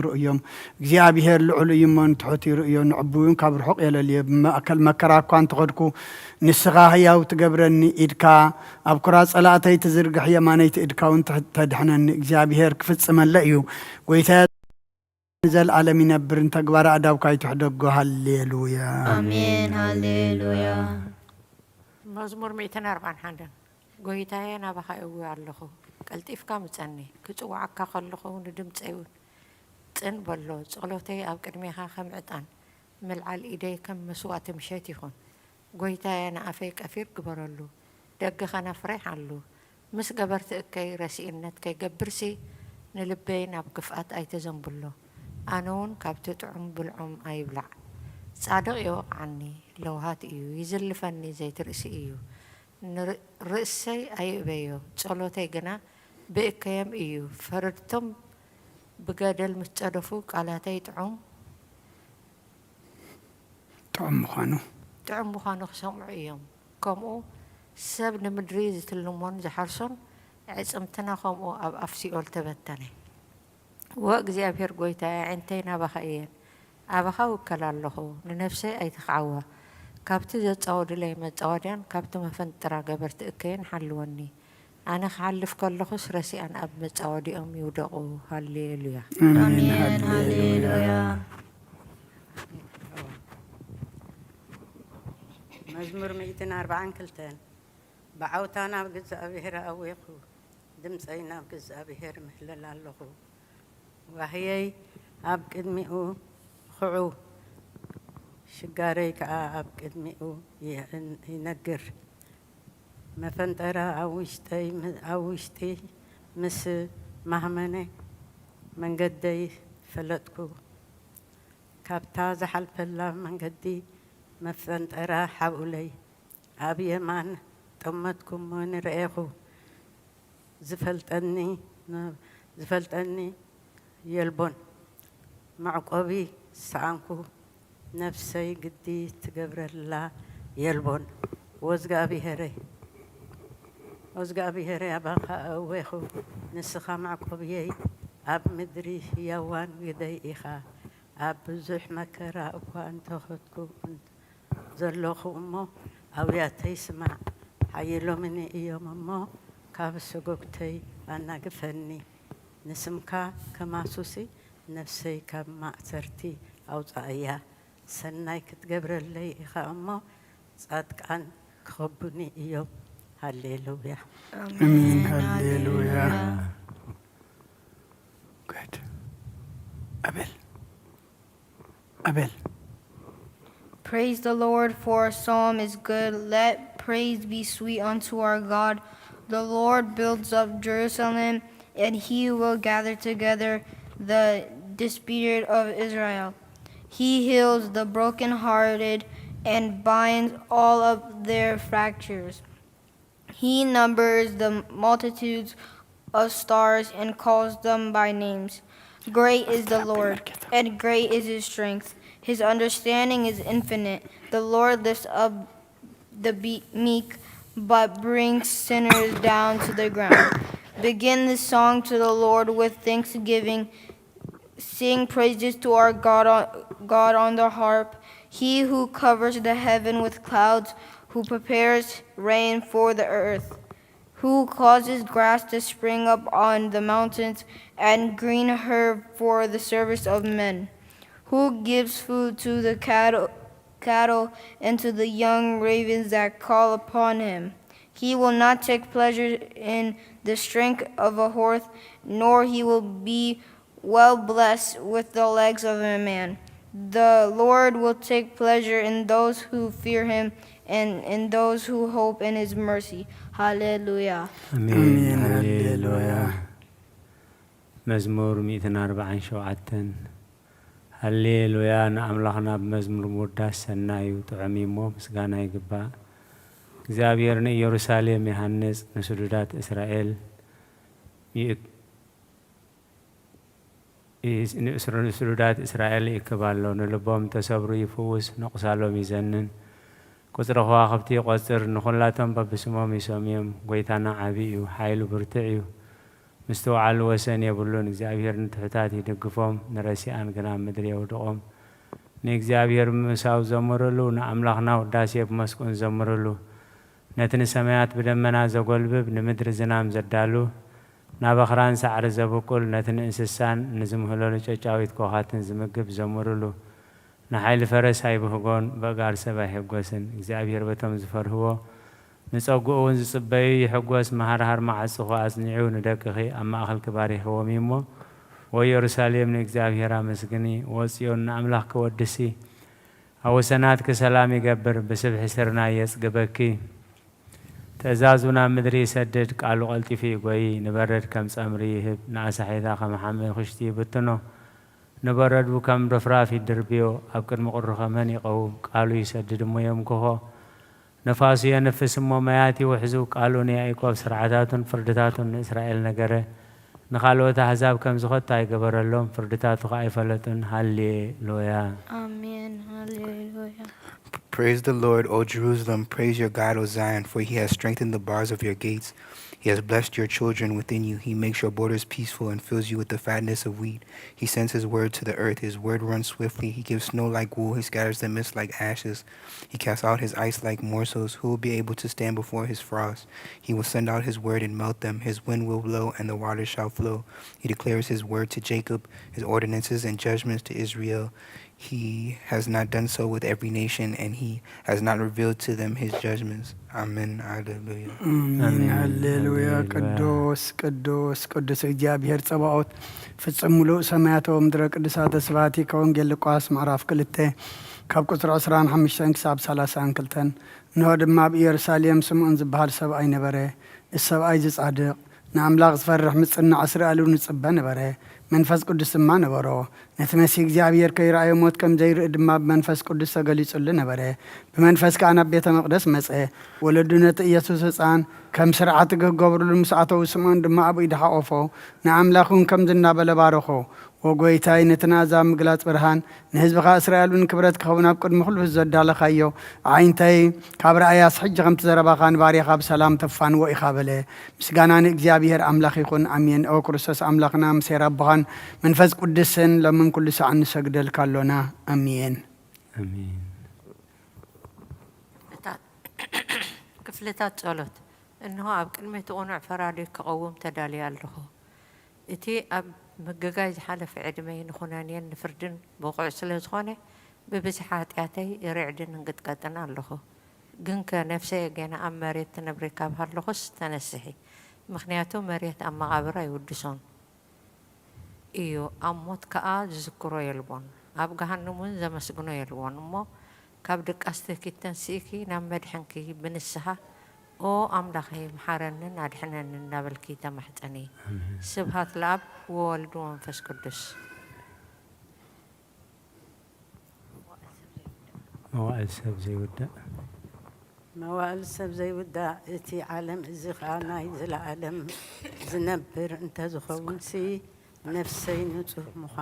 ይርእዮም። እግዚኣብሄር ልዑል እዩ እሞ ንትሑት ይርእዮ፣ ንዕቡይ እውን ካብ ርሑቕ የለልዮ። ብማእከል መከራ እኳ እንተኸድኩ፣ ንስኻ ህያው ትገብረኒ፣ ኢድካ ኣብ ኩራ ጸላእተይ ትዝርግሕ፣ የማነይቲ ኢድካ እውን ትሕ-፣ ተድሕነኒ። እግዚኣብሄር ክፍጽመለ እዩ። ጐይታየ ንዘለኣለም ይነብር፣ ንተግባረ ኣእዳውካ ይትሕደጎ። ሃሌሉያ። ኣሜን፣ ሃሌሉያ። መዝሙር ሚእትን ኣርባዓን ሓደን። ጐይታየ፣ ናባኻ እእዊ ኣለኹ፣ ቀልጢፍካ ምጸኒ። ክጽውዓካ ከለኹ ንድምጸይ እውን ጽን በሎ። ጸሎተይ ኣብ ቅድሜኻ ከም ዕጣን፣ ምልዓል ኢደይ ከም መስዋእቲ ምሸት ይኹን። ጐይታየ፣ ንኣፈይ ቀፊር ግበረሉ፣ ደገ ኸነፍሬ ሓሉ። ምስ ገበርቲ እከይ ረሲእነት ከይገብርሲ፣ ንልበይ ናብ ክፍኣት ኣይተዘንብሎ። ኣነ እውን ካብቲ ጥዑም ብልዖም ኣይብላዕ። ጻድቕ ይወቕዓኒ፣ ለውሃት እዩ፣ ይዝልፈኒ፣ ዘይትርእሲ እዩ። ንር-፣ ርእሰይ ኣይእበዮ፣ ጸሎተይ ግና ብእከዮም እዩ። ፈረድቶም ብገደል ምስ ጸደፉ፣ ቃላተይ ጥዑም ጥዑም ምዃኑ። ጥዑም ምዃኑ ክሰምዑ እዮም። ከምኡ ሰብ ንምድሪ ዝትልሞን ዝሓርሶን፣ ኣዕጽምትና ከምኡ ኣብ ኣፍ ሲኦል ተበተነ። ዎ እግዚኣብሄር ጐይታየ፣ ኣዒንተይ ናባኻ እየን፣ ኣባኻ እውከል ኣለኹ፣ ንነፍሰይ ኣይትኽዓዋ። ካብቲ ዘጻወዱለይ መጻወድያን ካብቲ መፈንጥራ ገበርቲ እከይን ሓልወኒ። ኣነ ክሓልፍ ከለኹስ ረሲኣን ኣብ መጻወዲኦም ይውደቑ። ሃሌሉያ። ኣሜን። ኣሜን። ሃሌሉያ። ሃሌሉያ። መዝሙር ሚእትን ኣርባዓን ክልተን። ብዓውታ ናብ እግዚኣብሔር ኣእዌኹ፣ ድምፀይ ናብ እግዚኣብሔር እምህለል ኣለኹ። ዋህየይ ኣብ ቅድሚኡ ኹዑ፣ ሽጋረይ ከዓ ኣብ ቅድሚኡ ይእን-፣ ይነግር። መፈንጠራ ኣብ ውሽጠይ ም-፣ ኣብ ውሽጢ ምስ ማህመነ መንገደይ ፈለጥኩ። ካብታ ዝሓልፈላ መንገዲ መፈንጠራ ሓብኡለይ። ኣብ የማን ጠመትኩ እሞ ንርኤኹ፣ ዝፈልጠኒ፣ ዝፈልጠኒ የልቦን። መዕቆቢ ሰኣንኩ፣ ነፍሰይ ግዲ ትገብረላ የልቦን። ወዝጋብሄረይ፣ ወዝጋብሄረይ ኣባኻ ኣእዌኹ፣ ንስኻ መዕቆብየይ፣ ኣብ ምድሪ ህያዋን ግደይ ኢኻ። ኣብ ብዙሕ መከራ እኳ እንተኸድኩ፣ ዘለኹ እሞ፣ ኣውያተይ ስማዕ። ሓይሎምኒ እዮም እሞ፣ ካብ ሰጎግተይ ኣናግፈኒ። ንስምካ ከማሱሲ፣ ነፍሰይ ካብ ማእሰርቲ ኣውጻእያ። ሰናይ ክትገብረለይ ኢኻ እሞ፣ ጻድቃን ክኸቡኒ እዮም። ሃሌሉያ። ኣሜን። ኣሜን። ሃሌሉያ። ሃሌሉያ። Good. ኣቤል። ኣቤል። Praise the Lord, for a psalm is good. Let praise be sweet unto our God. The Lord builds up Jerusalem, and he will gather together the dispersed of Israel. He heals the brokenhearted and binds all of their fractures. He numbers the multitudes of stars and calls them by names. Great is the Lord, and great is his strength. His understanding is infinite. The Lord lifts up the be-, meek, but brings sinners down to the ground. Begin the song to the Lord with thanksgiving. Sing praises to our God on, God on the harp, he who covers the heaven with clouds, who prepares rain for the earth, who causes grass to spring up on the mountains and green herb for the service of men, who gives food to the cattle, cattle and to the young ravens that call upon him. He will not take pleasure in the strength of a horse, nor he will be well blessed with the legs of a man. The Lord will take pleasure in those who fear him and in those who hope in his mercy. ሃሌሉያ። ኣሜን። ኣሜን። ሃሌሉያ። ሃሌሉያ። መዝሙር ሚእትን ኣርባዓን ሸውዓተን። ሃሌሉያ። ንኣምላኽና ብመዝሙር ምውዳስ ሰናይ እዩ፣ ጥዑም እዩ እሞ ምስጋና ይግባእ። እግዚኣብሔር ንኢየሩሳሌም ይሃንጽ፣ ንስዱዳት እስራኤል ይእክ-፣ ይስ-፣ ንእስሩ-፣ ንስዱዳት እስራኤል ይእክብ ኣሎ። ንልቦም ተሰብሩ ይፍውስ፣ ንቑሳሎም ይዘንን። ቁጽሪ ከዋኽብቲ ይቖጽር፣ ንኹላቶም በብስሞም ይሰምዮም። ጐይታና ዓቢ እዩ፣ ሓይሉ ብርቱዕ እዩ። ምስትውዓል ወሰን የብሉን። እግዚኣብሔር ንትሑታት ይድግፎም፣ ንረሲኣን ግና ኣብ ምድሪ የውድቖም። ንእግዚኣብሔር ብምእሳው ዘምርሉ፣ ንኣምላኽና ውዳሴ ብመስቁን ዘምርሉ። ነቲ ንሰማያት ብደመና ዘጎልብብ፣ ንምድሪ ዝናም ዘዳሉ፣ ናብ ኣኽራን ሳዕሪ ዘብቁል፣ ነቲ ንእንስሳን ንዝምህለሉ ጨጫዊት ኮኻትን ዝምግብ ዘምርሉ። ንሓይሊ ፈረስ ኣይብህጎን፣ በእጋር ሰብ ኣይሕጎስን። እግዚኣብሔር በቶም ዝፈርህዎ፣ ንጸጉኡ እውን ዝጽበዩ ይሕጎስ። መሃርሃር መዓጽኹ ኣጽኒዑ፣ ንደቅኺ ኣብ ማእከልኪ ባሪኽዎም እዩ እሞ፣ ወኢየሩሳሌም ንእግዚኣብሔር ኣመስግኒ፣ ወጽዮን ንኣምላኽኪ ወድሲ። ኣብ ወሰናትኪ ሰላም ይገብር፣ ብስብሒ ስርናይ የጽግበኪ። ትእዛዙ ናብ ምድሪ ይሰድድ፣ ቃሉ ቀልጢፉ ይጎዪ። ንበረድ ከም ጸምሪ ይህብ፣ ንኣሳሒታ ከም ሓመ ኹሽቲ ይብትኖ። ንበረዱ ከም ርፍራፍ ይድርብዮ፣ ኣብ ቅድሚ ቁሩኸ መን ይቐውም? ቃሉ ይሰድድ እሞ የምክኾ። ነፋሱ የንፍስ እሞ ማያት ይውሕዙ። ቃሉ ንያዕቆብ ስርዓታቱን ፍርድታቱን ንእስራኤል ነገረ። ንኻልኦት ኣሕዛብ ከም ዝኸቶ ኣይገበረሎም፣ ፍርድታቱ ኸኣ ኣይፈለጡን። ሃሌሉያ። ኣሜን። ሃሌሉያ። Praise the Lord, O Jerusalem. Praise your God, O Zion, for he has strengthened the bars of your gates. He has blessed your children within you. He makes your borders peaceful and fills you with the fatness of wheat. He sends his word to the earth. His word runs swiftly. He gives snow like wool. He scatters the mist like ashes. He casts out his ice like morsels. Who will be able to stand before his frost? He will send out his word and melt them. His wind will blow, and the waters shall flow. He declares his word to Jacob, his ordinances and judgments to Israel. He has not done so with every nation, and he has not revealed to them his judgments. Amen. Alleluia. ኣሜን። ኣሜን። ሃሌሉያ። ሃሌሉያ። ቅዱስ ቅዱስ ቅዱስ እግዚኣብሔር ጸባኦት፣ ፍጹም ምሉእ ሰማያት ወምድረ ቅዱሳተ ስብሐቲከ። ወንጌል ሉቃስ ምዕራፍ ክልተ ካብ ቁጽሪ ዕስራን ሓሙሽተን ክሳብ ሰላሳን ክልተን። እንሆ ድማ ኣብ ኢየሩሳሌም ስምዖን ዝበሃል ሰብኣይ ነበረ። እዚ ሰብኣይ እዚ ጻድቕ፣ ንኣምላኽ ዝፈርሕ፣ ምጽናዕ እስራኤል እውን ይጽበ ነበረ። መንፈስ ቅዱስ ድማ ነበሮ። ነቲ መሲህ እግዚኣብሔር ከይረኣዮ ሞት ከም ዘይርኢ ድማ ብመንፈስ ቅዱስ ተገሊጹሉ ነበረ። ብመንፈስ ከኣ ናብ ቤተ መቕደስ መጸ። ወለዱ ነቲ ኢየሱስ ህጻን ከም ስርዓት ክገብሩሉ ምስ ኣተዉ፣ ስምዖን ድማ ኣብ ኢዱ ሓቖፎ፣ ንኣምላኽ እውን ከምዚ እናበለ ባረኾ። ዎ ጐይታይ፣ ነቲ ንኣዛብ ምግላጽ ብርሃን፣ ንህዝብኻ እስራኤል እውን ክብረት ክኸውን ኣብ ቅድሚ ኩሉ ህዝቢ ዘዳለኻዮ፣ ኣዒንተይ ካብ ረኣያስ፣ ሕጂ ከምቲ ዘረባኻ ንባርያኻ ብሰላም ተፋንዎ ኢኻ በለ። ምስጋና ንእግዚኣብሔር ኣምላኽ ይኹን። ኣሜን። ኦ ክርስቶስ ኣምላኽና፣ ምስ ሄር ኣቦኻን መንፈስ ቅዱስን ሎምን ኩሉ ሰዓን ንሰግደልካ ኣሎና። ኣሜን። ኣሜን። እታ ክፍልታት ጸሎት። እንሆ፣ ኣብ ቅድሚ እቲ ቅኑዕ ፈራዲ ክቐውም ተዳልየ ኣለኹ። እቲ ኣብ ምግጋይ ዝሓለፈ ዕድመይ ንኹነኔን ንፍርድን ብቑዕ ስለ ዝኾነ፣ ብብዝሒ ሓጢኣተይ ርዕድን እንቅጥቀጥን ኣለኹ። ግንከ ነፍሰየ ጌና ኣብ መሬት ትነብሪ ካብ ሃለኹስ ተነስሒ፣ ምኽንያቱ መሬት ኣብ መቓብር ኣይውድሶን እዩ፣ ኣብ ሞት ከኣ ዝዝክሮ የልቦን፣ ኣብ ገሃንም እውን ዘመስግኖ የልቦን። እሞ ካብ ድቃስ ትህኪት ተንሲእኪ ናብ መድሕንኪ ብንስሓ፣ ኦ ኣምላኸይ፣ ምሓረንን ኣድሕነንን እናበልኪ ተማሕጸኒ። ስብሃት ለኣብ ወወልድ ወመንፈስ ቅዱስ። መዋእል ሰብ ዘይውዳእ። መዋእል ሰብ ዘይውዳእ፣ እቲ ዓለም እዚ ኸኣ ናይ ዘለኣለም ዝነብር እንተ ዝኸውንሲ፣ ነፍሰይ ንጹህ ምዃ-፣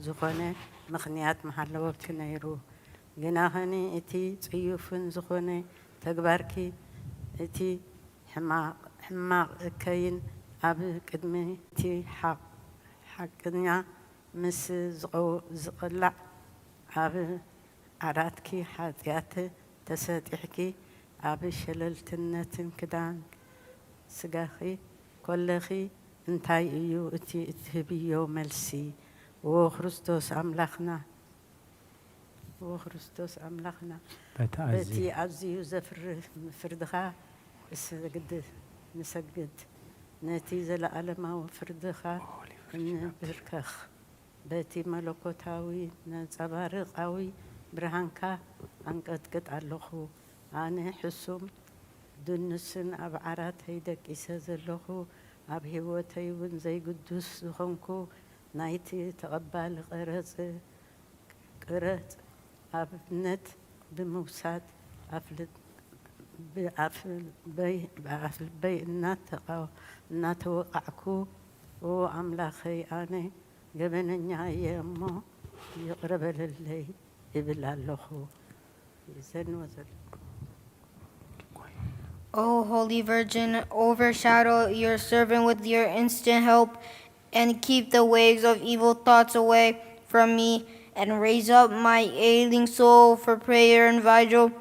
ዝኾነ ምኽንያት ምሃለወኪ ነይሩ። ግናኸኒ እቲ ጽዩፍን ዝኾነ ተግባርኪ፣ እቲ ሕማቕ፣ ሕማቕ እከይን ኣብ ቅድሚ እቲ ሓቕ፣ ሓቅኛ ምስ ዝቐው-፣ ዝቕላዕ ኣብ ዓራትኪ ሓጢኣት ተሰጢሕኪ ኣብ ሸለልትነትን ክዳን ስጋኺ ኮለኺ እንታይ እዩ እቲ እትህብዮ መልሲ? ዎ ክርስቶስ ኣምላኽና፣ ዎ ክርስቶስ ኣምላኽና፣ በቲ በቲ ኣዝዩ ኣዝዩ ዘፍርህ ፍርድኻ እሰግድ፣ ንሰግድ። ነቲ ዘለኣለማዊ ፍርድኻ እንብርከኽ። በቲ መለኮታዊ ነጸባርቓዊ ብርሃንካ ኣንቀጥቅጥ ኣለኹ። ኣነ ሕሱም ድኑስን ኣብ ዓራተይ ደቂሰ ዘለኹ፣ ኣብ ህይወተይ እውን ዘይግዱስ ዝኾንኩ፣ ናይቲ ተቐባሊ ቀረጽ፣ ቅረጽ ኣብነት ብምውሳድ ኣፍል-፣ ብኣፍልበይ፣ ብኣፍልበይ እናተቓ-፣ እናተወቃዕኩ፣ ኦ ኣምላኸይ፣ ኣነ ገበነኛ እየ እሞ ይቕረ በለለይ እብል ኣለኹ። ይዘንዎ ዘሎ O Holy Virgin, overshadow your servant with your instant help and keep the waves of evil thoughts away from me, and raise up my ailing soul for prayer and vigil,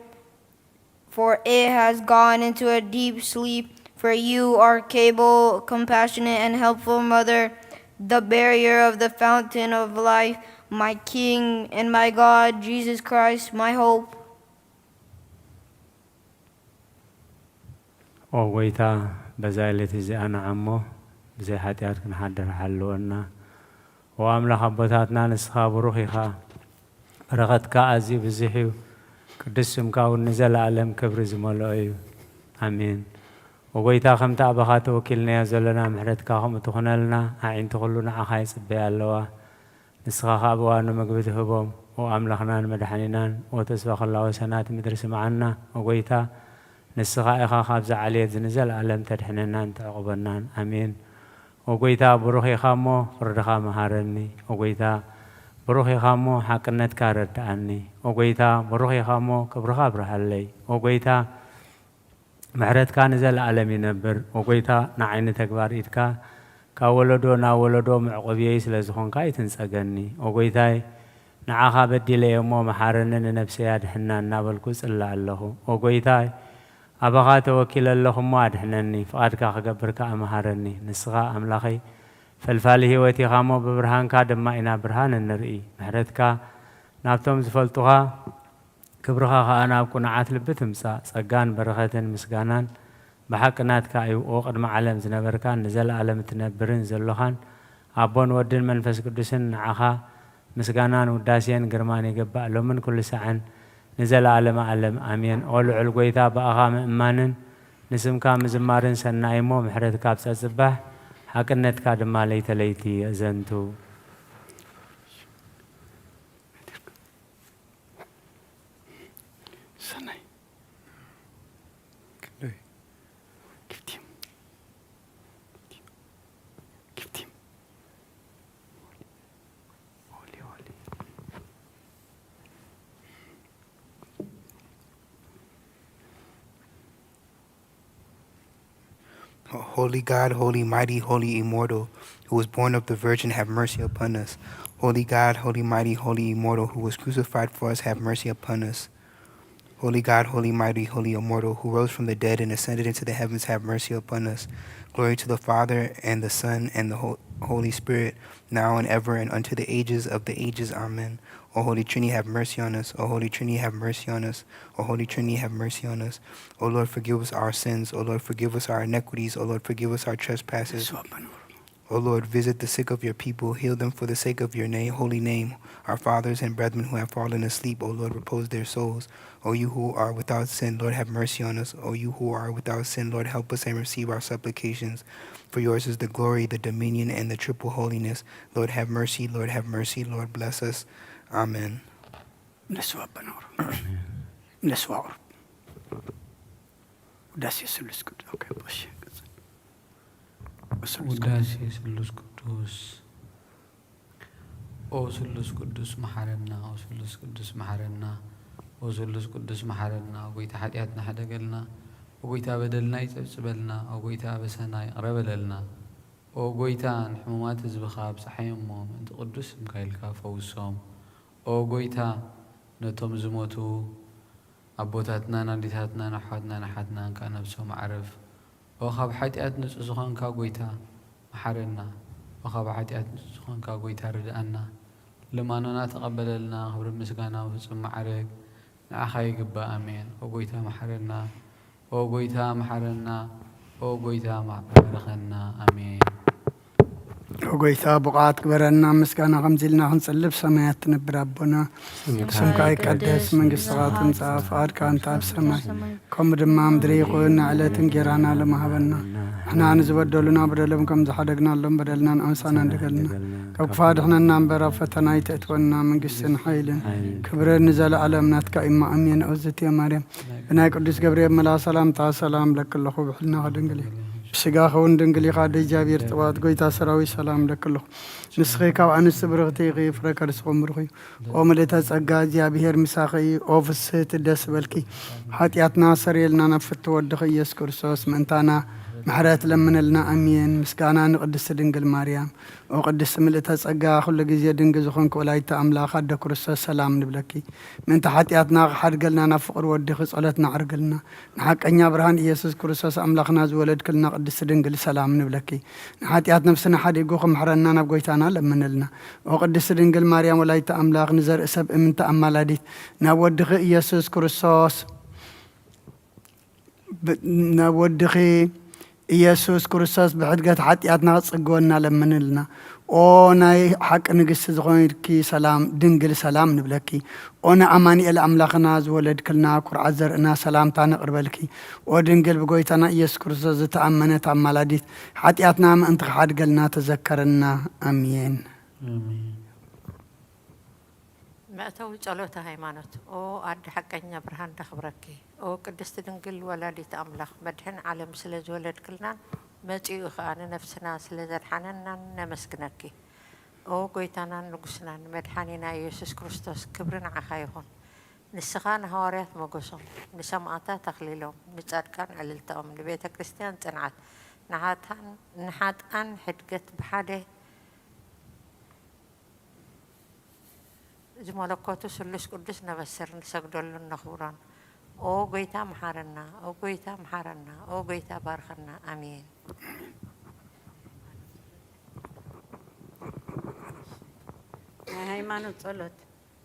for it has gone into a deep sleep. For you are capable, compassionate, and helpful mother, the barrier of the fountain of life, my King and my God, Jesus Christ, my hope. ኦ ጎይታ፣ በዛ ዕለት እዚኣ ንዓሞ ብዘይ ሓጢኣት ክንሓድር ሓልወና። ኦ ኣምላኽ ኣቦታትና፣ ንስኻ ብሩኽ ኢኻ። በረኸትካ ኣዝዩ ብዙሕ እዩ። ቅዱስ ስምካ እውን ንዘለኣለም ክብሪ ዝመልኦ እዩ። ኣሜን። ኦ ጎይታ፣ ከምቲ ኣባኻ ተወኪልናዮ ዘለና ምሕረትካ ከምኡ ትኹነልና። ኣዒንቲ ኩሉ ንዓኻ ይጽበያ ኣለዋ። ንስኻ ኸኣ ብእዋኑ ምግቢ ትህቦም። ኦ ኣምላኽናን መድሓኒናን፣ ኦ ተስፋ ኹላ ወሰናት ምድሪ ስምዓና። ኦ ጎይታ፣ ንስኻ ኢኻ ካብዛ ዓሌት ንዘለኣለም ተድሕነናን ተዕቑበናን። ኣሜን። ኦ ጎይታ፣ ብሩኽ ኢኻ እሞ ፍርድኻ መሃረኒ። ኦ ጎይታ፣ ብሩኽ ኢኻ እሞ ሓቅነትካ ረድኣኒ። ኦ ጎይታ፣ ብሩኽ ኢኻ እሞ ክብርኻ ኣብርሃለይ። ኦ ጎይታ፣ ምሕረትካ ንዘለኣለም ይነብር። ኦ ጎይታ፣ ንዓይ ንተግባር ኢድካ ካብ ወለዶ ናብ ወለዶ መዕቆብየይ ስለ ዝኾንካ ኣይትንጸገኒ። ኦ ጎይታይ፣ ንዓኻ በዲለ እየ እሞ መሓረኒ፣ ንነብሰይ ኣድሕና እናበልኩ ጽለ ኣለኹ። ኦ ጎይታይ፣ ኣባኻ ተወኪለ ኣለኹ እሞ ኣድሕነኒ፣ ፍቓድካ ክገብር ከኣ መሃረኒ። ንስኻ ኣምላኸይ ፈልፋሊ ህይወት ኢኻ እሞ ብብርሃንካ ድማ ኢና ብርሃን እንርኢ። ምሕረትካ ናብቶም ዝፈልጡኻ ክብርኻ ኸኣ ናብ ቅኑዓት ልቢ ትምጻእ። ጸጋን በረኸትን ምስጋናን ብሓቂ ናትካ እዩ። ኦ ቅድሚ ዓለም ዝነበርካን ንዘለኣለም እትነብርን ዘሎኻን ኣቦን ወድን መንፈስ ቅዱስን ንዓኻ ምስጋናን ውዳሴን ግርማን ይግባእ፣ ሎምን ኩሉ ሳዕን ንዘለኣለመ ኣለም። ኣሜን። ኦ ልዑል ጐይታ፣ ብኣኻ ምእማንን ንስምካ ምዝማርን ሰናይ እሞ፣ ምሕረትካ ኣብ ጸጽባሕ፣ ሓቅነትካ ድማ ለይተ ለይቲ የእዘንቱ። ሰናይ። ክንደይ? Give him. Give him. Holy, holy. Holy God, holy mighty, holy immortal, who was born of the Virgin, have mercy upon us. Holy God, holy mighty, holy immortal, who was crucified for us, have mercy upon us. Holy God, holy mighty, holy immortal, who rose from the dead and ascended into the heavens, have mercy upon us. Glory to the Father, and the Son, and the Ho- Holy Spirit, now and ever, and unto the ages of the ages. Amen. O Holy Trinity, have mercy on us. O Holy Trinity, have mercy on us. O Holy Trinity, have mercy on us. O Lord, forgive us our sins. O Lord, forgive us our iniquities. O Lord, forgive us our trespasses. O Lord, visit the sick of your people, heal them for the sake of your name, holy name. Our fathers and brethren who have fallen asleep, O Lord, repose their souls. O you who are without sin, Lord, have mercy on us. O you who are without sin, Lord, help us and receive our supplications. For yours is the glory, the dominion, and the triple holiness. Lord, have mercy, Lord, have mercy, Lord, bless us. Amen. ንስዋ በኖር ንስዋ ቁርብ ውዳሴ ስሉስ ቅዱስ። ኦኬ፣ እሺ፣ ቀጽል። ስሉስ ቅዱስ። ውዳሴ ስሉስ ቅዱስ። ኦ ስሉስ ቅዱስ መሓረና፣ ኦ ስሉስ ቅዱስ መሓረና፣ ኦ ስሉስ ቅዱስ መሓረና። ኦ ጎይታ፣ ሓጢኣትና ሕደገልና። ኦ ጎይታ፣ በደልና ይጸብጽበልና። ኦ ጎይታ፣ በሰና ይቕረ በለልና። ኦ ጎይታ፣ ንሕሙማት ህዝብኻ ኣብጽሓዮም እሞ፣ ምእንቲ ቅዱስ ስምካ ኢልካ ፈውሶም። ኦ ጎይታ፣ ነቶም ዝሞቱ ኣቦታትናን ኣዴታትናን ኣሕዋትናን ኣሓትናን ከኣ ነብሶም ኣዕርፍ። ኦ ካብ ሓጢኣት ንጹህ ዝኾንካ ጎይታ፣ መሓረና። ኦ ካብ ሓጢኣት ንጹህ ዝኾንካ ጎይታ፣ ርድኣና። ልማኖና ተቐበለልና። ክብርን ምስጋናን ፍጹም ማዕረግ ንዓኻ ይግባእ። ኣሜን። ኦ ጎይታ፣ መሓረና። ኦ ጎይታ፣ መሓረና። ኦ ጎይታ፣ ባርኸና። ኣሜን። ኦ ጎይታ፣ ብቑዓት ግበረና፣ ምስጋና ከምዚ ኢልና ክንጽሊ። ብሰማያት ትነብር ኣቦና፣ ስምካ ይቀደስ፣ መንግስትኻ ትምጻእ፣ ፍቓድካ እንተ ኣብ ሰማይ ከምኡ ድማ ምድሪ ይኹን። ንዕለት እንጌራና ሎሚ ሃበና፣ ንሕና ንዝበደሉና በደሎም ከም ዝሓደግናሎም በደልና ንኣምሳና እንደገልና፣ ካብ ክፉእ ኣድሕነና እምበር፣ ኣብ ፈተና ኣይተእትወና፣ መንግስትን ሓይልን ክብርን ንዘለኣለም ናትካ እዩ። ኣሜን። ኦ ዝትየ ማርያም፣ ብናይ ቅዱስ ገብርኤል መልኣኽ ሰላምታ ሰላም እብለኪ ኣለኹ፣ ብሕልናኺ ድንግል ኢኺ፣ ብስጋኺ እውን ድንግል ኢኻ፣ ኣደ እግዚኣብሔር ጽባኦት፣ ጎይታ ሰራዊት ሰላም እብለኪ ኣለኹ። ንስኺ ካብ ኣንስቲ ብርኽቲ ኢኺ፣ ፍረ ከርስኺ እውን ብሩኽ እዩ። ኦ ምልእተ ጸጋ፣ እግዚኣብሔር ምሳኺ እዩ። ኦ ፍስህቲ፣ ደስ በልኪ፣ ሓጢኣትና ሰርየልና፣ ናብ ፍትው ወድኺ ኢየሱስ ክርስቶስ ምእንታና ምሕረት ለምነልና። ኣሜን። ምስጋና ንቅድስቲ ድንግል ማርያም። ኦ ቅድስቲ ምልእተ ጸጋ፣ ኩሉ ግዜ ድንግል ዝኾንኪ ወላዲተ ኣምላኽ ኣደ ክርስቶስ ሰላም ንብለኪ። ምእንቲ ሓጢኣትና ክሓድገልና ናብ ፍቕሪ ወድኺ ጸሎትና ኣዕርግልና። ንሓቀኛ ብርሃን ኢየሱስ ክርስቶስ ኣምላኽና ዝወለድክልና ቅድስቲ ድንግል ሰላም ንብለኪ። ንሓጢኣት ነፍስና ሓዲጉ ክምሕረና ናብ ጎይታና ለምንልና። ኦ ቅድስቲ ድንግል ማርያም ወላዲተ ኣምላኽ፣ ንዘርኢ ሰብ እምንቲ ኣማላዲት ናብ ወድኺ ኢየሱስ ክርስቶስ ብ-፣ ናብ ወድኺ ኢየሱስ ክርስቶስ ብሕድገት ሓጢኣትና ክጽግወና ለምንልና። ኦ ናይ ሓቂ ንግስቲ ዝኾንኪ ሰላም፣ ድንግል ሰላም ንብለኪ። ኦ ንኣማኑኤል ኣምላኽና ዝወለድክልና ኩርዓት ዘርእና ሰላምታ ነቕርበልኪ። ኦ ድንግል ብጎይታና ኢየሱስ ክርስቶስ ዝተኣመነት ኣማላዲት፣ ሓጢኣትና ምእንቲ ክሓድገልና ተዘከረና። ኣሜን። ኣሜን። መእተዊ ጸሎተ ሃይማኖት። ኦ ኣደ ሓቀኛ ብርሃን ነኽብረኪ። ኦ ቅድስቲ ድንግል ወላዲት ኣምላኽ መድሕን ዓለም ስለ ዝወለድክልናን መጺኡ ኸኣ ንነፍስና ስለ ዘድሓነናን ነመስግነኪ። ኦ ጎይታናን ንጉስናን መድሓኒና ኢየሱስ ክርስቶስ ክብሪ ንዓኻ ይኹን። ንስኻ ንሃዋርያት ሞገሶም፣ ንሰማእታት ኣኽሊሎም፣ ንጻድቃን ዕልልታኦም፣ ንቤተ ክርስቲያን ጽንዓት፣ ንሓጥኣን፣ ንሓጥኣን ሕድገት ብሓደ ዝመለኮቱ ስሉስ ቅዱስ ነበስር ንሰግደሉን ነኽብሮን። ኦ ጎይታ መሓረና፣ ኦ ጎይታ መሓረና፣ ኦ ጎይታ ባርኸና። ኣሜን። ናይ ሃይማኖት ጸሎት።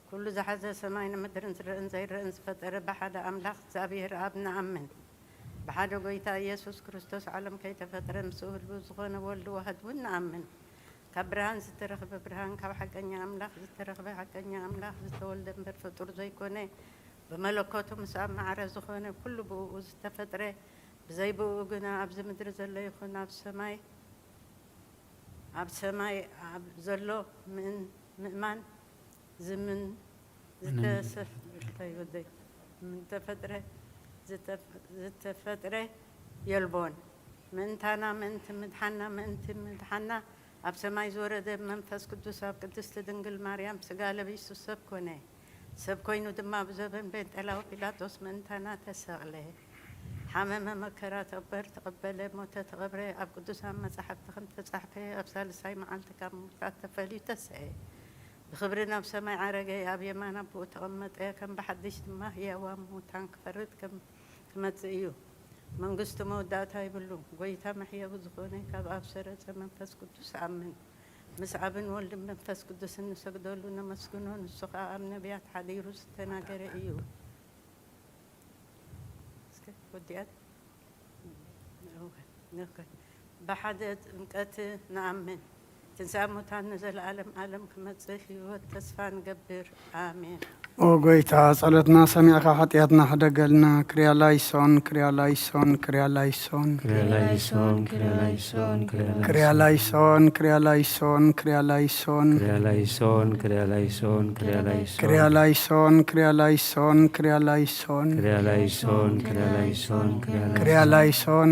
ኩሉ ዝሓዘ ሰማይን ምድርን ዝረእን ዘይረእን ዝፈጠረ ብሓደ ኣምላኽ እግዚኣብሔር ኣብ ንኣምን። ብሓደ ጎይታ ኢየሱስ ክርስቶስ ዓለም ከይተፈጥረ ምስኡ ህልው ዝኾነ ወልዱ ዋህድ እውን ንኣምን። ካብ ብርሃን ዝተረኽበ ብርሃን፣ ካብ ሓቀኛ ኣምላኽ ዝተረኽበ ሓቀኛ ኣምላኽ፣ ዝተወልደ እምበር ፍጡር ዘይኮነ፣ ብመለኮቱ ምስ ኣብ ማዕረ ዝኾነ ኩሉ ብእኡ ዝተፈጥረ፣ ብዘይ ብእኡ ግና ኣብዚ ምድሪ ዘሎ ይኹን ኣብ ሰማይ፣ ኣብ ሰማይ ኣብ ዘሎ ምእን-፣ ምእማን ዝምን ምንም ዝተሰ-፣ እንታይ ወደይ? ምንተፈጥረ ዝተፍ-፣ ዝተፈጥረ የልቦን። ምእንታና፣ ምእንቲ ምድሓና፣ ምእንቲ ምድሓና ኣብ ሰማይ ዝወረደ መንፈስ ቅዱስ ኣብ ቅድስቲ ድንግል ማርያም ስጋ ለቢሱ ሰብ ኮነ። ሰብ ኮይኑ ድማ ብዘበን ጴንጤላዊ ጲላጦስ ምእንታና ተሰቕለ። ሓመመ፣ መከራ ተቕበር ተቐበለ፣ ሞተ፣ ተቐብረ፣ ኣብ ቅዱሳን መጻሕፍቲ ከም ተጻሕፈ ኣብ ሳልሳይ መዓልቲ ካብ ምውታት ተፈልዩ ተስዐ። ብኽብሪ ናብ ሰማይ ዓረገ፣ ኣብ የማን ኣቦኡ ተቐመጠ፣ ከም ብሓድሽ ድማ ህያዋን ሙታን ክፈርድ ከም ክመጽእ እዩ። መንግስቱ መወዳእታ ይብሉ። ጎይታ መሕየዊ ዝኾነ ካብ ኣብ ሰረጸ መንፈስ ቅዱስ ኣምን። ምስ ኣብን ወልድን መንፈስ ቅዱስን ንሰግደሉ ነመስግኖ፣ ንሱ ኸኣ ኣብ ነቢያት ሓዲሩ ዝተናገረ እዩ። እስከ ወዲኣት። ብሓደ ጥምቀት ንኣምን። ትንሳኤ ሙታን ንዘለኣለም ዓለም ክመጽእ ህይወት ተስፋ ንገብር። ኣሜን። ኦ ጎይታ፣ ጸሎትና ሰሚዕካ ሓጢኣትና ሕደገልና። ክርያ ላይሶን፣ ክርያ ላይሶን፣ ክርያ ላይሶን። ክርያ ላይሶን፣ ክርያ ላይሶን፣ ክርያ ክርያ ላይሶን። ላይሶን፣ ክርያ ላይሶን፣ ክርያ ላይሶን። ክርያ ላይሶን፣ ክርያ ላይሶን፣ ክርያ ላይሶን። ክርያ ላይሶን፣ ክርያ ላይሶን፣ ክርያ ላይሶን። ክርያ ላይሶን፣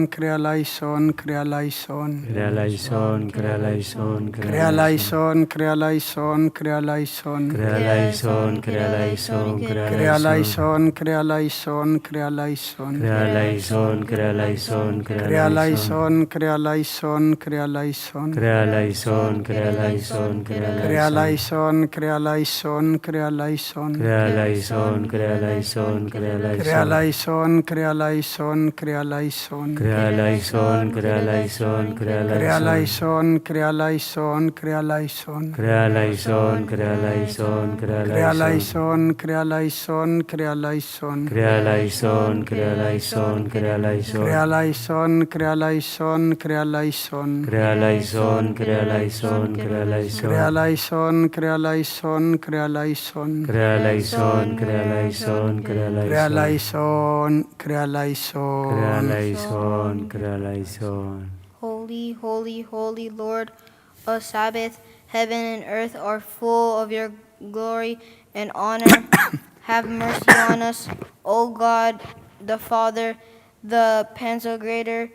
ክርያ ላይሶን፣ ክርያ ክርያ ላይሶን። ላይሶን፣ ክርያ ላይሶን፣ ክርያ ላይሶን። ክርያ ላይሶን፣ ክርያ ላይሶን፣ ክርያ ክርያ ላይሶን። ላይሶን፣ ክርያ ላይሶን፣ ክርያ ላይሶን። ክርያ ላይሶን፣ ክርያ ላይሶን፣ ክርያ ክርያ ላይሶን። ላይሶን፣ ክርያ ላይሶን፣ ክርያ ላይሶን። ክርያ ላይሶን፣ ክርያ ላይሶን፣ ክርያ ክርያ ላይሶን። ላይሶን፣ ክርያ ላይሶን፣ ክርያ ላይሶን። ክርያ ላይሶን፣ ክርያ ላይሶን፣ ክርያ ክርያ ላይሶን። ላይሶን፣ ክርያ ላይሶን፣ ክርያ ላይሶን። ክርያ ላይሶን፣ ክርያ ላይሶን፣ ክርያ ክርያ ላይሶን። ላይሶን፣ ክርያ ላይሶን፣ ክርያ ላይሶን። ክርያ ላይሶን፣ ክርያ ላይሶን፣ ክርያ ክርያ ላይሶን። ላይሶን፣ ክርያ ላይሶን፣ ክርያ ላይሶን። ክርያ ላይሶን፣ ክርያ ላይሶን፣ ክርያ ክርያ ላይሶን። ላይሶን፣ ክርያ ላይሶን፣ ክርያ ላይሶን። ክርያ ላይሶን፣ ክርያ ላይሶን፣ ክርያ ላይሶን። ክርያ ላይሶን፣ ክርያ ላይሶን፣ ክርያ ላይሶን። ክርያ ላይሶን፣ ክርያ ላይሶን፣ ክርያ ላይሶን። ክርያ ላይሶን፣ ክርያ ላይሶን፣ ክርያ ላይሶን። ክርያ ላይሶን፣ ክርያ ላይሶን፣ ክርያ ክርያ ላይሶን። ላይሶን፣ ክርያ ላይሶን። ክርያ ላይሶን፣ ክርያ ላይሶን። Holy, holy, holy Lord of Sabbath, heaven and earth are full of your glory and honor. Have mercy on us, O God, the Father, the Panzogrator,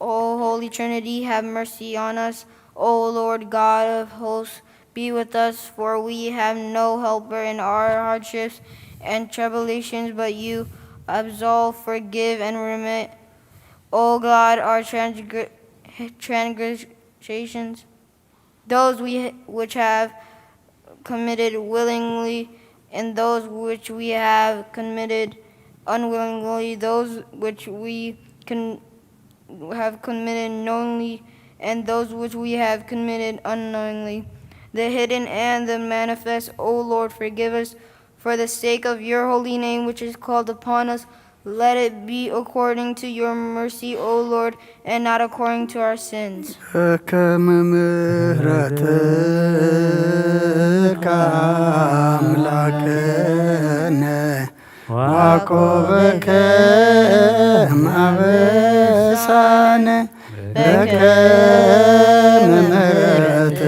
O Holy Trinity, have mercy on us. O Lord God of hosts, be with us, for we have no helper in our hardships and tribulations but you. Absolve, forgive, and remit, O God, our transgr- transgressions, those we which have committed willingly, and those which we have committed unwillingly, those which we con- have committed knowingly, and those which we have committed unknowingly, the hidden and the manifest. O Lord, forgive us for the sake of your holy name, which is called upon us. Let it be according to your mercy, O Lord, and not according to our sins. ከመ ምሕረትከ ኣምላክነ ዋኮበከ ማበሳነ በከመ ምሕረትከ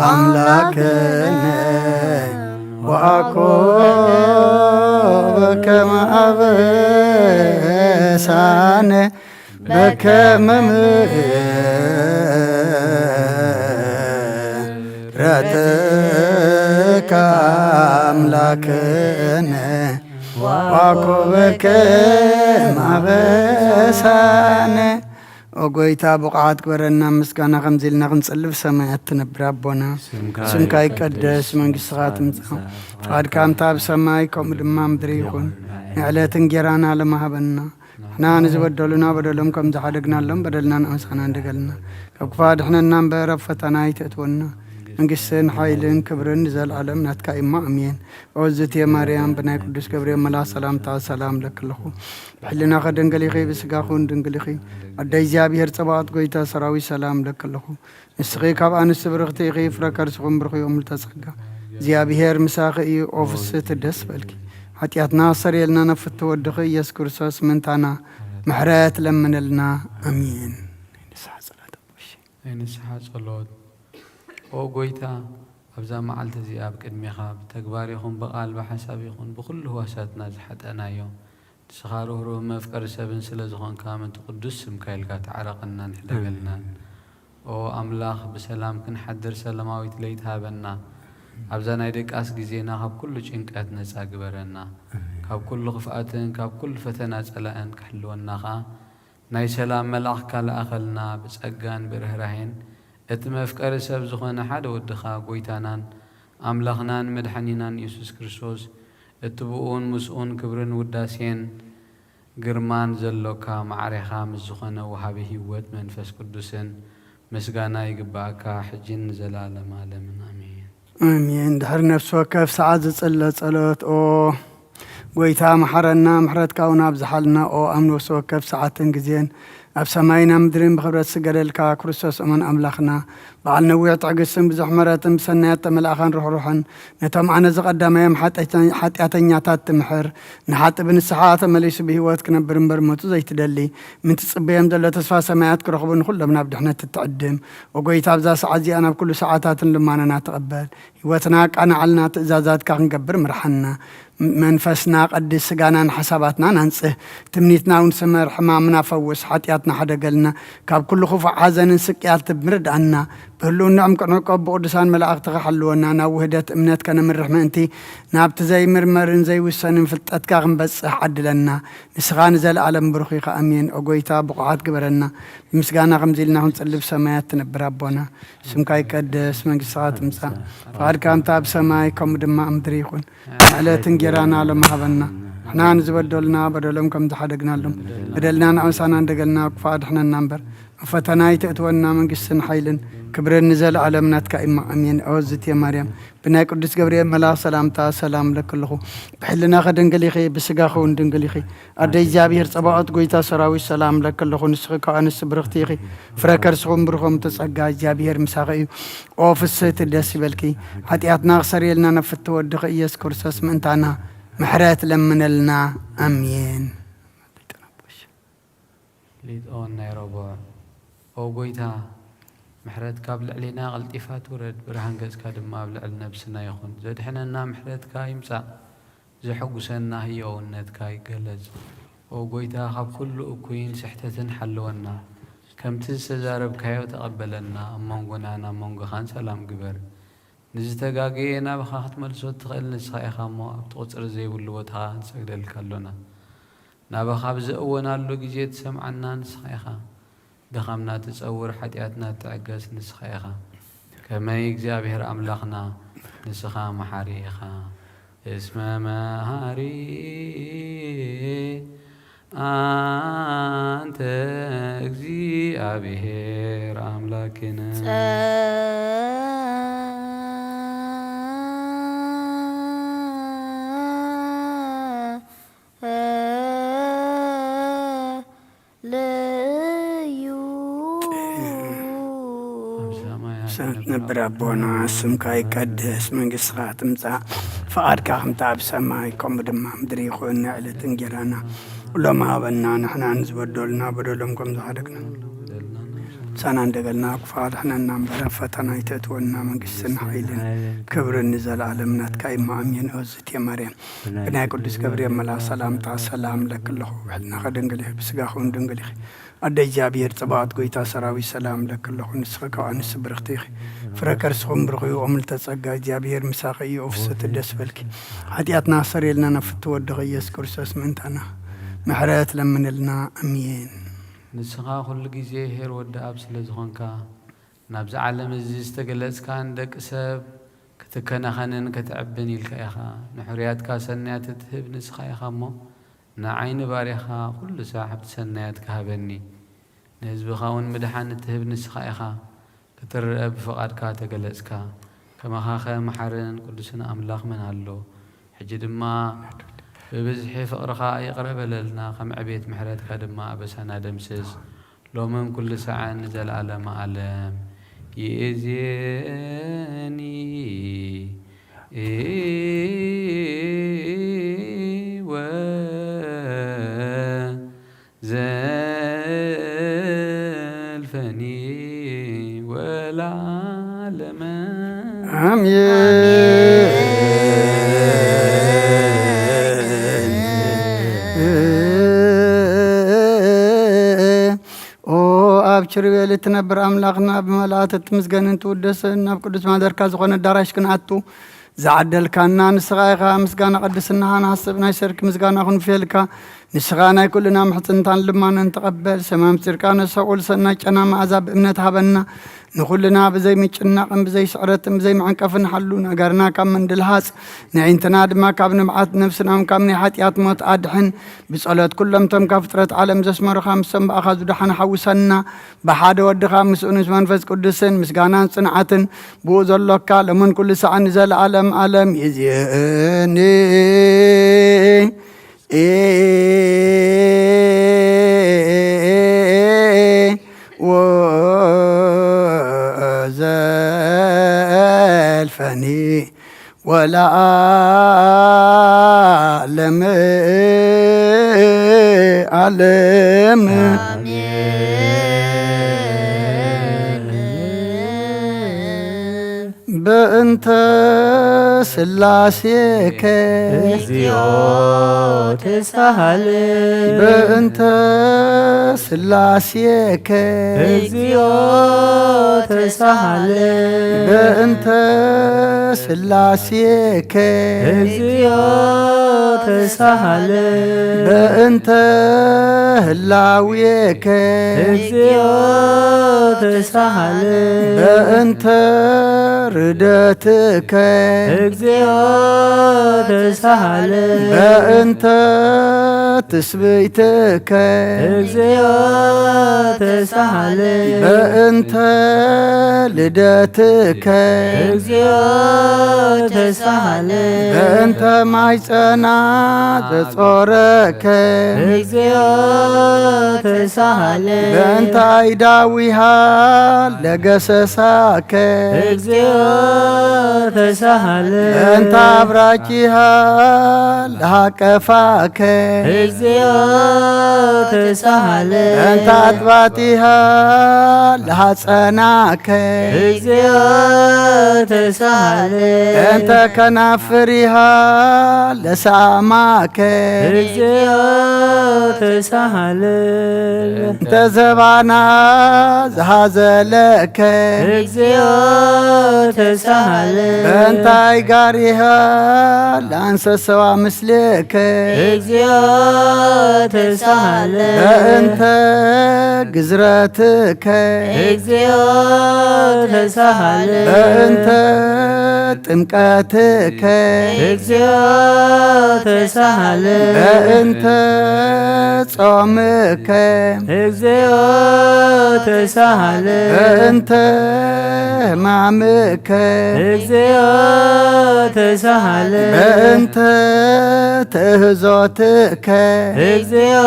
ኣምላክነ ዋኮበከ ማበሳነ በከመ ምሕረትከ ኣምላክነ ዋኮበከ ማበሳነ። ኦ ጎይታ፣ ብቑዓት ግበረና፣ ምስጋና ከምዚ ኢልና ክንጽሊ ብሰማያት ትነብር ኣቦና። ስምካ ይቀደስ፣ መንግስትኻ ትምጻእ፣ ፍቓድካ ከምታ ኣብ ሰማይ ከምኡ ድማ ምድሪ ይኹን። ንዕለት እንጌራና ለማሃበና፣ ንሕና ንዝበደሉና በደሎም ከም ዝሓደግናሎም በደልና ንኣምሳና እንደገልና፣ ካብ ክፋ ድሕነና እምበር ኣብ ፈተና ኣይተእትወና። መንግስትን ሓይልን ክብርን ንዘለኣለም ናትካ እሞ ኣሜን። ኦ ዝትየ ማርያም፣ ብናይ ቅዱስ ገብርኤል መልኣኽ ሰላምታ ሰላም ለክልኹ። ብሕልናኸ ድንግል ኢኺ፣ ብስጋኹን ድንግል ኢኺ። ኣደ እግዚኣብሔር ጸባኦት ጎይታ ሰራዊት ሰላም ለክልኹ። ንስኺ ካብ ኣንስቲ ብርኽቲ ኢኺ፣ ፍረ ከርስኹም ብሩኽ እዩ እምልተ ጸጋ። እግዚኣብሔር ምሳኺ እዩ፣ ኦ ፍስሕቲ ደስ በልኪ። ሓጢኣትና ክሰርየልና ነፍቲ ወድኺ ኢየሱስ ክርስቶስ ምእንታና ምሕረት ለምነልና። ኣሜን። ናይ ንስሓ ጸሎት ኣቦሽ። ናይ ንስሓ ጸሎት። ኦ ጎይታ፣ ኣብዛ መዓልቲ እዚኣ ኣብ ቅድሜኻ ብተግባር ይኹን ብቓል ብሓሳብ ይኹን ብኹሉ ህዋሳትና ዝሓጠናዮ፣ ንስኻ ርህሩህ መፍቀሪ ሰብን ስለ ዝኾንካ፣ ምእንቲ ቅዱስ ስምካ ኢልካ ተዓረቐናን ሕደገልናን። ኦ ኣምላኽ፣ ብሰላም ክንሓድር ሰላማዊት ለይቲ ሃበና። ኣብዛ ናይ ድቃስ ግዜና ካብ ኩሉ ጭንቀት ነጻ ግበረና። ካብ ኩሉ ክፍኣትን ካብ ኩሉ ፈተና ጸላእን ክሕልወና ኸኣ፣ ናይ ሰላም መልኣኽካ ለኣኸልና። ብጸጋን ብርህራሄን እቲ መፍቀሪ ሰብ ዝኾነ ሓደ ወድኻ፣ ጎይታናን ኣምላኽናን መድሓኒናን የሱስ ክርስቶስ፣ እቲ ብኡን ምስኡን ክብርን ውዳሴን ግርማን ዘሎካ፣ ማዕሬኻ ምስ ዝኾነ ወሃቢ ህይወት መንፈስ ቅዱስን ምስጋና ይግብኣካ፣ ሕጂን ንዘለኣለም ኣለምን። ኣሜን። ኣሜን። ድሕሪ ነፍሲ ወከፍ ሰዓት ዝጽለ ጸሎት፣ ኦ ጎይታ መሓረና፣ ምሕረትካ እውን ኣብዝሓልና። ኦ ኣብ ነፍሲ ወከፍ ሰዓትን ግዜን ኣብ ሰማይን ኣብ ምድርን ብኽብረት ዝስገደልካ ክርስቶስ እሙን ኣምላኽና፣ በዓል ነዊሕ ትዕግስትን ብዙሕ ምሕረትን ብሰናያት ተመላእኻን ርሕሩሕን፣ ነቶም ኣነ ዝቐዳማዮም ሓጢኣተ-፣ ሓጢኣተኛታት ትምሕር፣ ንሓጢ ብንስሓ ተመሊሱ ብህይወት ክነብር እምበር ሞቱ ዘይትደሊ፣ ምእንቲ ጽበዮም ዘሎ ተስፋ ሰማያት ክረኽቡ ንኹሎም ናብ ድሕነት እትዕድም። ኦ ጎይታ፣ ኣብዛ ሰዓት እዚኣ ናብ ኩሉ ሰዓታትን ልማኖና ተቐበል። ህይወትና ኣቃናዓልና፣ ትእዛዛትካ ክንገብር ምርሓና። መንፈስና ቀድስ፣ ስጋናን ሓሳባትናን ኣንጽህ። ትምኒትና እውን ስመር፣ ሕማምና ፈውስ፣ ሓጢኣትና ሓደገልና፣ ካብ ኩሉ ክፉእ ሓዘንን ስቅያትን ርድኣና። ብህልውንኦም ክንዕቆብ ብቅዱሳን መላእኽትኻ ሓልወና፣ ናብ ውህደት እምነት ከነምርሕ ምእንቲ፣ ናብቲ ዘይምርመርን ዘይውሰንን ፍልጠትካ ክንበጽሕ ዓድለና። ንስኻ ንዘለኣለም ብሩኽ ኢኻ። ኣሜን። ኦ ጎይታ፣ ብቑዓት ግበረና። ብምስጋና ከምዚ ኢልና ክንጽሊ ብሰማያት ትነብር ኣቦና፣ ስምካ ይቀደስ፣ መንግስትኻ ትምጻእ፣ ፍቓድካ ከምታ ኣብ ሰማይ ከምኡ ድማ ኣብ ምድሪ ይኹን። ዕለት እንጌራና ሎሚ ሃበና። ንሕና ንዝበደሉና በደሎም ከም ዝሓደግናሎም፣ በደልና ንኣምሳና እንደገልና፣ ክፉእ ኣድሕነና እምበር፣ ኣብ ፈተና ኣይተእትወና። መንግስትን ሓይልን ክብርን ንዘለኣለም ናትካ እማ። ኣሜን። ኦ ዝትየ ማርያም፣ ብናይ ቅዱስ ገብርኤል መልኣኽ ሰላምታ ሰላም እብለኪ ኣለኹ። ብሕልናኺ ድንግል ኢኺ፣ ብስጋኺ እውን ድንግል ኢኺ። ኣደ እግዚኣብሔር ጸባኦት፣ ጎይታ ሰራዊት፣ ሰላም እብለኪ ኣለኹ። ንስኺ ካብ ኣንስቲ ብርኽቲ ኢኺ፣ ፍረ ከርስኺ እውን ብሩኽ እዩ። ጸጋ እግዚኣብሔር ምሳኺ እዩ። ኦ ፍስህቲ፣ ደስ ይበልኪ። ሓጢኣትና ክሰርየልና ነፍቲ ወድኺ ኢየሱስ ክርስቶስ ምእንታና ምሕረት ለምነልና። ኣሜን። ሊጦን ናይ ረቡዕ። ኦ ጎይታ፣ ምሕረትካ ኣብ ልዕሌና ቀልጢፋ ትውረድ፣ ብርሃን ገጽካ ድማ ኣብ ልዕሊ ነብስና ይኹን። ዘድሕነና ምሕረትካ ይምጻእ፣ ዘሐጉሰና ህያውነትካ ይገለጽ። ኦ ጎይታ፣ ካብ ኩሉ እኩይን ስሕተትን ሓልወና። ከምቲ ዝተዛረብካዮ ተቐበለና፣ ኣብ መንጎናን ኣብ መንጎኻን ሰላም ግበር። ንዝተጋገየ ናባኻ ክትመልሶ እትኽእል ንስኻ ኢኻ እሞ፣ ኣብቲ ቁጽሪ ዘይብሉ ቦታኻ ንሰግደልካ ኣሎና። ናባኻ ኣብ ዘእወናሉ ግዜ ትሰምዓና ንስኻ ኢኻ። ድኻምና ትጸውር፣ ሓጢኣትና ትዕገስ ንስኻ ኢኻ። ከመይ እግዚኣብሔር ኣምላኽና፣ ንስኻ መሓሪ ኢኻ። እስመ መሃሪ ኣንተ እግዚኣብሔር ኣምላክነ። ጸልዩ። ኣብ ሰማይ ብሰማይ ትነብር ኣቦና፣ ስምካ ይቀደስ፣ መንግስትኻ ትምጻእ፣ ፍቓድካ ከምቲ ኣብ ሰማይ ከምኡ ድማ ምድሪ ይኹን። ናይ ዕለት እንጀራና ሎሚ ሃበና፣ ንሕና ንዝበደሉና በደሎም ከም ዝሓደግና ምሳና እንደገልና ክፉእ ኣድሕነና እምበር፣ ኣብ ፈተና ኣይተእትወና፣ መንግስትን ሓይልን ክብርን ንዘለኣለም ናትካ እዩ። ኣሜን። ኦዝት ማርያም፣ ብናይ ቅዱስ ገብርኤል መልኣኽ ሰላምታ ሰላም ለኪ ኣለኹ፣ ብሕልናኺ ድንግል ኢኺ፣ ብስጋኺ እውን ድንግል ኢኺ። ኣደ እግዚኣብሔር ጽባኦት፣ ጎይታ ሰራዊት፣ ሰላም ለኪ ኣለኹ። ንስኺ ካብ ኣንስቲ ብርኽቲ ኢኺ፣ ፍረ ከርስኹም ብሩኽ እዩ። ኦም ልተጸጋ፣ እግዚኣብሔር ምሳኺ እዩ። ኦፍሰቲ ደስ በልኪ፣ ሓጢኣትና ኣሰር የልና፣ ናብ ፍትው ወድኺ ኢየሱስ ክርስቶስ ምእንታና ምሕረት ለምንልና። ኣሜን። ንስኻ ኩሉ ግዜ ኄር ወዲ ኣብ ስለ ዝኾንካ፣ ናብዚ ዓለም እዚ ዝተገለጽካ ንደቂ ሰብ ክትከናኸንን ከተዕብን ኢልካ ኢኻ። ንሕሩያትካ ሰናያት እትህብ ንስኻ ኢኻ እሞ፣ ንዓይ ንባርያኻ ኩሉ ሳዕ ሃብቲ ሰናያትካ ሃበኒ። ንህዝብኻ እውን ምድሓን እትህብ ንስኻ ኢኻ። ክትረአ ብፍቓድካ ተገለጽካ። ከማኻኸ መሓርን ቅዱስን ኣምላኽ መን ኣሎ? ሕጂ ድማ ብብዝሒ ፍቕርኻ ይቕረ በለልና፣ ከም ዕቤት ምሕረትካ ድማ ኣበሳና ደምስስ። ሎምን ኩሉ ሰዓን ንዘለዓለመ ዓለም። ይእዜኒ ወዘልፈኒ ወለዓለመ። ኣሜን። ኦ ኣብ ኪሩቤል እትነብር ኣምላኽና፣ ብመላእክት እትምስገንን ትውደስን፣ ናብ ቅዱስ ማደርካ ዝኾነ ኣዳራሽ ክንኣቱ ዝዓደልካና ንስኻ ኢኻ። ምስጋና ቅድስናኻ ንሓስብ፣ ናይ ሰርክ ምስጋና ክንፍየልካ። ንስኻ ናይ ኩልና ምሕጽንታን ልማንን ተቐበል። ሰማም ጽድቃ ነሰቑል፣ ሰናይ ጨና መኣዛ ብእምነት ሃበና። ንኹልና ብዘይ ምጭናቕን ብዘይ ስዕረትን ብዘይ መዕንቀፍን ሓሉ። ነገርና ካብ ምንድልሃጽ፣ ንዒንትና ድማ ካብ ንብዓት፣ ነፍስና እውን ካብ ናይ ሓጢኣት ሞት ኣድሕን። ብጸሎት ኩሎም እቶም ካብ ፍጥረት ዓለም ዘስመሩኻ፣ ምስቶም ብኣኻ ዝደሓኑ ሓውሰና። ብሓደ ወድኻ ምስኡን ምስ መንፈስ ቅዱስን ምስጋናን ጽንዓትን ብኡ ዘሎካ፣ ሎምን ኩሉ ሰዓን ንዘለዓለም ዓለም። ይእዜኒ ወዘልፈኒ ወለዓለመ ዓለም። ኣሜን። በእንተ ስላሴከ እግዚኦ ተሳሃለ። በእንተ ስላሴከ እግዚኦ ተሳሃለ። በእንተ ስላሴከ እግዚኦ ተሳሃለ። በእንተ ህላዌከ እግዚኦ ተሳሃለ። በእንተ ርደትከ እግዚኦ ተሳሃለ። በእንተ ትስብእትከ እግዚኦ ተሳሃለ። በእንተ ልደትከ እግዚኦ ተሳሃለ። በእንተ ማይጸና ዘጾረከ እግዚኦ ተሳሃለ። በእንተ ኣይዳዊሃ ለገሰሳከ እግዚኦ ተሳሃለ። በእንተ ኣብራኪሃ ለሃቀፋከ እግዚኦ ተሳሃለ። በእንተ ኣጥባቲሃ ለሃጸናከ እግዚኦ ተሳሃለል። እንተ ከናፍሪሃ ለሳማከ። እግዚኦ ተሳሃለል። እንተ ዘባና ዝሃዘለከ። እግዚኦ ተሳሃለል። በእንታይ ጋሪሃ ለአንሰሰዋ ምስልከ። እግዚኦ ተሳሃለል። በእንተ ግዝረትከ። እግዚኦ ተሳሃለል። በእንተ ጥምቀትከ። እግዚኦ ተሳሃለል። በእንተ ጾምከ። እግዚኦ ተሳሃለል። በእንተ ሕማምከ። እግዚኦ ተሳሃለል። በእንተ ትእህዞትከ። እግዚኦ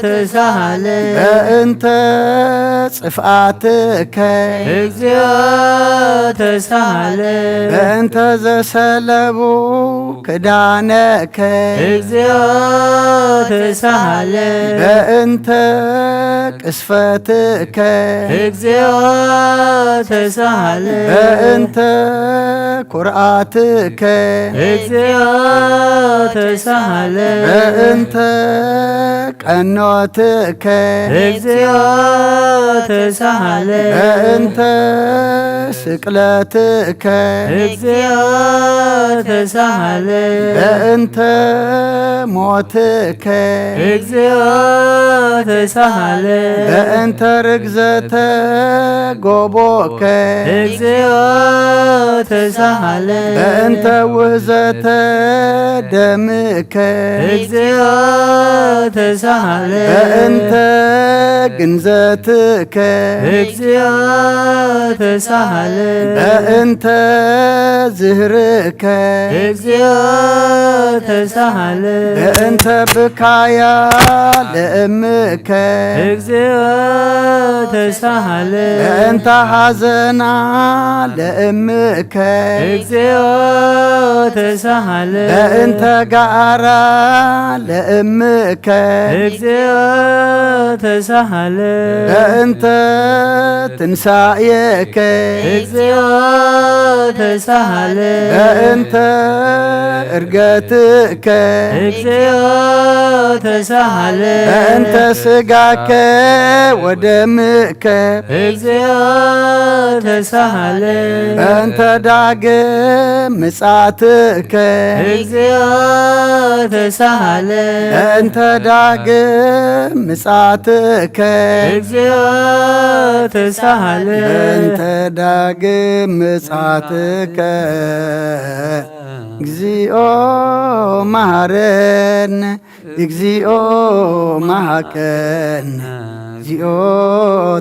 ተሳሃለል። በእንተ ጽፍኣትከ። እግዚኦ ተሳሃለል። በእንተ ዘሰለቡ ክዳነከ። እግዚኦ ተሳሃለል። በእንተ ቅስፈትከ። እግዚኦ ተሳሃለል። በእንተ ኩርዓትከ። እግዚኦ ተሳሃለል። በእንተ ቀኖትከ። እግዚኦ ተሳሃለል። በእንተ ስቅለትከ። እግዚኦ ተሳሃለል። በእንተ ሞትከ። እግዚኦ ተሳሃለል። በእንተ ርግዘተ ጎቦከ። እግዚኦ ተሳሃለል። በእንተ ውህዘተ ደምከ። እግዚኦ ተሳሃለል። በእንተ ግንዘትከ። እግዚኦ ተሳሃለል። በእንተ ዝህርከ። እግዚኦ ተሳሃለል። በእንተ ብካያ ለእምከ። እግዚኦ ተሳሃለል። በእንተ ሐዘና ለእምከ። እግዚኦ ተሳሃለል። በእንተ ጋራ ለእምከ። እግዚኦ ተሳሃለል። በእንተ ትንሳኤከ። እግዚኦ ተሳሃለል። በእንተ እርገትከ። እግዚኦ ተሳሃለል። በእንተ ስጋከ ወደምከ። እግዚኦ ተሳሃለል። በእንተ ዳግም ምጻትከ። እግዚኦ ተሳሃለል። በእንተ ዳግም ምጻትከ። እግዚኦ ተሳሃለል። በእንተ ዳግም ምጻትከ። እግዚኦ መሐረነ። እግዚኦ መሐከነ። እግዚኦ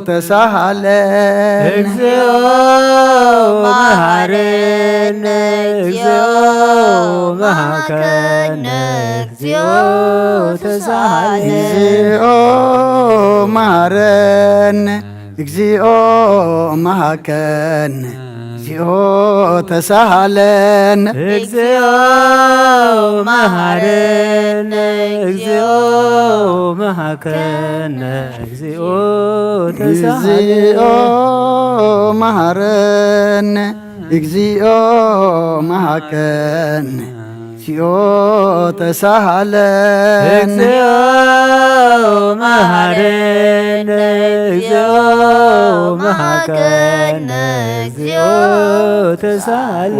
ተሳሃለነ። እግዚኦ መሐረነ። እግዚኦ መሐከነ። እግዚኦ ተሳሃለነ። እግዚኦ መሐረነ። እግዚኦ መሐከነ። እግዚኦ ተሳሃለነ። እግዚኦ መሐረነ። እግዚኦ መሐከነ። እግዚኦ ተሳሃለነ። እግዚኦ መሐረነ። እግዚኦ መሐከነ። እግዚኦ ተሳሃለነ። እግዚኦ መሐረነ። እግዚኦ መሐከነ። እግዚኦ ተሳሃለነ።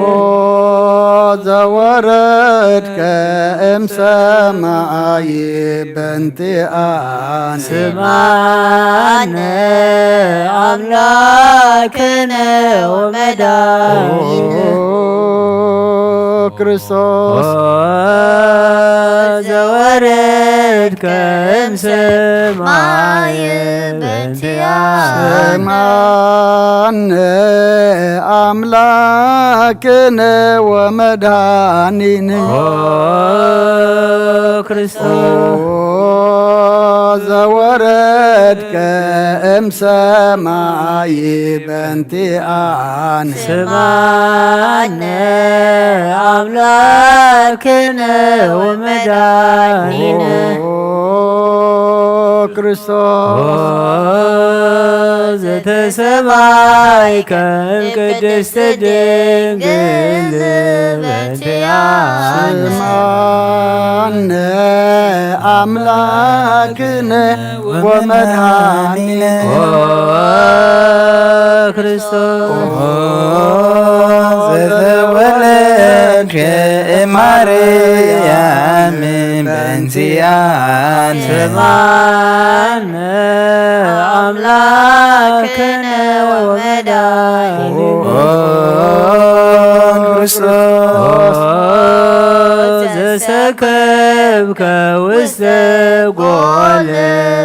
ኦ ዘወረድከ እምሰማይ በእንቲኣነ። ስምዓነ ኣምላክነ ወመድኃኒነ። ኦ ክርስቶስ። ኦ ዘወረድከ እምሰማይ በእንቲኣነ። ስምዓነ ኣምላክነ ወመድኃኒነ። ኦ ክርስቶስ። ኦ ዘወረድከ እምሰማይ በእንቲኣነ። ስምዓነ ኣምላክነ ወመድኃኒነ። ኦ ክርስቶስ ዘተሰማይከ እምቅድስት ድንግል በእንቲአነ ስምዓነ አምላክነ ወመድኃኒነ። ኦ ክርስቶስ ዘተወለድከ እማርያም በእንቲአነ ስምዓነ አምላክነ ወመድኃኒነ። ኦ ክርስቶስ ዘሰከብከ ውስተ ጎል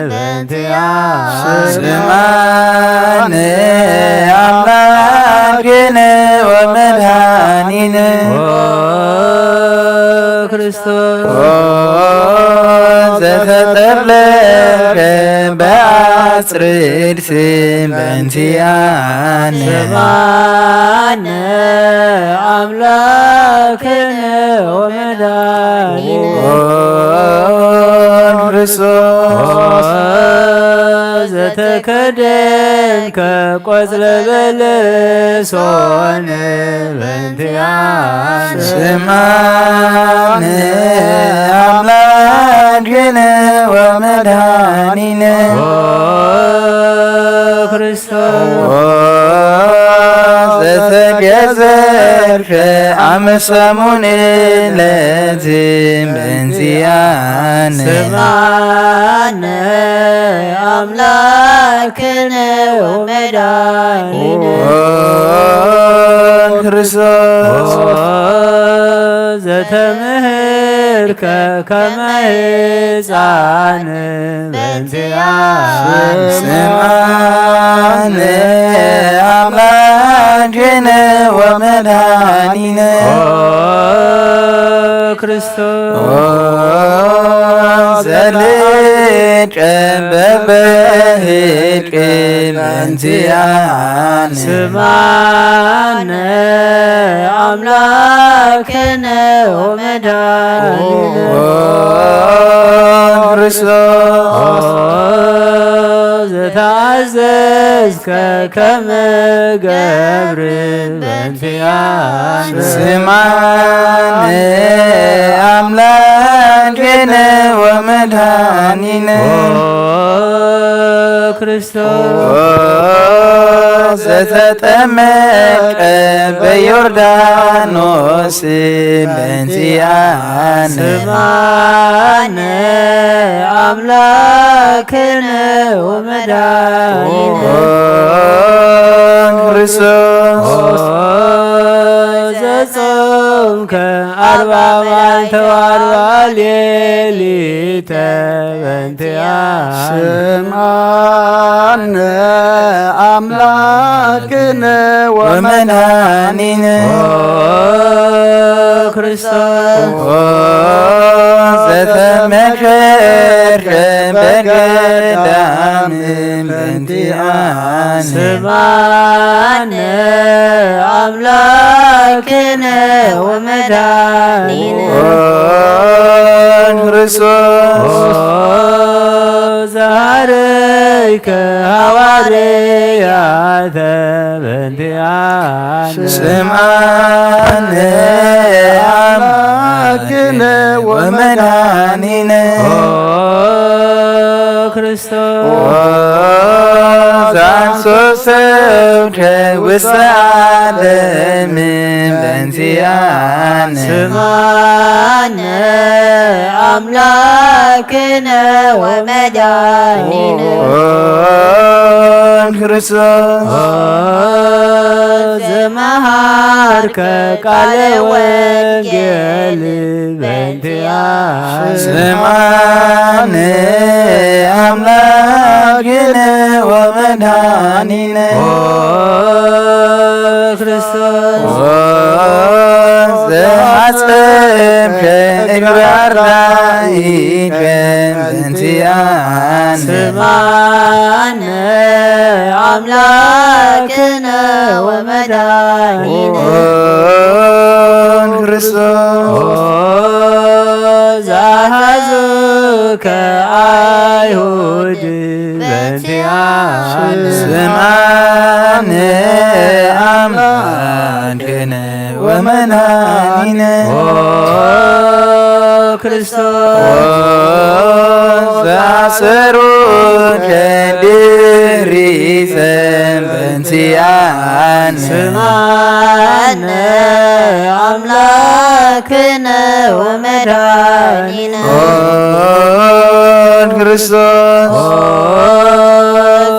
በእንቲአነ ስምዓነ አምላክነ ወመድኃኒነ። ኦ ክርስቶስ ኦ ዘተጠብለልከ በአጽርድ ስም በእንቲአነ ስምዓነ አምላክነ ወመድኃኒነ። ኦ ክርስቶስ ዘተከደንከ ቆጽለ በለስ ሆነ በእንቲአነ ስምዓነ አምላክነ ወመድኃኒነ። ኦ ክርስቶስ ኦ ዘተገዘርከ አመ ሰሙን ለትም በእንቲአነ ስምዓነ አምላክነ ወመድኃኒነ። ኦ ክርስቶስ ኦ ዘተምህርከ ከመ ሕፃን በእንቲአነ ስምዓነ አምላክነ ወመድኃኒነ። ኦ ክርስቶስ ኦ ዘልቀ በበህቅ በእንቲአነ ስምዓነ አምላክነ ወመድኃኒነ። ኦ ክርስቶስ ዘተአዘዝከ ከመ ገብር በእንቲአነ ስምዓነ አምላክነ ወመድኃኒነ። ኦ ክርስቶስ ኦ ዘተጠመቀ በዮርዳኖስ በእንቲአነ ስምዓነ አምላክነ ወመድኃኒነ። ኦ ክርስቶስ ኦ ዘጾምከ አርባ መዓልተ ወአርባ ሌሊተ በእንቲአነ ስምዓነ አምላክነ ወመድኃኒነ። ኦ ክርስቶስ ኦ ዘተመከርከ በገዳም በእንቲአነ ስምዓነ አምላክነ ወመድኃኒነ። ኦ ክርስቶስ ኦ ዘሐረይከ ሐዋርያተ በእንቲአነ ስምዓነ አምላክነ ወመድኃኒነ። ኦ ክርስቶስ ኦ ዘአንሶ ሰብከ ውስተ ዓለም በእንቲአነ ስምዓነ አምላክነ ወመድኃኒነ። ኦ ክርስቶስ ኦ ዘመሃርከ ቃለ ወንጌል በእንቲአነ ስምዓነ አምላክነ ወመድኃኒነ። ኦ ክርስቶስ ኦ ዘአጽምከ እግረ አርዳኢከ በእንቲአነ ስምዓነ አምላክነ ወመድኃኒነ። ኦ ክርስቶስ ኦ ዘአሐዙከ ኣይሁድ በእንቲኣነ። ስምዓነ ኣምላክነ ወመድኃኒነ። ኦ ክርስቶስ። ኦ ዘአሰሩከ ድሪሰ በእንቲኣነ። ስምዓነ ኣምላክነ ወመድኃኒነ። ኦ ክርስቶስ። ኦ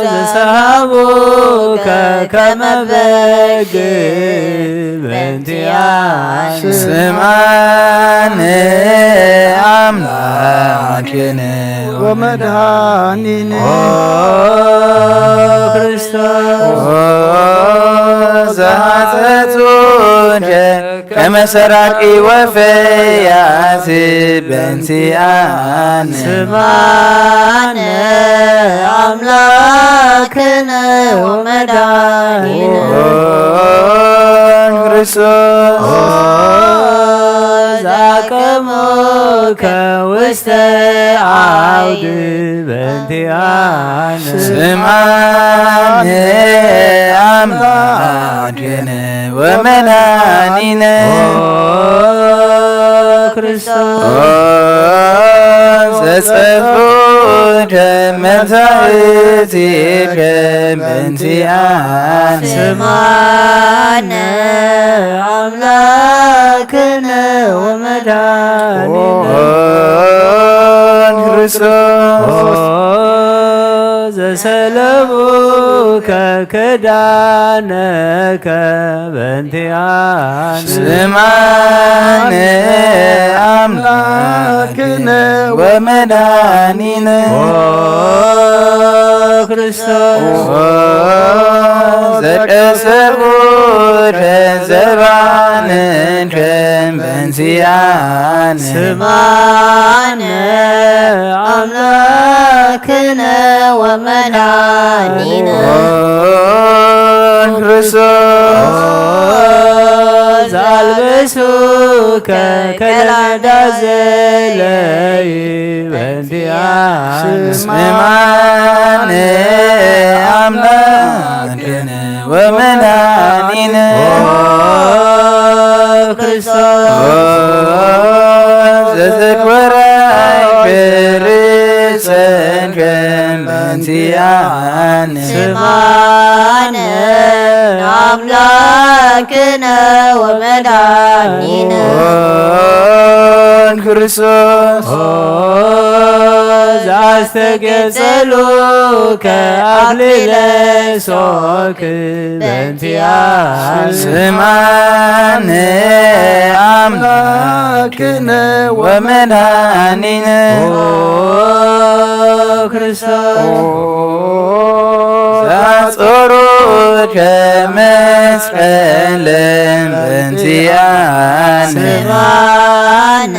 ዘሰሃቡከ ከመ በግ በእንቲኣነ። ስምዓነ ኣምላክነ ወመድኃኒነ። ኦ ክርስቶስ። ኦ ዘሐጸጹከ ከመ ሰራቂ ወፈያሲ በእንቲኣነ። ስምዓነ ኣምላክነ ወመድኃኒነ። ኦ ክርስቶስ። ኦ ዘአቀሙከ ውስተ ዓውድ በእንቲኣነ። ስምዓነ ኣምላክነ ወመድኃኒነ። ኦ ክርስቶስ። ኦ ዘጸፍዑከ መታሕቲከ በእንቲኣነ። ስምዓነ ኣምላክነ ወመድኃኒነ። ኦ ክርስቶስ። ኦ ዘሰለቡከ ክዳነከ በእንቲኣነ። ስምዓነ ኣምላክነ ወመድኃኒነ። ኦ ክርስቶስ። ኦ ዘቀሰቡከ ዘባንከ በእንቲኣነ። ስምዓነ ኣምላክነ ወመድኃኒነ። ኦ ክርስቶስ። ኦ ዘአልበሱከ ከላዳ ዘለይ በእንቲኣነ። ስምዓነ ኣምላክነ ወመድኃኒነ። ኦ ክርስቶስ። ኦ ዘዘክበራይ ርእሰከ በእንቲኣነ። ስምዓነ ኣምላክነ ወመድኃኒነ። ኦ ክርስቶስ። ኦ ዘአስተጌጸሉከ አክሊለ ሶክ በእንቲኣነ። ስምዓነ ኣምላክነ ወመድኃኒነ። ኦ ክርስቶስ። ኦ ዘአጾሩከ መስቀለ በእንቲኣነ። ስምዓነ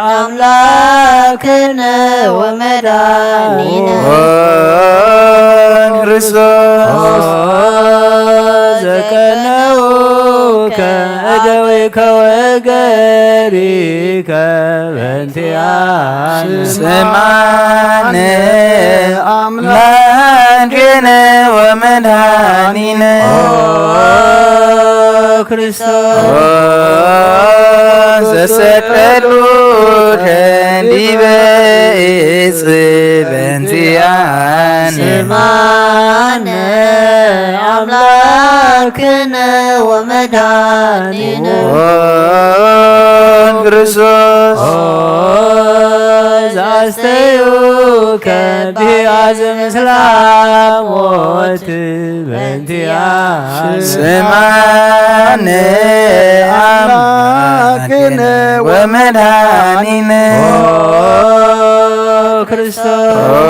ኣምላክነ ወመድኃኒነ። ኦ ክርስቶስ። ኦ ዘቀነውከ እደዊከ ወእገሪከ በእንቲኣነ። ስምዓነ ኣምላክነ ወመድኃኒነ። ኦ ክርስቶስ። ኦ ዘሰቀሉከ ዲበ ዕፅ በእንቲኣነ። ስምዓነ ኣምላክነ ወመድኃኒነ። ኦ ክርስቶስ። ኦ ዘአስተዩከ ብሂያዝ ምስላ ሞት በእንቲኣነ። ስምዓነ ኣምላክነ ወመድኃኒነ። ኦ ክርስቶስ። ኦ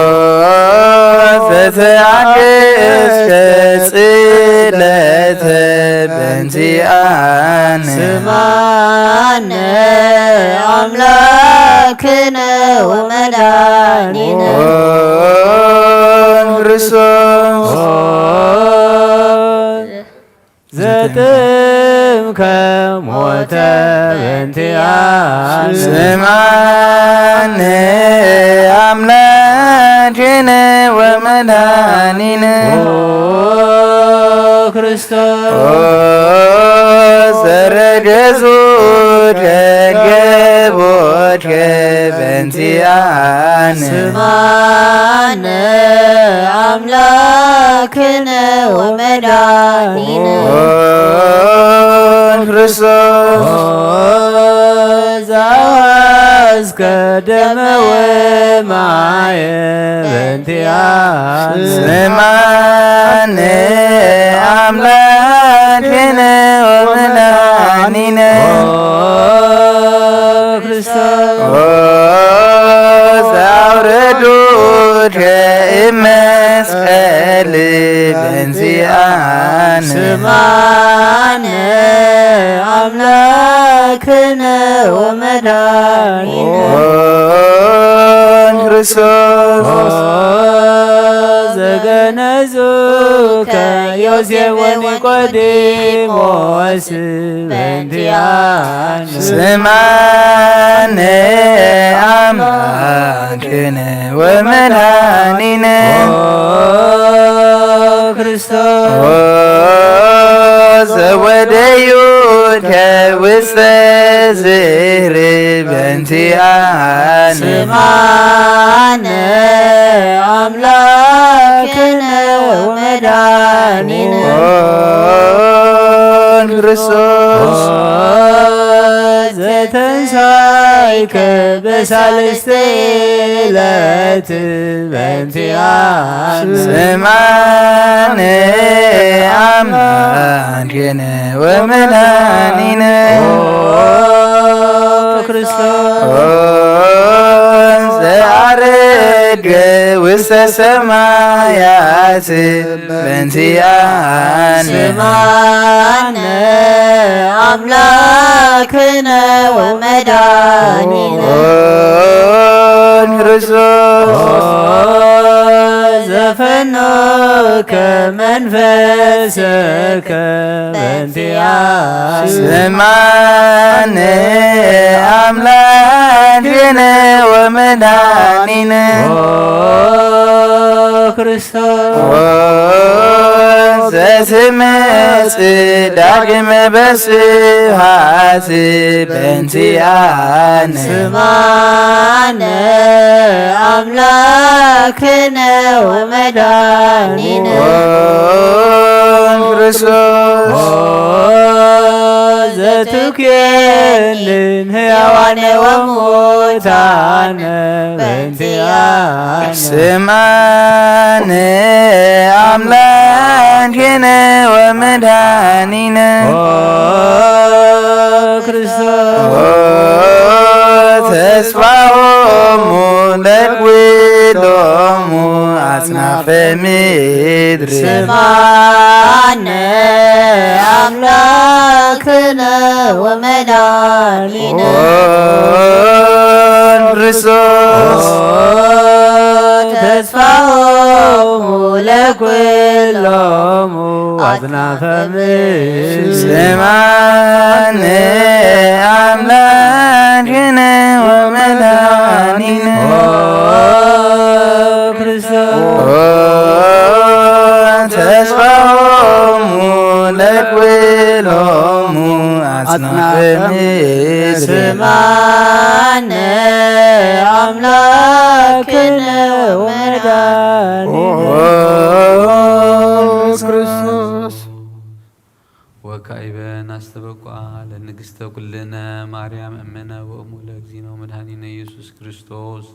ዘተአገስከ ጽለተ በእንቲኣነ። ስምዓነ ኣምላክነ ወመድኃኒነ። ኦ ክርስቶስ። ኦ ዘጥም ከሞተ በእንቲኣነ። ስምዓነ ኣምላኬነ ወመድኃኒነ። ኦ ክርስቶስ። ኦ ዘረገዙ ደገቦት በእንቲኣነ። ስምዓነ ኣምላክነ ወመድኃኒነ። ኦ ክርስቶስ። ኦ ዘአዋስከ ደመ ወማየ በእንቲኣነ። ስምዓነ ኣምላክነ ወመድኃኒነ። ኦ ክርስቶስ። ኦ ዘአውረዱከ እመስቀል በእንቲኣነ። ስምዓነ ኣምላክነ ወመድኃኒነ። ኦ ክርስቶስ። ኦ ዘገነዙከ ዮሴፍ ወኒቆዲሞስ በእንቲኣነ። ስምዓነ ኣምላክነ ወመድኃኒነ። ኦ ክርስቶስ። ኦ ዘወደዩከ ውስተ ዝክሪ በእንቲኣነ። ስምዓነ ኣምላክነ ወመድኃኒነ። ኦ ክርስቶስ። ኦ ዘተንሳይከ በሳልስቲ ዕለት በእንቲኣነ። ስምዓነ ኣምላክነ ወመድኃኒነ። ኦ ክርስቶስ። ኦ ዘዐረገ ውስተ ሰማያት በእንቲኣነ። ስምዓነ ኣምላክነ ወመድኃኒነ። ኦ ክርስቶስ። ኦ ዘፈኖከ መንፈስከ በእንቲኣነ። ስምዓነ ኣምላክነ ወመድኃኒነ። ኦ ክርስቶስ። ኦ ዘትመጽእ ዳግመ በስብሐት በእንቲኣነ። ስምዓነ ኣምላክነ ወመድኃኒነ። ኦ ክርስቶስ። ኦ ዘትኩየንን ሕያዋነ ወሙታነ በእንቲኣነ። ስምዓነ ኣምላክነ ወመድኃኒነ። ኦ ክርስቶስ። ኦ ተስፋሆሙ ለኩሎሙ አጽናፈ ምድር። ስምዓነ አምላክነ ወመድኃኒነ። ኦ ክርስቶስ። ኦ ተስፋሆሙ ለኩሎሙ አጽናፈ ምድር። ስምዓነ አምላክነ ወመድኃኒነ። ኦ ክርስቶስ። ኦ ተስፋሆሙ ለኩሎሙ አጽናፈ ምድር። ስምዓነ አምላክነ ወመድኃኒነ። ኦ ክርስቶስ። ወካዕበ ናስተበቋ ለንግሥተ ኩልነ ማርያም እምነ ወእሙ ለእግዚእነ ወመድኃኒነ ኢየሱስ ክርስቶስ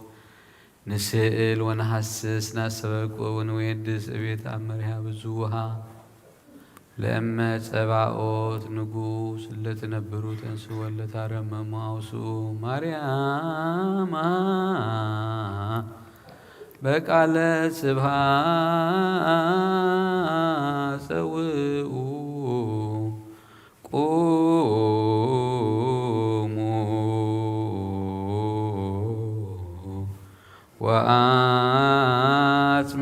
ንስእል ወነሐስስ ናስተበቁ ወንዌድስ እቤት አብ መሪሃ ብዙሃ ለእመ ጸባኦት ንጉስ ለትነብሩ ተንስኡ ወለታረመሙ አውስኡ ማርያማ በቃለ ስብሐት ጸውኡ ቁሙ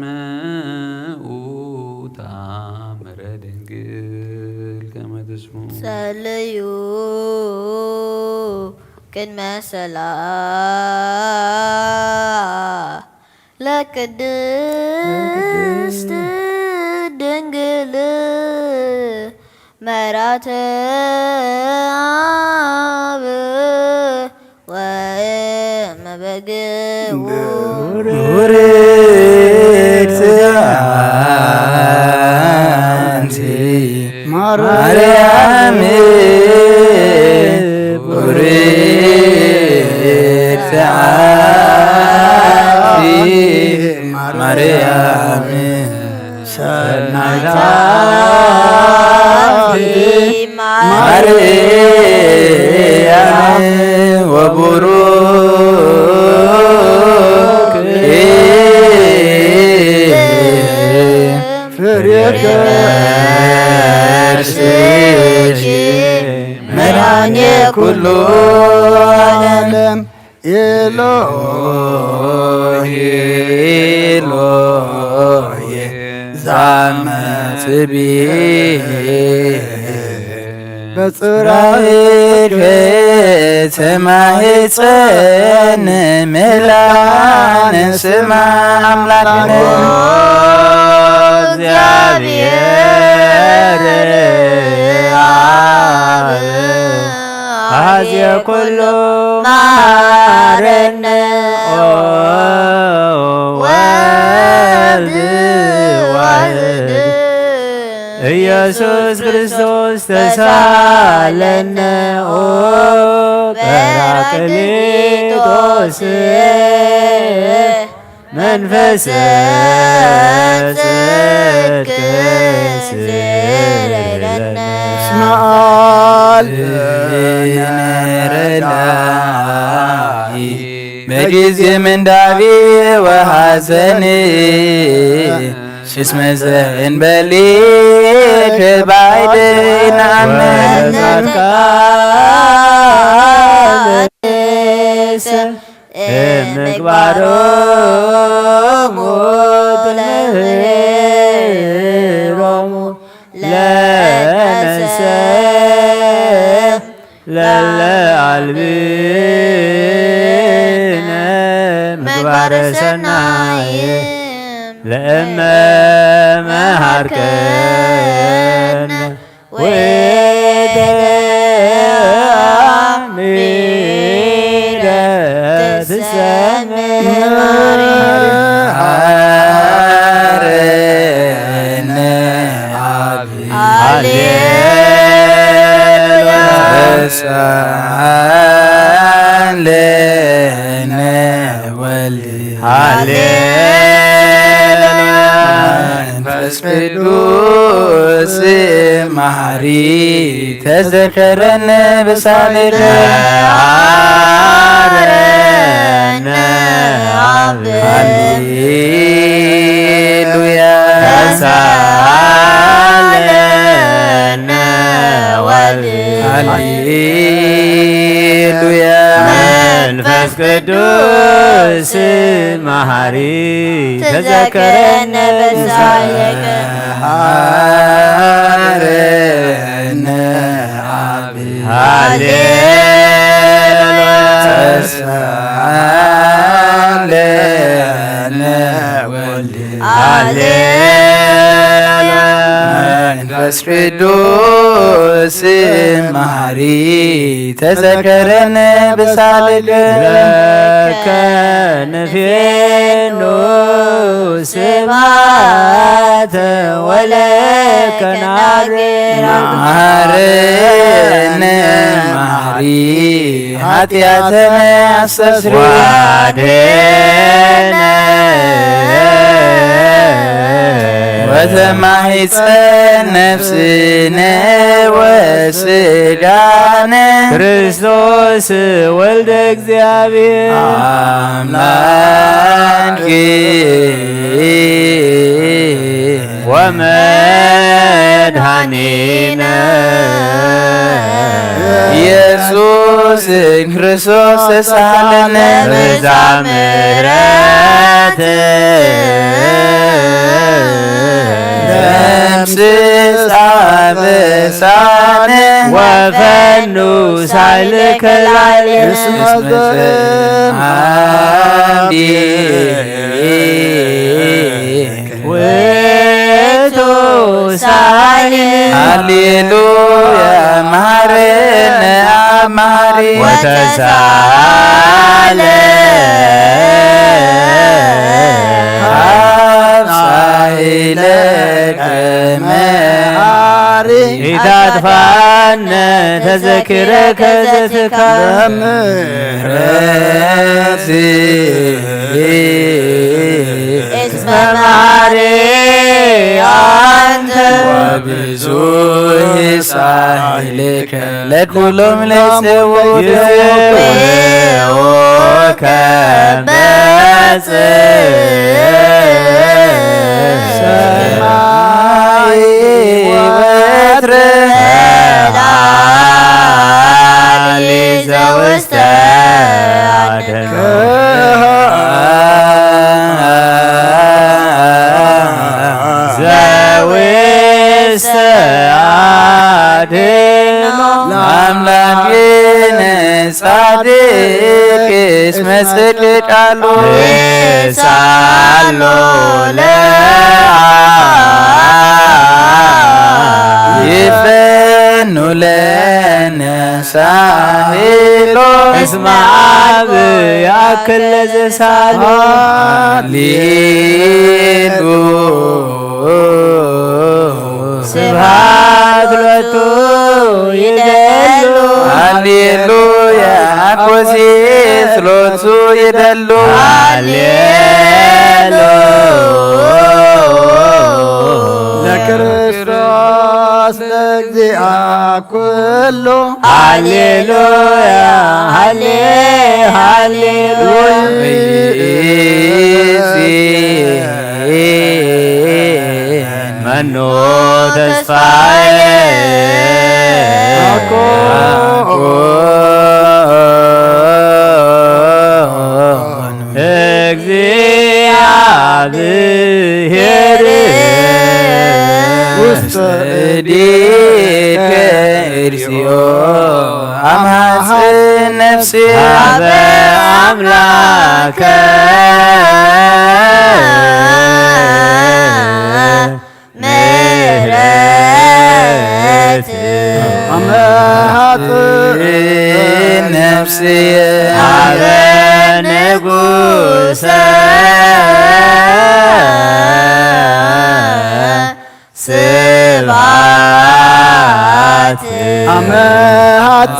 ወአጽምኡ ታምረ ድንግል ከመ ጸልዩ ቅድመ ሰላ ለቅድስት ድንግል መራተ ኣብ ወእመ በግው። ቡርክት ኣንቲ ማርያም፣ ቡርክት ኣንቲ ማርያም፣ ሰናይት ኣንቲ ማርያም፣ ወቡሩክ ፍሬ ከርስኪ መድኃኔ ኩሉ ዓለም። ኤሎሄ ኤሎሄ ዛመ ጽብሔ በጽራይከ ተማህፀን ምህላን ስማ ኣምላክነ። እግዚአብሔር አብ አዜ ኩሉ መሐረነ። ኦ ወልድ ዋህድ ኢየሱስ ክርስቶስ ተሳለነ። ኦ ጰራቅሊጦስ መንፈሰ ጽድቅ ስረነ። እስመ አልብነ ረዳኢ በጊዜ ምንዳቤ ወሐዘን እስመ ዘእንበሌከ ባዕድ ነአምን። ምግባሮሙ ትምህሮሙ ለነሰ ለለ አልብነ ምግባረ ሰናይ ለእመ መሃርከነ ወተአሚረ ትሰምዕ ማርያም። መሃረነ አብ ሃሌሉያ ተሳለነ ወልድ ሃሌሉያ። መንፈስ ቅዱስ መሐሪ ተዘከረነ በሳልከ መሃረነ አብ ሃሌሉያ ተሳለነ ወልድ ሃሌሉያ መንፈስ ቅዱስ መሐሪ ተዘከረነ በሳየቀ መሃረነ አብ ሃሌሉያ ተሳለነ ወልድ ሃሌሉያ መንፈስ ቅዱስ መሐሪ ተዘከረነ በሳልከ ለከ ንፌኑ ስብሐተ ወለከ ናግር መሐረነ መሐሪ ኃጢአተነ አስተስሪ ዋዴነ ወተማሂፀን ነፍስነ ወስጋነ ክርስቶስ ወልደ እግዚአብሔር አምላክ ወመድኃኒነ ኢየሱስ ክርስቶስ ተሳለነ በዛ ምሕረት ደምስስ አበሳነ ወፈኑ ሳይልከ ላዕሌነ። እስመ ውእቱ ሳይል። ሃሌሉያ መሐረነ አብ መሐሪ። ወተሳለ። አብ ሳይለ ከመ ኢታጥፋነ ተዘኪረከ ዘትካ። በምህረት እስመ መሐሪ አንተ። ወብዙሕ ሳይልከ ለኩሎም ለይጽውዑ። ይጽውዑከ በጽ ሰማይ ወትረ። ላሊ ዘውስተ አደኖ። ዘውስተ አደኖ። ለአምላክነ ጻድቅ እስመ ጽድቅ ቃሉ። ሳሎ ለአ ይፈኑ ለነ ሳሄሎ። እስመ አብ ያክል ለዘሳሎ። ሊሉ ስብሐት ሎቱ ይደሉ። ሃሌሉያ። አኮ ሎቱ ይደሉ። ሃሌሉ ለክርስቶስ ለእግዚአ ኩሉ። ሃሌሉያ። ሃሌ-፣ ሃሌሉያ። መኑ ተስፋዬ። አኮ። እግዚአብሔር ውስተ እዴከ እግዚኦ አምሐጽ ነፍሴ ሀበ አምላከ። ምህረት አመሃጥ ነፍስየ ሀበ ንጉሰ ስብሐት አመሃጥ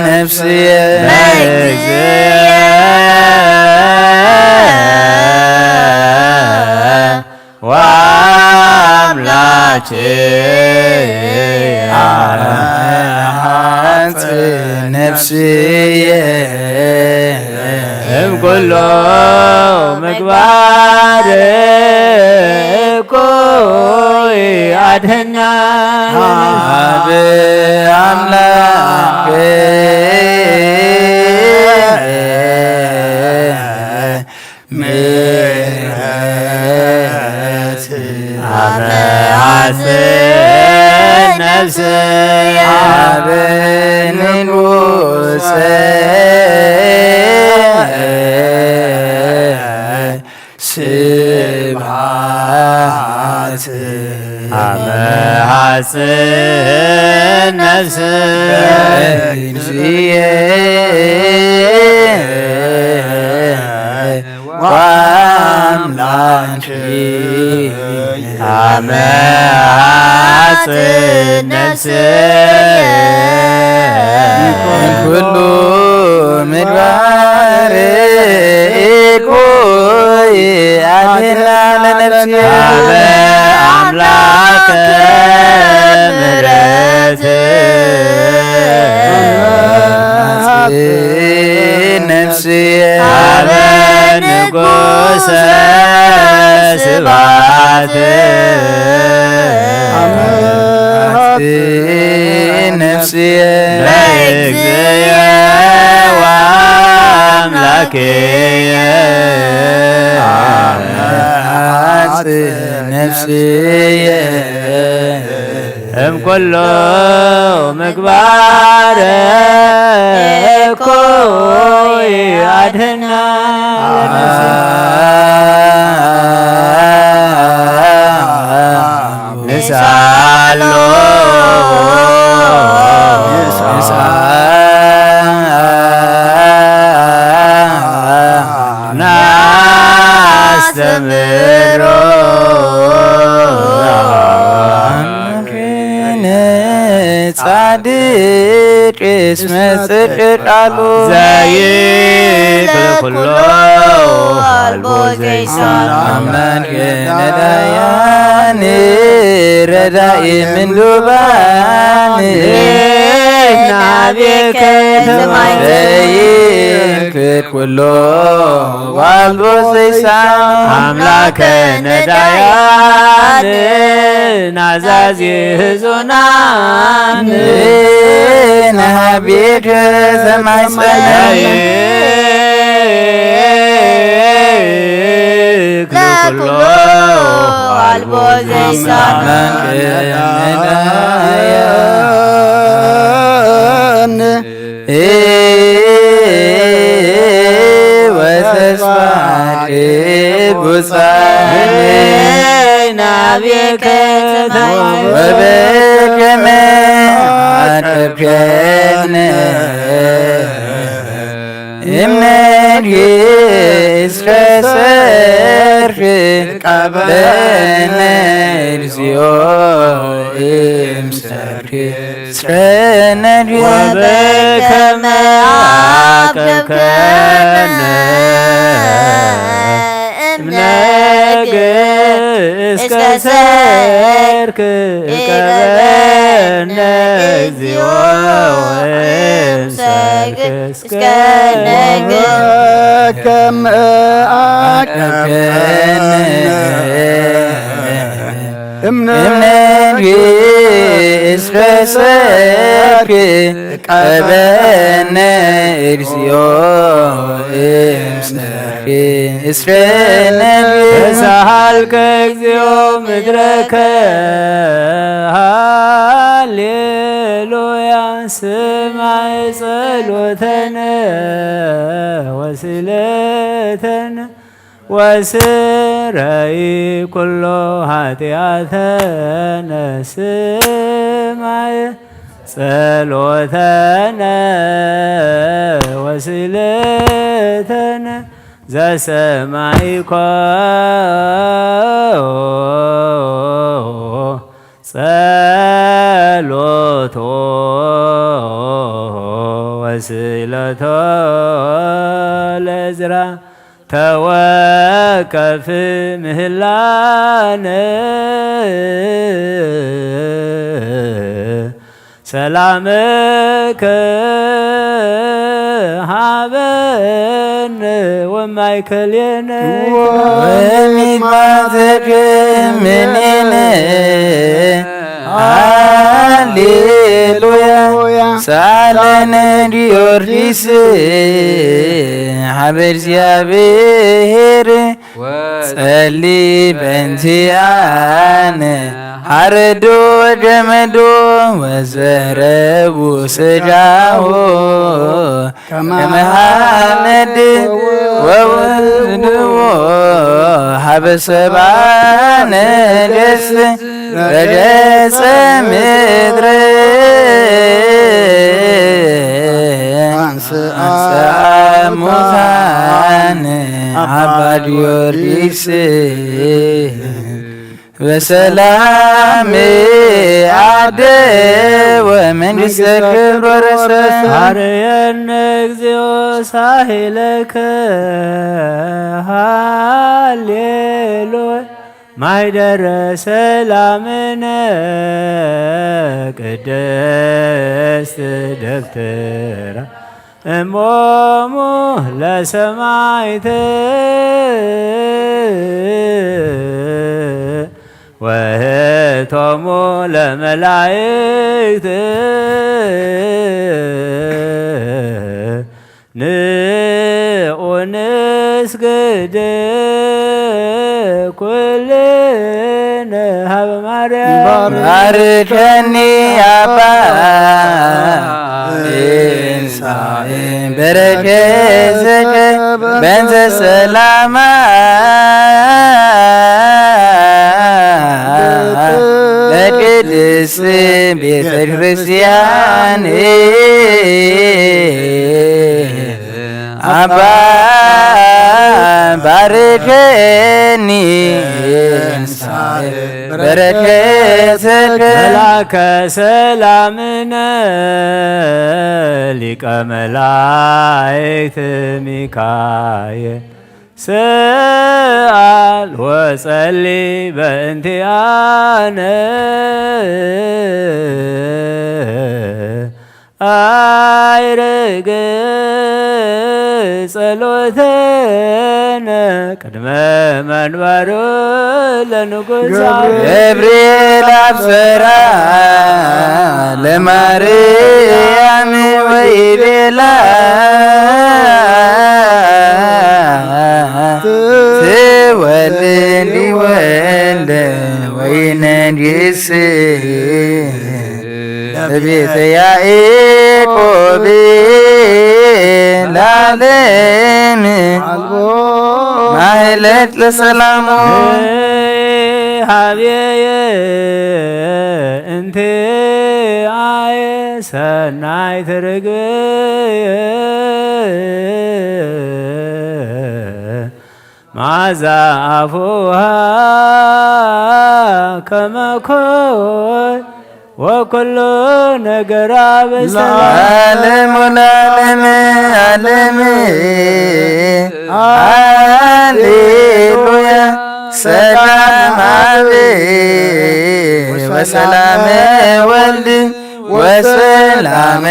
ነፍስየ ለእግዚእ ወአምላኬ አመሃጽ ነፍስየ እምኩሎ ምግባር እኩይ አድህና ሀበ አምላክ ምህረት አመሃጽ ነፍስ ሀበ ንጉሰ ስብሐት አመሃጽ ነፍስ እግዚእ ወአምላክ አመሃጽ ነፍስ ኩሉ ምግባር እኩይ አድህና ለነፍስ ሀበ አምላክ ምህረት ነፍስየ ሀበ ንጉሰ ስብሐት ነፍስየ ለእግዚእ ወአምላክየ ነፍስየ እምኩሉ ምግባር እኩይ ኣድህና። ንስኣሎ ናስተምሮ። ጻድቅ እስመ ጽድቅ ቃሉ ዘይክል ኩሎ ኣልቦ ዘይሳን። ኣምላክ ነዳያን ረዳኢ ምንዱባን ናቤከ ተማይዘይክል ኩሎ ዋልቦ ዘይሳኖ ኣምላከ ነዳያን ናዛዚ ህዙናን ናቤከ ተማይጸናይ ለኩሎ ዋልቦ ዘይሳኖ ነዳያን ወተስፋ ቅዱሳን ናቤከ ወበከመ አቀብከነ እምነድህ እስከ ሰርክ ቀበነ እግዚኦ እምሰርክ እስከ ነድህ ወበከመ አቀብከነ እምነድህ እስከ ሰርክ ቀበነ እግዚኦ እምሰርክ እስከ ነግህ ከመ አቀብከነ እምነትኪ እስከ ሰርክ ቀበነ እግዚኦ እምሰርክ እስከ ነግህ ተሳሃልከ እግዚኦ ምድረከ ሃሌሉያ ስማዕ ጸሎተነ ወስእለተነ ወስረይ ኩሎ ኃጢአተነ ስማዕ ጸሎተነ ወስእለተነ ዘሰማይኮ ጸሎቶ ወስእለቶ ለእዝራ ተወከፍ ምህላነ ሰላምከ ሃበነ ወማእከሌነ ወሚማተከ ምኔነ ሃሌሉያ ሳለነ ጊዮርጊስ ሀበ እግዚአብሔር ጸሊ በእንቲአነ ሐረዶ ገመዶ ወዘረቡ ስጋሁ ከመ ሐመድ ወወስድዎ ሀበ ሰብአ ነገሥት ረገጸ ምድረ አንስአ ሙታን አባ ጊዮርጊስ በሰላም አደ ወመንግሥተ ክብር ወረሰ። ሐረየነ እግዚኦ ሳህለከ ሃሌሉያ ማይደረ ሰላምነ ቅድስት ደብተራ እሞሙ ለሰማይት ወህቶሙ ለመላይክት ንዑ ንስግድ ኩልነ ሀበ ማርያም ባርከኒ ኣባ ኤልሳዕ በረከትከ በእንተ ሰላማ ለቅድስት ቤተ ክርስቲያን ኣባ ባርከኒ በረከትከ። መልአከ ሰላምነ ሊቀ መላእክት ሚካኤል ስኣል ወጸሊ በእንቲኣነ ኣይርግ ጸሎተነ ቅድመ መንበሩ ለንጉሳ ገብርኤል ኣብሰራ ለማርያም ወይቤላ ትወልድ ወልደ ወይነግስ ለቤተ ያዕቆብ ለዓለም ኣልቦ ማህለት ለሰላሙ ሃብየየ እንተ ኣየ ሰናይ ትርግብየ መዓዛ ኣፉሃ ከመ ኮይ ወኩሉ ነገራ በሰላም ለዓለም ወለዓለመ ዓለም። ሃሌሉያ። ሰላም አብ ወሰላም ወልድ ወሰላም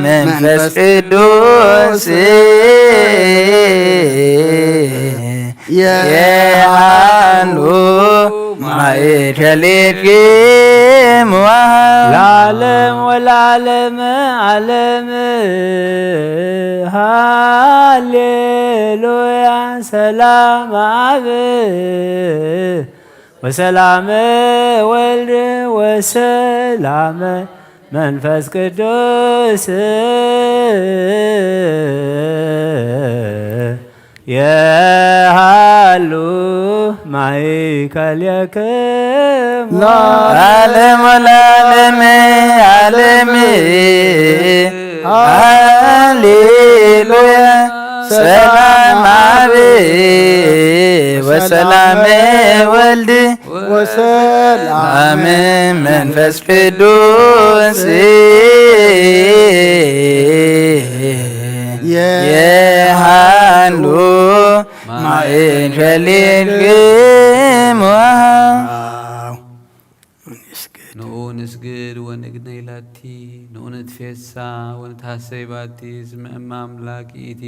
መንፈስ ቅዱስ የሃሉ ማእከሌክሙ ለዓለም ወለዓለመ ዓለም። ሃሌሉያ። ሰላም አብ ወሰላም ወልድ ወሰላም መንፈስ ቅዱስ የሃሉ ማእከሌክሙ ለዓለም ወለዓለመ ዓለም። ሃሌሉያ። ሰላም አብ ወሰላም ወልድ ወሰላም መንፈስ ቅዱስ የሃሉ ማእከሌክሙ። ንዑ ንስግድ ወንግነይ ላቲ፣ ንዑ ንትፌሳ ወንትሐሰይ ባቲ፣ እስመ እመ አምላክ ይእቲ፣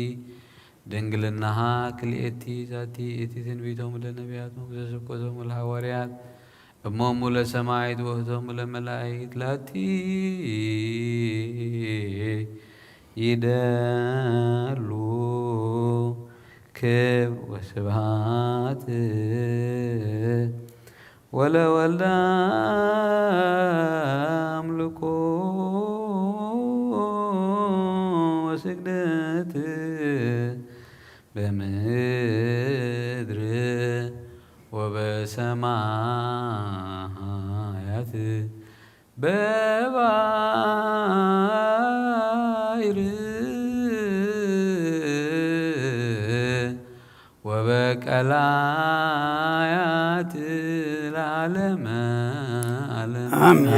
ድንግልናሃ ክልኤቲ፣ ዛቲ ይእቲ ትንቢቶሙ ለነቢያት ወስብከቶሙ ለሐዋርያት፣ እሞሙ ለሰማዕት ወእህቶሙ ለመላእክት፣ ላቲ ይደሉ ክብር ወስብሐት ወለወልድ አምልኮ ወስግደት በምድር ወበሰማያት በባሕር ወበቀላያት ለዓለመ ዓለም። አሜን።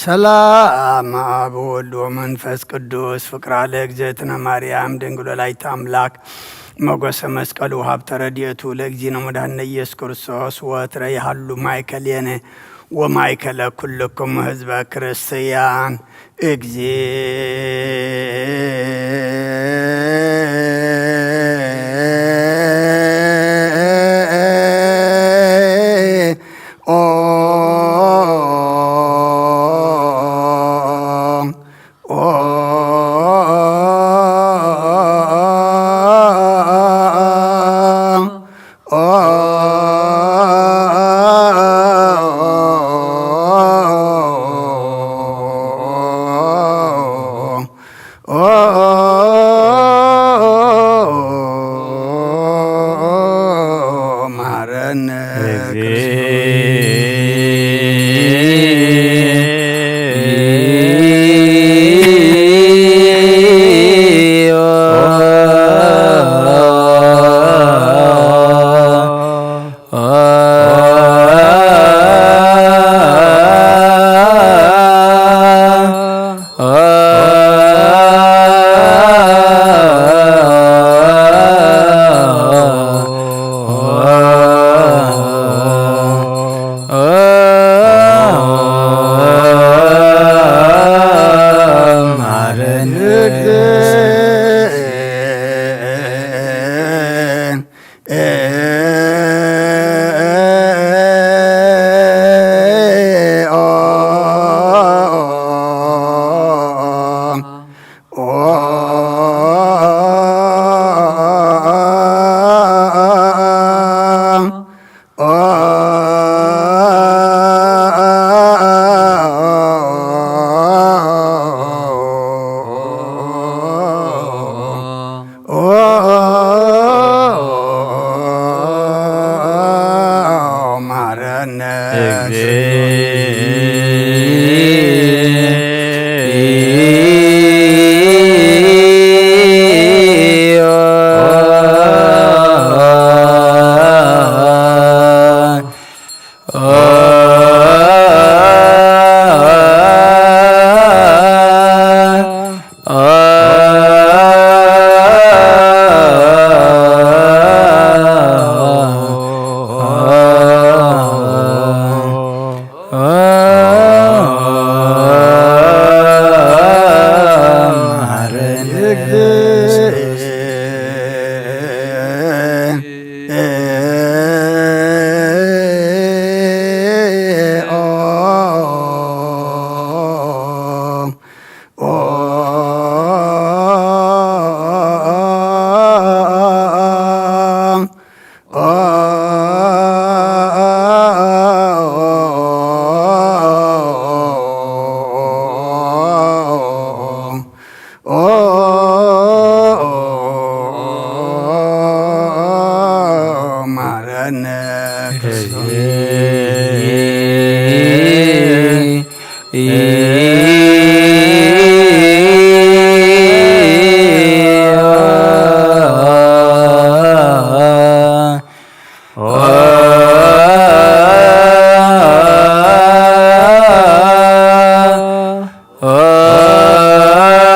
ሰላም አብ ወወልድ ወመንፈስ ቅዱስ ፍቅራ ለእግዝእትነ ማርያም ድንግል ወላዲተ አምላክ ሞገሰ መስቀሉ ሀብተ ረድኤቱ ለእግዚእነ መድኃኒነ ኢየሱስ ክርስቶስ ወትረ ይሃሉ ማእከሌነ ወማእከለ ኩልክሙ ህዝበ ክርስቲያን። እግዚኦ መሐረነ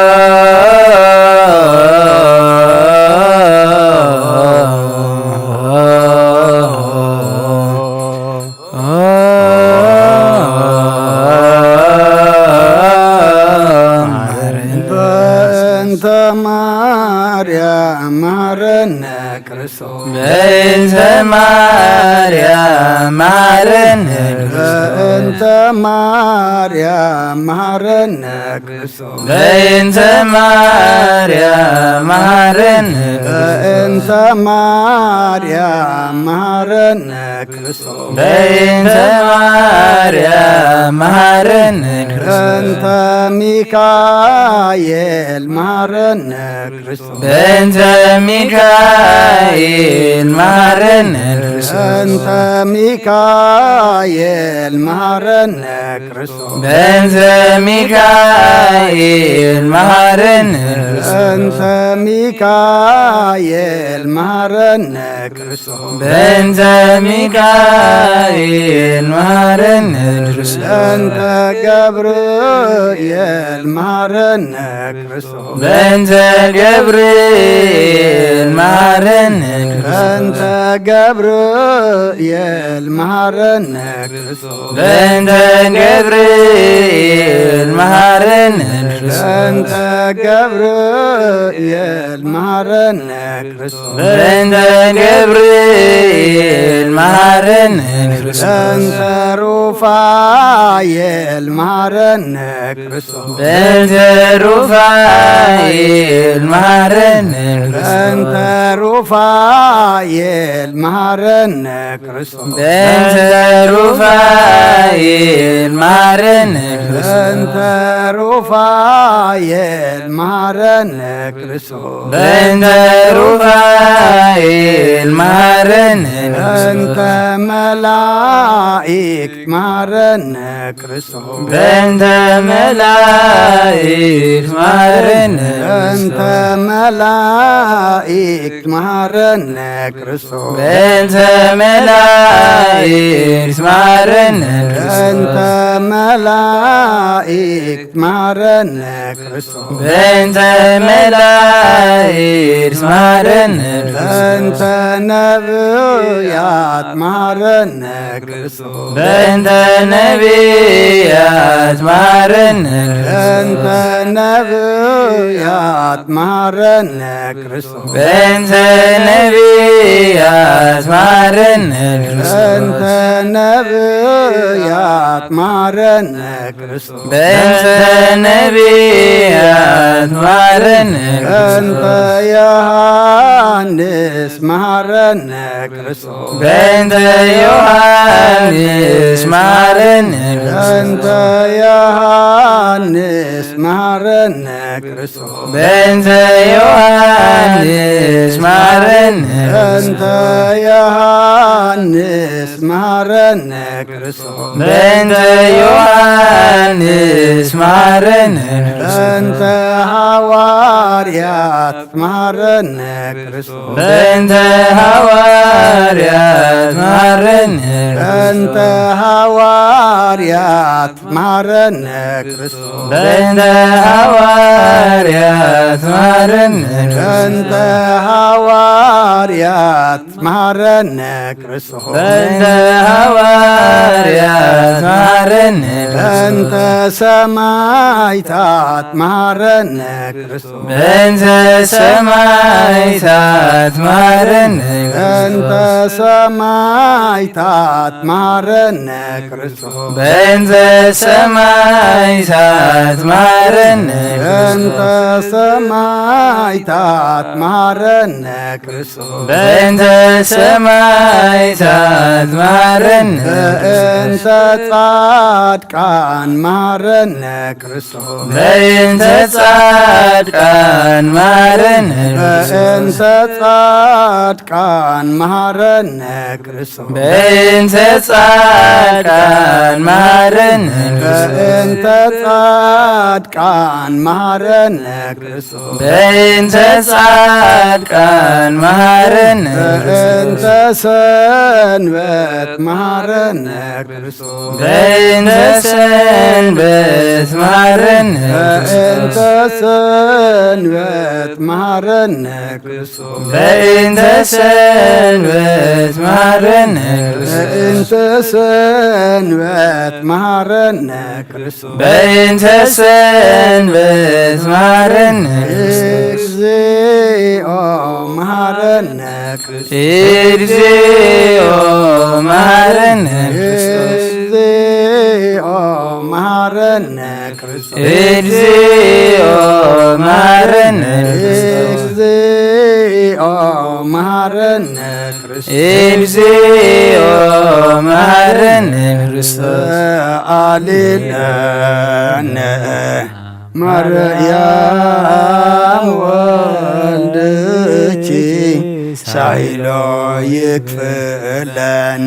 በእንተ ማርያም መሐረነ ክርስቶስ። በእንተ ማርያም መሐረነ ክርስቶስ። በእንተ ማርያም መሐረነ ክርስቶስ። በእንተ ማርያም መሐረነ ክርስቶስ። በእንተ ማርያም መሐረነ ክርስቶስ። በእንተ ማርያም መሐረነ ክርስቶስ። በእንተ ሚካኤል መሐረነ ክርስቶስ። በእንተ ሚካኤል መሐረነ ክርስቶስ። በእንተ ሚካኤል መሐረነ ክርስቶስ። በእንተ ሚካኤል መሐረነ ክርስቶስ። በእንተ ሚካኤል መሐረነ ክርስቶስ። በእንተ ሚካኤል መሐረነ ክርስቶስ። በእንተ ገብርኤል መሐረነ ክርስቶስ። በእንተ ገብርኤል መሐረነ ክርስቶስ። በእንተ ገብርኤል መሐረነ ክርስቶስ። በእንተ ገብርኤል መሐረነ ክርስቶስ። በእንተ ገብርኤል መሐረነ ክርስቶስ። በእንተ ገብርኤል መሐረነ ክርስቶስ። በእንተ ሩፋ ሩፋኤል መሃረነ ክርስቶስ። በእንተ ሩፋኤል መሃረነ ክርስቶስ። በእንተ ሩፋኤል መሃረነ ክርስቶስ። በእንተ ሩፋኤል መሃረነ ክርስቶስ። በእንተ ሩፋኤል መሃረነ ክርስቶስ። በእንተ ሩፋኤል መሃረነ። በእንተ መላእክት መሃረነ ክርስቶስ። በእንተ መላእክት መሃረነ። በእንተ መላእክት መሃረነ ክርስቶስ። በእንተ መላእክት መሃረነ። በእንተ መላእክት መሃረነ ክርስቶስ። በእንተ መላእክት መሃረነ። በእንተ ነብያት መሃረነ ክርስቶስ። በእንተ ነብያት መሃረነ። በእንተ ነብያት መሃረነ ክርስቶስ። በእንተ ነብያት መሃረነ። በእንተ ነብያት መሃረነ ክርስቶስ። በእንተ ነብያት መሃረነ። በእንተ ዮሐንስ መሃረነ ክርስቶስ። በእንተ ዮሐንስ መሃረነ። በእንተ ዮሐንስ መሃረነ ክርስቶስ። በእንተ ዮሐንስ መሃረነ። በእንተ ዮሐንስ መሃረነ ክርስቶስ። በእንተ ዮሐንስ መሃረነ። በእንተ ሐዋርያት መሃረነ ክርስቶስ። በእንተ ሐዋርያት መሃረነ። በእንተ ሐዋርያት መሃረነ ክርስቶስ። በእንተ ሐዋርያት መሃረነ። በእንተ ሐዋርያት መሃረነ ክርስቶስ። በእንተ ሐዋርያት መሃረነ። በእንተ ሰማዕታት መሃረነ ክርስቶስ። በእንተ ሰማዕታት መሃረነ። በእንተ ሰማዕታት መሃረነ ክርስቶስ። በእንተ ሰማዕታት መሃረነ። በእንተ ሰማዕታት መሃረነ ክርስቶስ። በእንተ ሰማዕታት መሃረነ። በእንተ ጻድቃን መሃረነ ክርስቶስ። በእንተ ጻድቃን መሃረነ። በእንተ ጻድቃን መሃረነ ክርስቶስ። በእንተ ጻድቃን መሃረነ። በእንተ ጻድቃን መሃረነ ክርስቶስ። በእንተ ጻድቃን መሃረነ። በእንተ ሰንበት መሃረነ ክርስቶስ። በእንተ ሰንበት መሃረነ። በእንተ ሰንበት መሃረነ ክርስቶስ። በእንተ ሰንበት መሃረነ። በእንተ ሰንበት መሃረነ ክርስቶስ። በእንተ ሰንበት መሃረነ። እግዚኦ መሃረነ ክርስቶስ። እግዚኦ መሃረነ ክርስቶስ። እግዚኦ መሃረነ ክርስቶስ። እግዚኦ መሃረነ ክርስቶስ። እግዚኦ መሃረነ ክርስቶስ። እግዚኦ መሃረነ ክርስቶስ። አሌለነ ማርያም ወልድኪ ሳይሎ ይክፍለን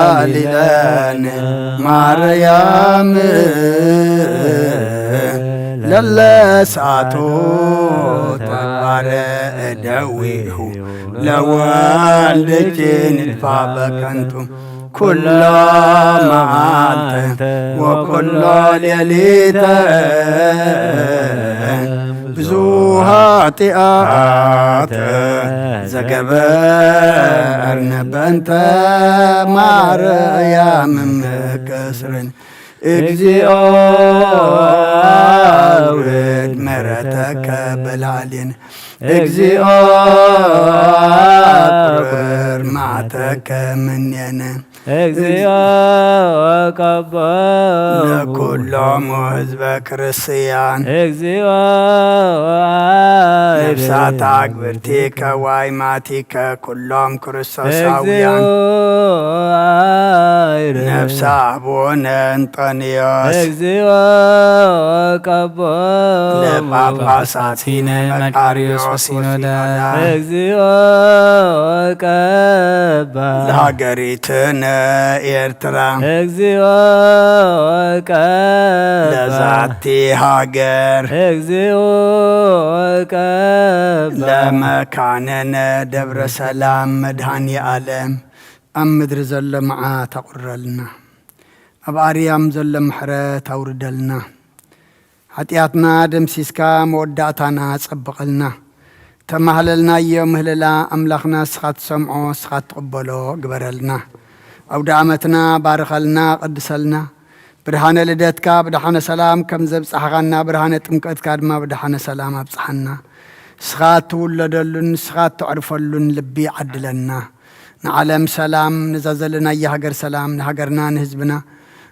ሳሊለን ማርያም ለለሳቶ ተባረ እደዊሁ ለወልድኪ ንድፋ በከንቱ ኩሎ መዓልተ ወኩሎ ሌሊተ ብዙ ኃጢአት ዘገበርነ በእንተ ማርያም ምክስርን እግዚኦ አውርድ ምሕረተከ በላዕሌነ። እግዚኦ አቁርር መዓተከ እምኔነ። እግዚኦ ቀቦ ለኩሎሙ ህዝበ ክርስቲያን። እግዚኦ ነፍሳት አግብርቲከ ዋይማቲከ ኩሎም ክርስቶሳውያን። እግዚኦ አይረ ነፍሰ አቡነ እንጦንዮስ። እግዚኦ ቀቦ ለጳጳሳት ሲነ መቃርዮስ ወሲኖዳ። ወሲኖዳ። እግዚኦ ቀባ ለሃገሪትነ ኤርትራ። እግዚኦ ቀባ ለዛቲ ሃገር። እግዚኦ ቀባ ለመካነነ ደብረ ሰላም መድኃኔ ዓለም። ኣብ ምድሪ ዘሎ መዓት ኣቑርረልና። ኣብ ኣርያም ዘሎ ምሕረት ኣውርደልና። ሓጢኣትና ደምሲስካ መወዳእታና ጸብቐልና። ተማህለልናዮ ምህለላ ኣምላኽና፣ ንስኻ ትሰምዖ፣ ንስኻ ትቕበሎ ግበረልና። ኣውደ ዓመትና ባርኸልና፣ ቀድሰልና። ብርሃነ ልደትካ ብደሓነ ሰላም ከም ዘብጻሕኻና፣ ብርሃነ ጥምቀትካ ድማ ብደሓነ ሰላም ኣብጽሓና። ንስኻ እትውለደሉን ንስኻ እተዕርፈሉን ልቢ ዓድለና። ንዓለም ሰላም፣ ነዛ ዘለናያ ሃገር ሰላም፣ ንሃገርና፣ ንህዝብና፣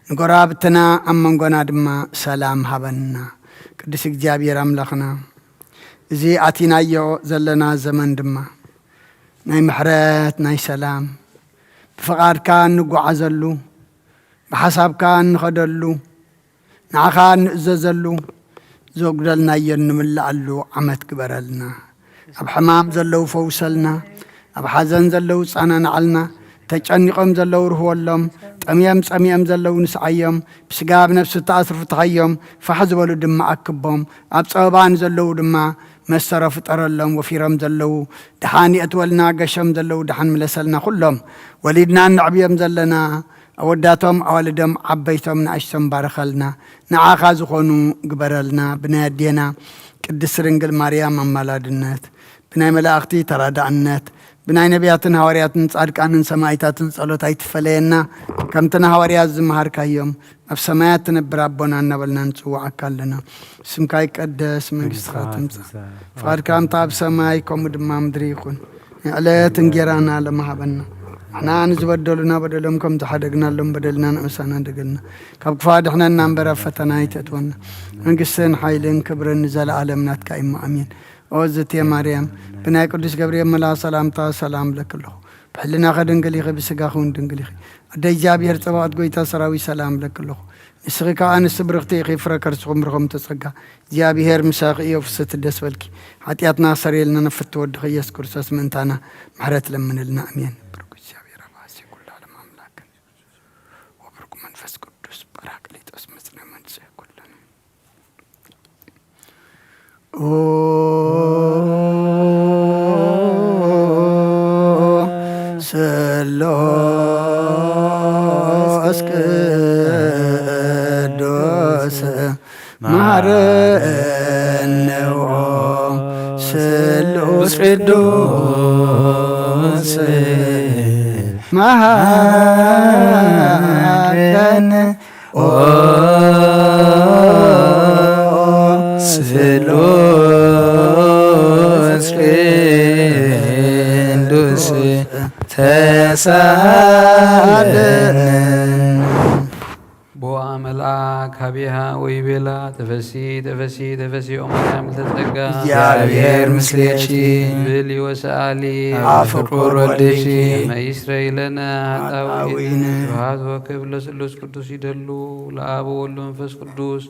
ንጎረባብትና፣ ኣብ መንጎና ድማ ሰላም ሃበና። ቅዱስ እግዚኣብሔር ኣምላኽና፣ እዚ ኣቲናዮ ዘለና ዘመን ድማ ናይ ምሕረት፣ ናይ ሰላም፣ ብፍቓድካ እንጓዓዘሉ፣ ብሓሳብካ እንኸደሉ፣ ንዓኻ እንእዘዘሉ፣ ዘጉደልናዮ እንምልኣሉ ዓመት ግበረልና። ኣብ ሕማም ዘለዉ ፈውሰልና፣ ኣብ ሓዘን ዘለዉ ጻናንዓልና፣ ተጨኒቖም ዘለዉ ርህወሎም፣ ጠምዮም ጸሚኦም ዘለዉ ንስዓዮም፣ ብስጋ ኣብ ነፍሲ እተኣስሩ ፍትሓዮም፣ ፋሕ ዝበሉ ድማ ኣክቦም፣ ኣብ ጸበባ ንዘለዉ ድማ መሰሮ ፍጠረሎም፣ ወፊሮም ዘለዉ ደሓን የእትወልና፣ ገሾም ዘለዉ ደሓን ምለሰልና፣ ኩሎም ወሊድና እነዕብዮም ዘለና ኣወዳቶም ኣዋልዶም ዓበይቶም ንኣሽቶም ባርኸልና፣ ንዓኻ ዝኾኑ ግበረልና። ብናይ ኣዴና ቅድስት ድንግል ማርያም ኣማላድነት፣ ብናይ መላእኽቲ ተራዳእነት፣ ብናይ ነቢያትን ሃዋርያትን ጻድቃንን ሰማዕታትን ጸሎት ኣይትፈለየና። ከምቲ ንሃዋርያት ዝመሃርካዮም ኣብ ሰማያት ትነብር ኣቦና እናበልና ንጽውዓካ ኣለና። ስምካ ይቀደስ፣ መንግስትኻ ትምጻእ፣ ፍቓድካ ከምቲ ኣብ ሰማይ ከምኡ ድማ ምድሪ ይኹን። ንዕለት እንጌራና ሎሚ ሃበና። ንሕና ንዝበደሉና በደሎም ከም ዝሓደግናሎም በደልና ንእሳና ደገልና። ካብ ክፉ ኣድሕነና እምበር ኣብ ፈተና ኣይተእትወና። መንግስትን ሓይልን ክብርን ንዘለኣለም ናትካ እዩ። ኣሜን። ኦ ዝቴ ማርያም፣ ብናይ ቅዱስ ገብርኤል መልኣኽ ሰላምታ ሰላም እብለኪ ኣለኹ። ብሕልናኺ ድንግል ኢኺ፣ ብስጋኺ እውን ድንግል ኢኺ። ኣደ እግዚኣብሔር ጸባኦት፣ ጎይታ ሰራዊት፣ ሰላም እብለኪ ኣለኹ። ንስኺ ከኣ ኣንስቲ ብርኽቲ ኢኺ፣ ፍረ ከርስኹም ብሩኽ እምተ ጸጋ፣ እግዚኣብሔር ምሳኺ እዩ። ፍስሕቲ ደስ በልኪ፣ ሓጢኣትና ሰረየልና፣ ንፍትወ ወድኺ ኢየሱስ ክርስቶስ ምእንታና ምሕረት ለምንልና። ኣሜን። ብሩክ እግዚኣብሔር ኣብ ኣስይ ኩሉ ዓለም ኣምላክን ወብሩክ መንፈስ ቅዱስ ጳራቅሊጦስ መጽንሒ መንጽሔ ኩልን። ኦ ስሉስ ቅዱስ መሃረነ፣ ኦ ስሉስ ቅዱስ መሃረነ። ኦ ስሉስ ቅዱስ ተሳለነ። ቦአ መልአክ ሀቤሃ ወይቤላ ተፈሲ ተፈሲ ተፈሲ ኦ ማርያም ምልዕተ ጸጋ እግዚአብሔር ምስሌኪ። ብሊ ወሰአሊ አፍቁር ወልድኪ። መይስረይ ለነ ኃጣውኢነ። ኃጣውኢነ። ስብሐት ወክብር ለስሉስ ቅዱስ ይደሉ ለአብ ወወልድ ወመንፈስ ቅዱስ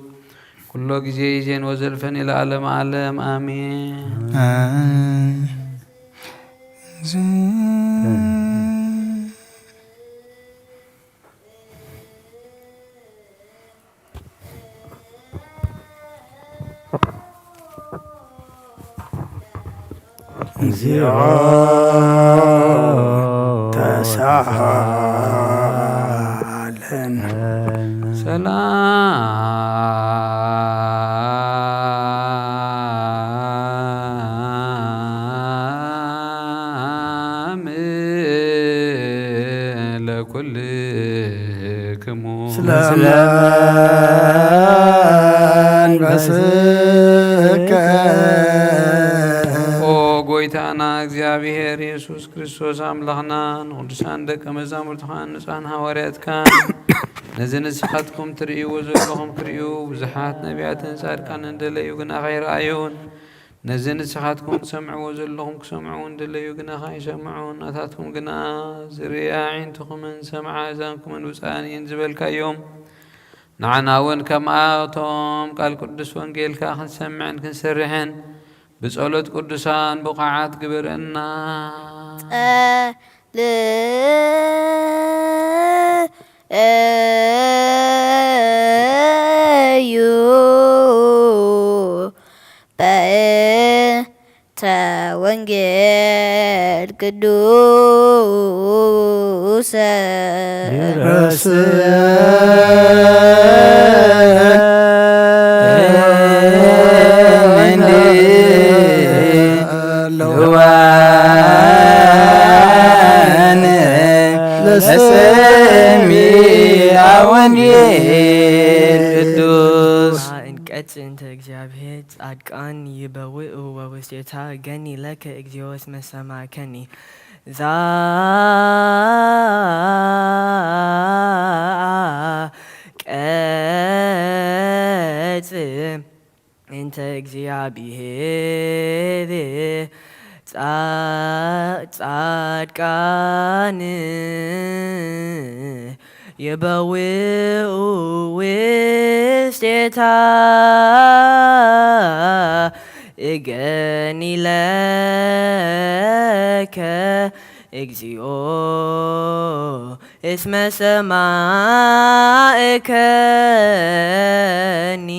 ኩሎ ጊዜ ይዜን ወዘልፈን ለዓለመ ዓለም አሜን። እግዚኦ ተሳሃለን። ሰላም ለኩልክሙ። ስለመንፈስከ። ኦ ጎይታና እግዚኣብሔር የሱስ ክርስቶስ ኣምላኽና፣ ንቅዱሳን ደቀ መዛሙርትኻን ንጹሓን ሃዋርያትካን፣ ነዚ ንስኻትኩም ትርእይዎ ዘለኹም ክርእዩ፣ ብዙሓት ነቢያትን ጻድቃንን ደለዩ፣ ግና ከይረኣዩን፣ ነዚ ንስኻትኩም ትሰምዕዎ ዘለኹም ክሰምዑ እንደለዩ፣ ግና ከይሰምዑን፣ ናታትኩም ግና ዝርኢ ኣዒንትኹምን ዝሰምዓ ኣእዛንኩምን ብፁዓን እየን ዝበልካዮም፣ ንዓና እውን ከምኣቶም ቃል ቅዱስ ወንጌልካ ክንሰምዕን ክንሰርሕን ብጸሎት ቅዱሳን ብቑዓት ግበረና። ጸልዩ በእንተ ወንጌል ቅዱሰ። ይረስ ልዋን ለሰሚዐ ወንጌል ቅዱስ። እንቀጽ እንተ እግዚኣብሔር ጻድቃን ይበውኡ ወውስቴታ ገኒ ለከ እግዚኦ እስመ ሰማዕከኒ። ዛ ቀጽ እንተ እግዚኣብሔር ጻ- ጻድቃን ይበውኡ ውስቴታ እገኒ ለከ እግዚኦ እስመ ሰማዕከኒ።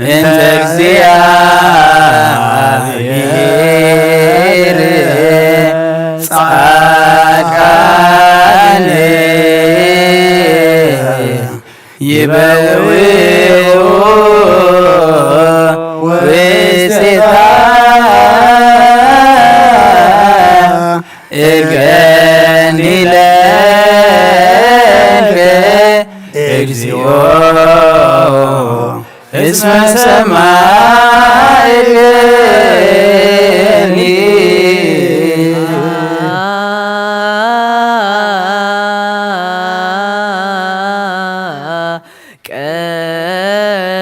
እንተ እግዚኣብሔር ጻድቃን ይበውኡ ውስቴታ እገኒ ለከ እግዚኦ እስመ ሰማዕከኒ።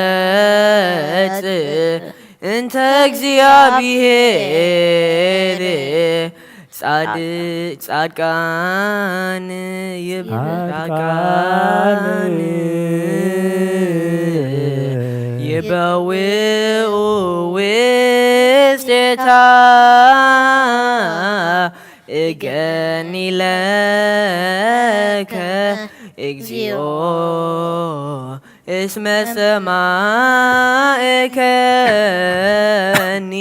ቀጽ እንተ እግዚኣብሔር ጻድቅ ጻድቃን ይብ- ጻድቃን ይበውኡ ውስቴታ እገኒ ለከ እግዚኦ እስመ ሰማዕከኒ።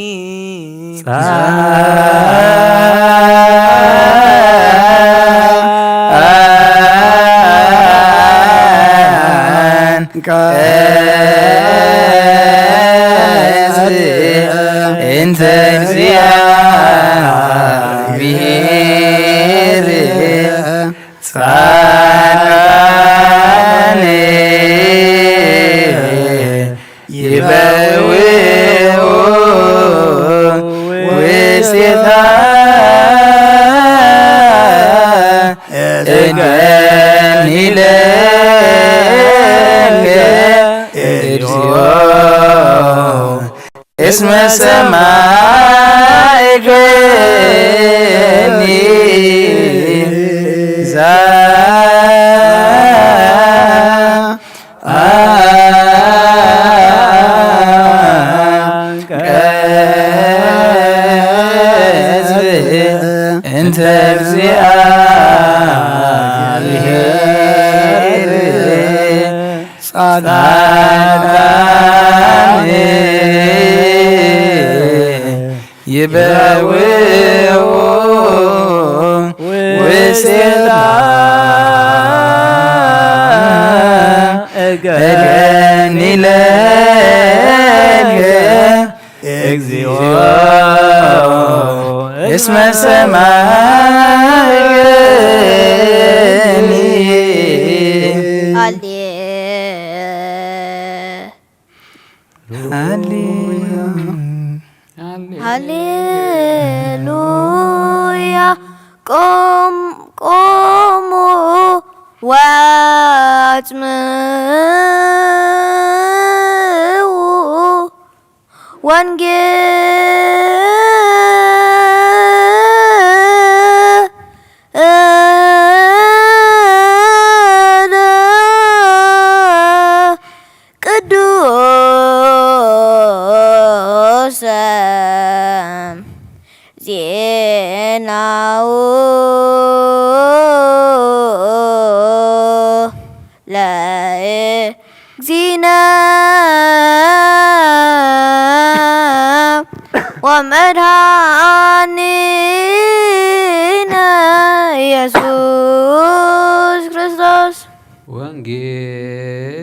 እንተ እግዚኣብሔር ጻድቃን ይበውኡ ውስቴታ እገኒ ለከ እግዚኦ እስመ ሰማዕከኒ። ዛ እንተ እግዚኣብሔር ጻድቃን ይበውኡ ውስቴታ ገገኒ ለልከ እግዚኦ እስመ ሰማዕከኒ። ሃሌ- ሃሌሉያ። ሃሌሉያ። ቆም-፣ ቆሙ ወአጽምዑ ወንጌለ ቅዱሰ ዜናሁ ለእግዚእነ ወመድኃኒነ ኢየሱስ ክርስቶስ። ወንጌል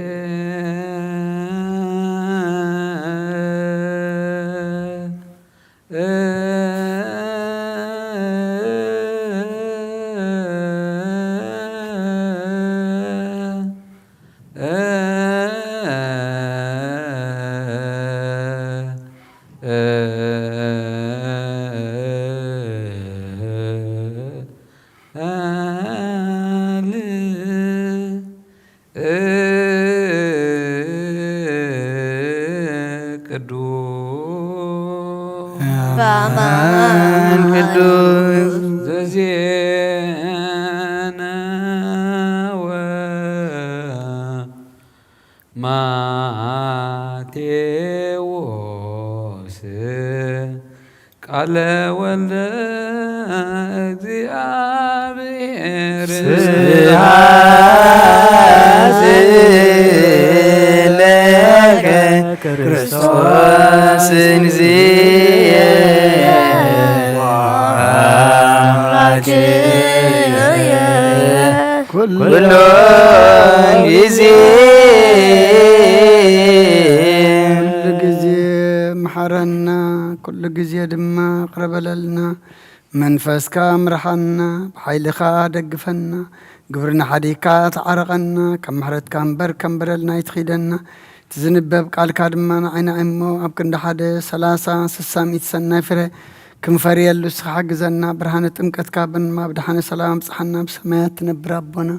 ቅዱስ በአማን ቅዱስ ዘዜነወ ማቴዎስ ቃለ ወልደ እግዚአብሔር። ስብሐት ለከ ክርስቶስ እግዚእ ኩሎ ጊዜ። ኩሉ ግዜ መሓረና፣ ኩሉ ግዜ ድማ ቅረ በለልና። መንፈስካ ምርሓና፣ ብሓይልኻ ደግፈና። ግብርና ሓዲግካ ተዓረቐና፣ ካብ ምሕረትካ እምበር ከም በደልና ኣይትኺደና። እቲ ዝንበብ ቃልካ ድማ ንዓይና እሞ ኣብ ክንዲ ሓደ፣ ሰላሳ፣ ስሳ፣ ሚእቲ ሰናይ ፍረ ክንፈርየሉ ንስኻ ሓግዘና። ብርሃነ ጥምቀትካ ብንማ ብድሓነ ሰላም ኣብጽሓና። ብሰማያት ትነብር ኣቦና፣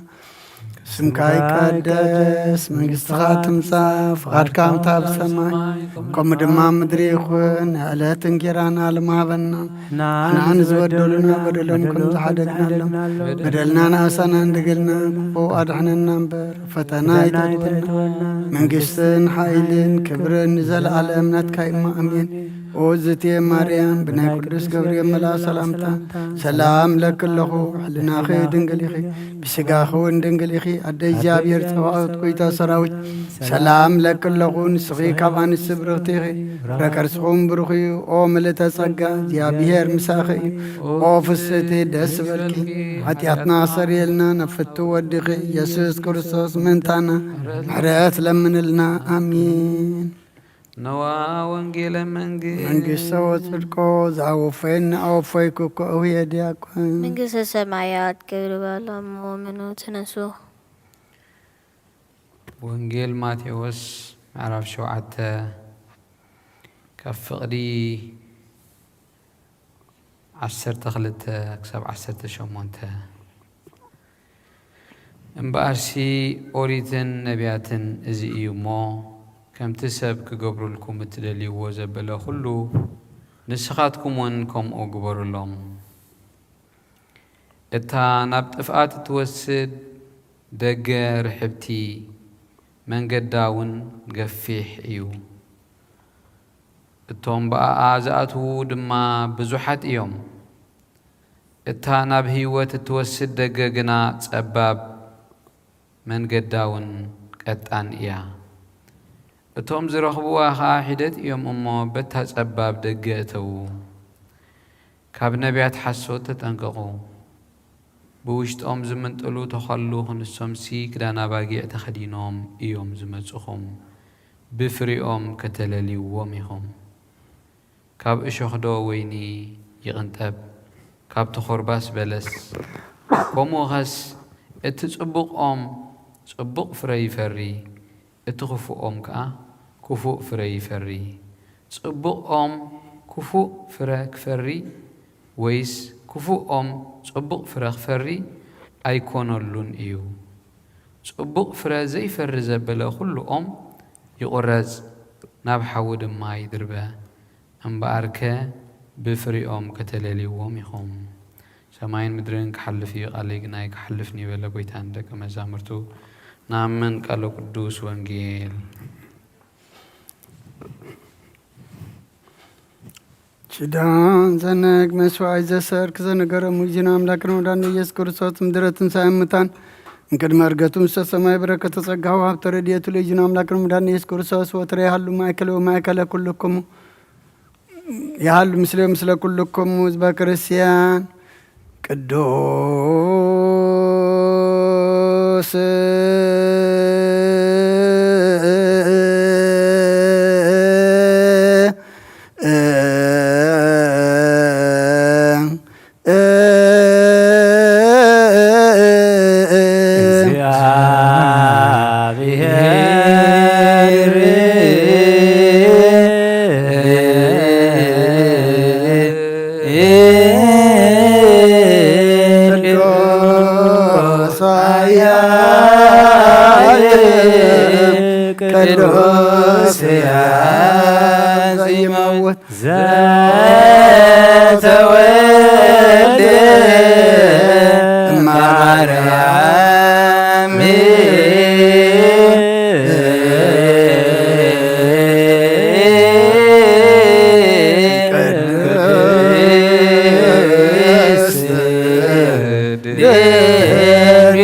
ስምካ ይቀደስ፣ መንግስትኻ ትምጻእ፣ ፍቓድካ ከምታ ኣብ ሰማይ ከምኡ ድማ ኣብ ምድሪ ይኹን። ዕለት እንጌራና ሎሚ ሃበና። ንዓና ንዝበደሉና በደሎም ከም ዝሓደግናሎም፣ በደልና ንኣሳና እንድግልና፣ ክፉእ ኣድሕነና እምበር፣ ፈተና ኣይተእትወና። መንግስትን ሓይልን ክብርን ንዘለኣለም ናትካ እዩ እሞ፣ ኣሜን። ኦ ዝቴ ማርያም፣ ብናይ ቅዱስ ገብርኤል መልኣኽ ሰላምታ ሰላም እለኪ ኣለኹ። ሕልናኺ ድንግል ኢኺ፣ ብስጋኺ እውን ድንግል ኢኺ። ኣደ እግዚኣብሔር ጸባኦት፣ ጎይታ ሰራዊት፣ ሰላም እለኪ ኣለኹ። ንስኺ ካብ ኣንስቲ ብርኽቲ ኢኺ፣ ፍረ ከርስኹም ብሩኽ እዩ። ኦ ምልእተ ጸጋ፣ እግዚኣብሔር ምሳኺ እዩ። ኦ ፍስሕቲ፣ ደስ ይበልኪ፣ ሓጢኣትና ኣሰርየልና፣ ናብ ፍቱ ወድኺ ኢየሱስ ክርስቶስ ምእንታና ምሕረት ለምንልና። ኣሜን። ነዋ ወንጌለ መንግስት። መንግስተ ወጽድቆ ዘአወፈየኒ አወፈይኩ እኮ እሁየ ዲያቆን። መንግስተ ሰማያት ክብር በሎሙ ምኑ ትነሱ። ወንጌል ማቴዎስ ምዕራፍ ሸውዓተ ካብ ፍቕዲ ዓሰርተ ክልተ ክሳብ ዓሰርተ ሸሞንተ። እምበኣርሲ ኦሪትን ነቢያትን እዚ እዩ እሞ፣ ከምቲ ሰብ ክገብሩልኩም እትደልይዎ ዘበለ ኹሉ፣ ንስኻትኩም እውን ከምኡ ግበሩሎም። እታ ናብ ጥፍኣት እትወስድ ደገ ርሕብቲ፣ መንገዳ እውን ገፊሕ እዩ። እቶም ብኣኣ ዝኣትዉ ድማ ብዙሓት እዮም። እታ ናብ ህይወት እትወስድ ደገ ግና ጸባብ፣ መንገዳ እውን ቀጣን እያ። እቶም ዝረኽብዋ ኸኣ ሒደት እዮም እሞ፣ በታ ጸባብ ደገ እተዉ። ካብ ነቢያት ሓሶት ተጠንቀቑ። ብውሽጦም ዝምንጥሉ ተዃሉ ክንሶምሲ ክዳን ኣባጊዕ ተኸዲኖም እዮም ዝመጹኹም። ብፍሪኦም ከተለልይዎም ኢኹም። ካብ እሾኽዶ ወይኒ ይቕንጠብ? ካብ ተኾርባስ በለስ? ከምኡኸስ እቲ ጽቡቕ ኦም ጽቡቕ ፍረ ይፈሪ፣ እቲ ክፉእ ኦም ከኣ ክፉእ ፍረ ይፈሪ። ጽቡቕ ኦም ክፉእ ፍረ ክፈሪ ወይስ ክፉእ ኦም ጽቡቕ ፍረ ክፈሪ ኣይኮነሉን እዩ። ጽቡቕ ፍረ ዘይፈሪ ዘበለ ኹሉ ኦም ይቑረጽ፣ ናብ ሓዊ ድማ ይድርበ። እምበኣርከ ብፍሪኦም ከተለልይዎም ኢኹም። ሰማይን ምድርን ክሓልፍ እዩ፣ ቃለይ ግና ኣይክሓልፍን እዩ በለ ጐይታ ንደቀ መዛሙርቱ። ንኣምን ቃለ ቅዱስ ወንጌል። ኪዳን ዘነግ መስዋዕት ዘሰርክ ዘነገረ ሙዚና ኣምላክን ወዳን ኢየሱስ ክርስቶስ ምድረ ትንሳኤ እሙታን እንቅድመ እርገቱ ምስተ ሰማይ በረከተ ጸጋሁ ሃብተ ረድኤቱ ለይዚና ኣምላክን ወዳን ኢየሱስ ክርስቶስ ወትረ ይሃሉ ማእከለ ወማእከለ ኩልክሙ ይሃሉ ምስለ ምስለ ኩልክሙ ህዝበ ክርስቲያን ቅዱስ ቅዱስ ሕያው ዘይመውት ዘተወልደ እማርያም ቅድስት ድንግል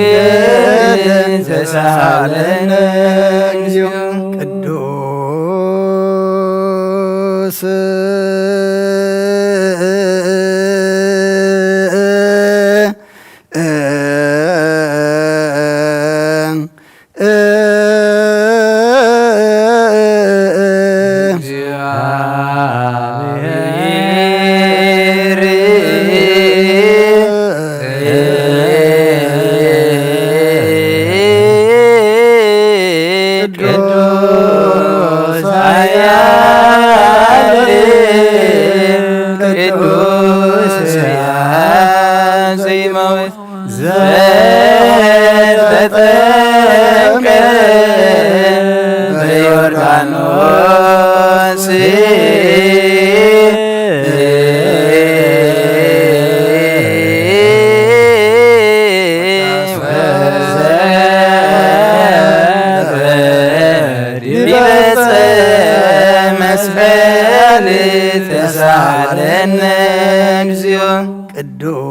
ተሳለነ እግዚኦ። ቅዱስ ቅዱስ ኃያል ቅዱስ ሕያው ዘይመውት ዘተጠምቀ በዮርዳኖስ ዲበ ዕፀ መስቀል ተሳለነ እግዚኦ። ቅዱስ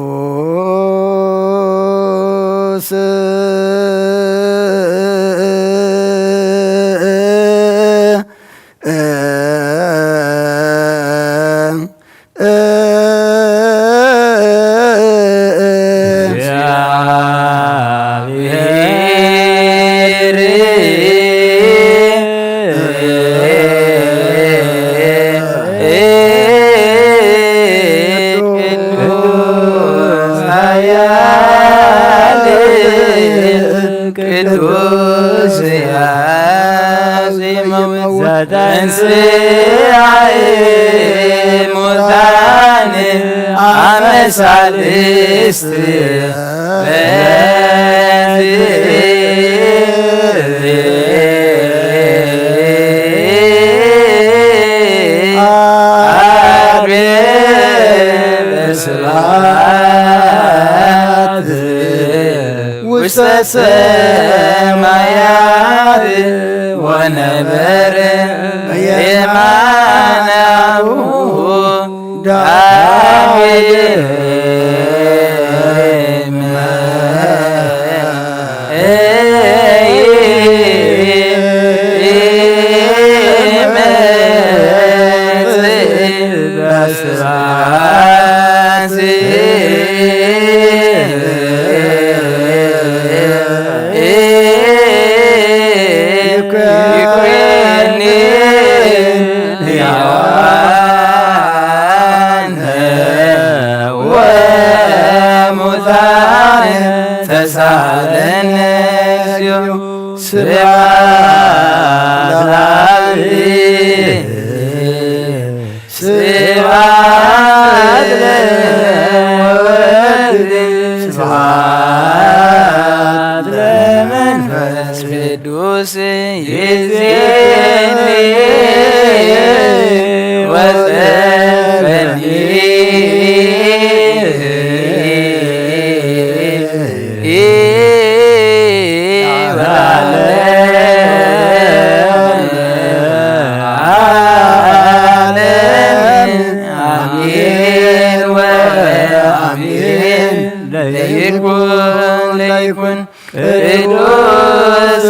ቅዱስ ሕያው ዘይመውት ዘተንሥአ እሙታን አመ ሣልስት ውስተ ሰማያት ወነበረ በየማነ አቡሁ ዳግመ ይመጽእ በስብሐት ስብሐት ለአብ፣ ስብሐት ለወልድ፣ ስብሐት ለመንፈስ ቅዱስ። ይዜኒ ወጸበኒ ወለዓለመ ዓለም። አሜን ወአሜን። ለይኩን ለይኩን ቅዱስ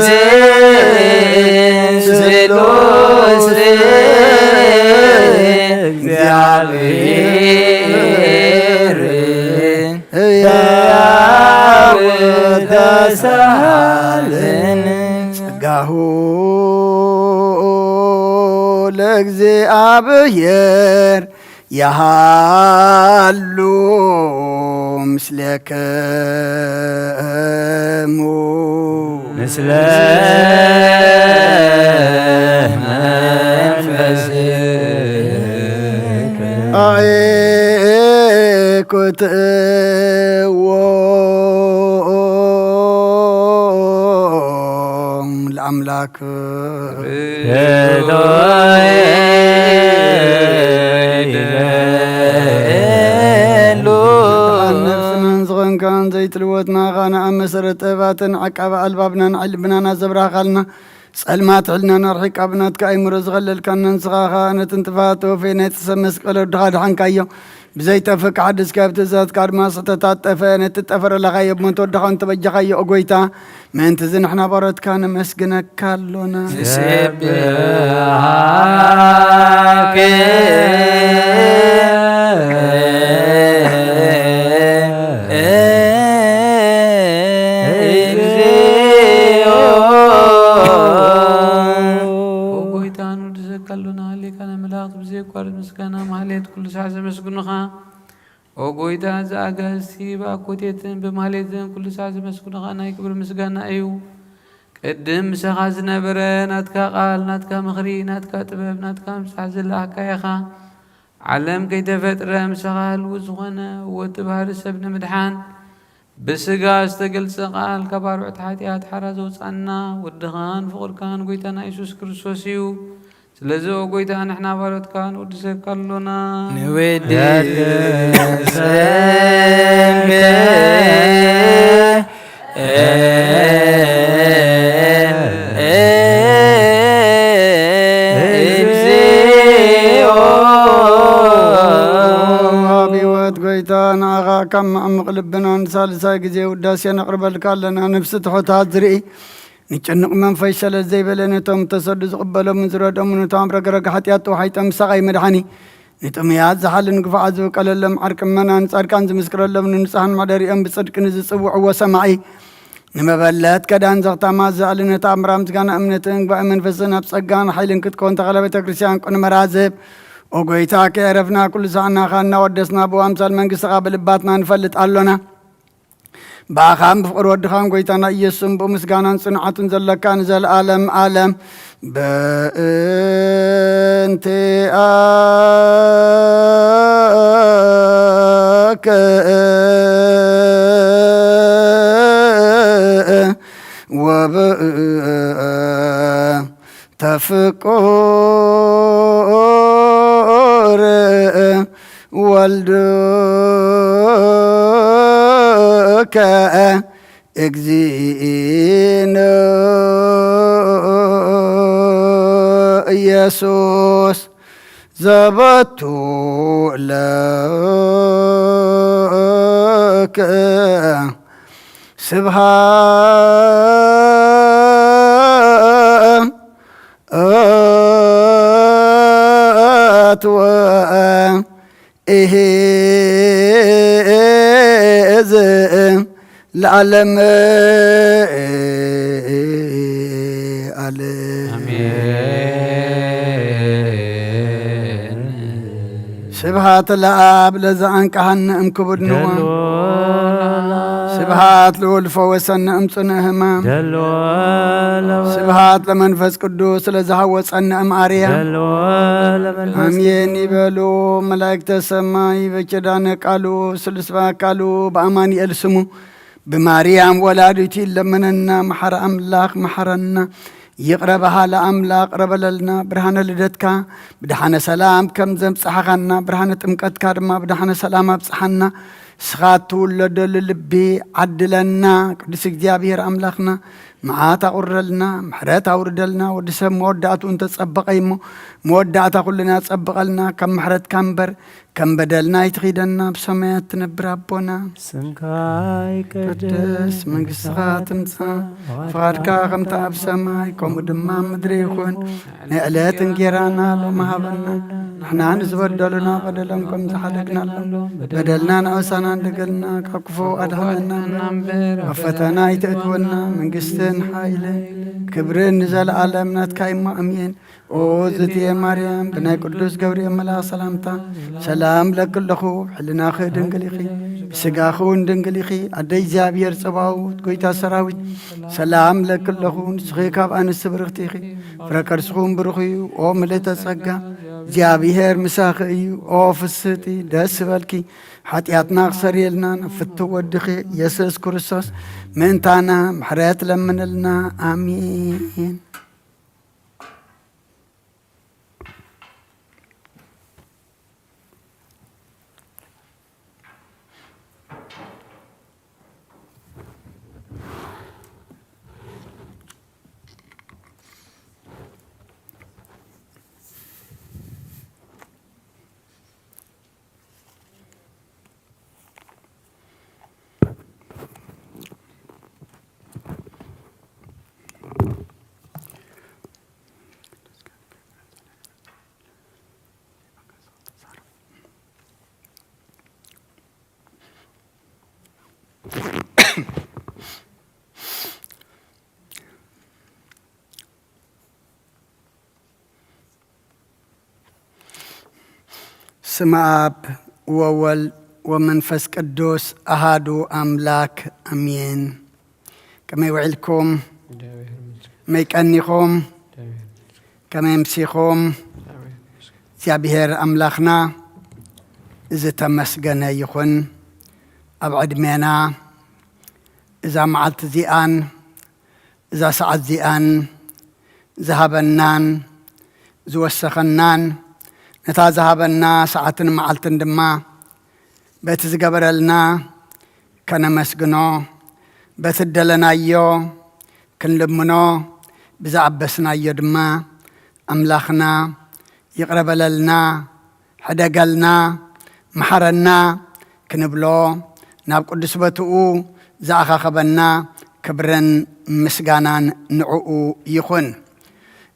ስሉስ እግዚአብሔር ሕያው ተሳሃልን። ጸጋሁ ለእግዚአብሔር ያሃሉ ምስሌክሙ። ምስለ መንፈስከ። አእኩትዎም ለአምላክ። ነፍስናን ዝኾንካን ዘይትልወጥና ኻና ኣብ መሰረት ጥበባትን ዓቃቢ ኣልባብናን ዓይልብናን ኣዘብራኻልና። ጸልማት ሕልናና ኣርሒቃ ብናትካ ኣይምሮ ዝኸለልካና ንስኻ ኸኣ ነቲ እንጥፋት ተወፌ ናይ ጥሰ መስቀል ወድኻ ድሓንካዮ። ብዘይተፈካ ሓድስካ ኣብ ትእዛዝካ ድማ ስሕተታት ጠፈ ነቲ ጠፈረ ለኻዮ ብሞት ወድኻ እንተበጃኻዮ ኦ ጎይታ። ምእንቲ እዚ ንሕና ባሮትካ ነመስግነካ ኣሎና። ንሴብሃከ እግዚኦ። ኦ ጎይታ ንውድሰካ ኣሎና፣ ሃሌካ ነምላኽ ብዘየቋርጥ ምስጋና ማህሌት ኩሉ ሳዕ ዘመስግኑኻ። ኦ ጎይታ፣ እዚ ኣጋእዝቲ ብኣኮቴትን ብማህሌትን ኩሉ ሳዕ ዘመስግኑኻ ናይ ክብሪ ምስጋና እዩ። ቅድም ምሳኻ ዝነበረ ናትካ ቃል፣ ናትካ ምኽሪ፣ ናትካ ጥበብ፣ ናትካ ምብጻሕ ዝለኣኽካ ኢኻ። ዓለም ከይተፈጥረ ምሳኻ ህልው ዝኾነ ወዲ ባህሪ ሰብ ንምድሓን ብስጋ ዝተገልጸ ቃል ካብ ኣርዑት ሓጢኣት ሓራ ዘውጻና ወድኻን ፍቑርካን ጎይታና የሱስ ክርስቶስ እዩ። ስለዚ ኦ ጎይታ ንሕና ባሮትካ ንውድሰካ ኣሎና። ንውድሰከ እግዚኦ። ኣብ ህይወት ጎይታ ንዓኻ ካብ መዕሙቕ ልብና ንሳልሳይ ግዜ ውዳሴ ነቕርበልካ ኣለና። ነፍሲ ትሑታት ዝርኢ ንጭኑቕ መንፈስ ሸለል ዘይበለ ነቶም ተሰዱ ዝቕበሎምን ዝረድኦምን ነቶም ኣብ ረግረግ ሓጢኣት ተዋሒጦም ምሳኻ ይመድሓኒ። ንጥሙያት ዝሓልን ግፉዓት ዝውቀለሎም ዓርቂ ምእመናን ጻድቃን ዝምስክረሎም ንንጹሃን መሕደሪኦም ብጽድቂ ንዝጽውዕዎ ሰማዒ። ንመበለት ከዳን ዘኽታማ ዝኣልነ ተኣምራ ምስጋና እምነትን እንግባእ መንፈስን ኣብ ጸጋን ሓይልን ክትከውን ተኸለ ቤተ ክርስቲያን ቅኑ መራዝብ። ኦ ጎይታ ከየረፍና ኩሉ ሳዕናኻ እናወደስና ብኡ ኣምሳል መንግስትኻ ብልባትና ንፈልጥ ኣሎና። ብኣኻን ብፍቕሪ ወድኻን ጎይታና ኢየሱስን ብኡ ምስጋናን ጽንዓትን ዘለካ ንዘለኣለም ኣለም። በእንቲኣከ ወብእንተ ፍቁር ወልድከ እግዚእነ ኢየሱስ ዘበቱ ለከ ስብሐት ወ ኢሕዝ ለዓለም ዓለም። ኣሜን። ስብሐት ለአብ ለዘአንቀሐነ እምክቡድ ንዋ። ስብሃት ልኡል ፈወሰኒ እምጽንእ ህማም። ስብሃት ለመንፈስ ቅዱስ ስለዝሃወጸኒ እም ኣርያ። ኣሜን ይበሉ መላእክተ ሰማይ። በኪዳነ ቃሉ ስሉስ ባካሉ በኣማኑኤል ስሙ ብማርያም ወላዲቱ ይለመነና። መሓረ ኣምላኽ መሓረና። ይቕረ በሃለ ኣምላኽ ቅረ በለልና። ብርሃነ ልደትካ ብድሓነ ሰላም ከም ዘብጽሓኻና፣ ብርሃነ ጥምቀትካ ድማ ብድሓነ ሰላም ኣብጽሓና። ንስኻ እትውለደሉ ልቢ ዓድለና። ቅዱስ እግዚኣብሔር ኣምላኽና፣ መዓት ኣቑረልና፣ ምሕረት ኣውርደልና። ወዲ ሰብ መወዳእትኡ እንተጸበቐ እሞ፣ መወዳእታ ኩልና ጸብቐልና። ካብ ምሕረትካ እምበር ከም በደልና ኣይትኺደና። ኣብ ሰማያት ትነብር ኣቦና፣ ስምካ ይቀደስ፣ መንግስትኻ ትምጻእ፣ ፍቓድካ ከምቲ ኣብ ሰማይ ከምኡ ድማ ኣብ ምድሪ ይኹን። ንዕለት እንጌራና ሎሚ ሃበና፣ ንሕና ንዝበደሉና በደሎም ከም ዝሓለግናሎም፣ በደልና ንኣውሳና እንደገልና፣ ካብ ክፉ ኣድሕነና እምበር፣ ኣብ ፈተና ኣይተእትወና። መንግስትን ሓይልን ክብርን ንዘለኣለም ናትካ እሞ፣ ኣሜን። ኦ ዝትየ ማርያም፣ ብናይ ቅዱስ ገብርኤል መልኣኽ ሰላምታ ሰላም ለኪ ኣለኹ። ሕልናኺ ድንግል ኢኺ፣ ብስጋኺ እውን ድንግል ኢኺ። ኣደ እግዚኣብሔር ጸባኦት፣ ጎይታ ሰራዊት፣ ሰላም ለኪ ኣለኹ። ንስኺ ካብ ኣንስቲ ብርኽቲ ኢኺ፣ ፍረ ከርስኺ እውን ብሩኽ እዩ። ኦ ምልእተ ጸጋ፣ እግዚኣብሔር ምሳኺ እዩ። ኦ ፍስህቲ፣ ደስ ይበልኪ። ሓጢኣትና ክሰርየልና ናብ ፍትው ወድኺ ኢየሱስ ክርስቶስ ምእንታና ምሕረት ለምንልና። ኣሜን። ስመ ኣብ ወወልድ ወመንፈስ ቅዱስ ኣሃዱ ኣምላክ ኣሜን። ከመይ ውዒልኩም? ከመይ ቀኒኹም? ከመይ ኣምሲኹም? እግዚኣብሔር ኣምላኽና ዝተመስገነ ይኹን። ኣብ ዕድሜና እዛ መዓልቲ እዚኣን እዛ ሰዓት እዚኣን ዝሃበናን ዝወሰኸናን፣ ነታ ዝሃበና ሰዓትን መዓልትን ድማ በቲ ዝገበረልና ከነመስግኖ፣ በቲ ደለናዮ ክንልምኖ፣ ብዝኣበስናዮ ድማ ኣምላኽና ይቕረ በለልና፣ ሕደገልና፣ መሓረና ክንብሎ ናብ ቅዱስ ቦትኡ ዝኣኻኸበና ክብርን ምስጋናን ንዕኡ ይኹን።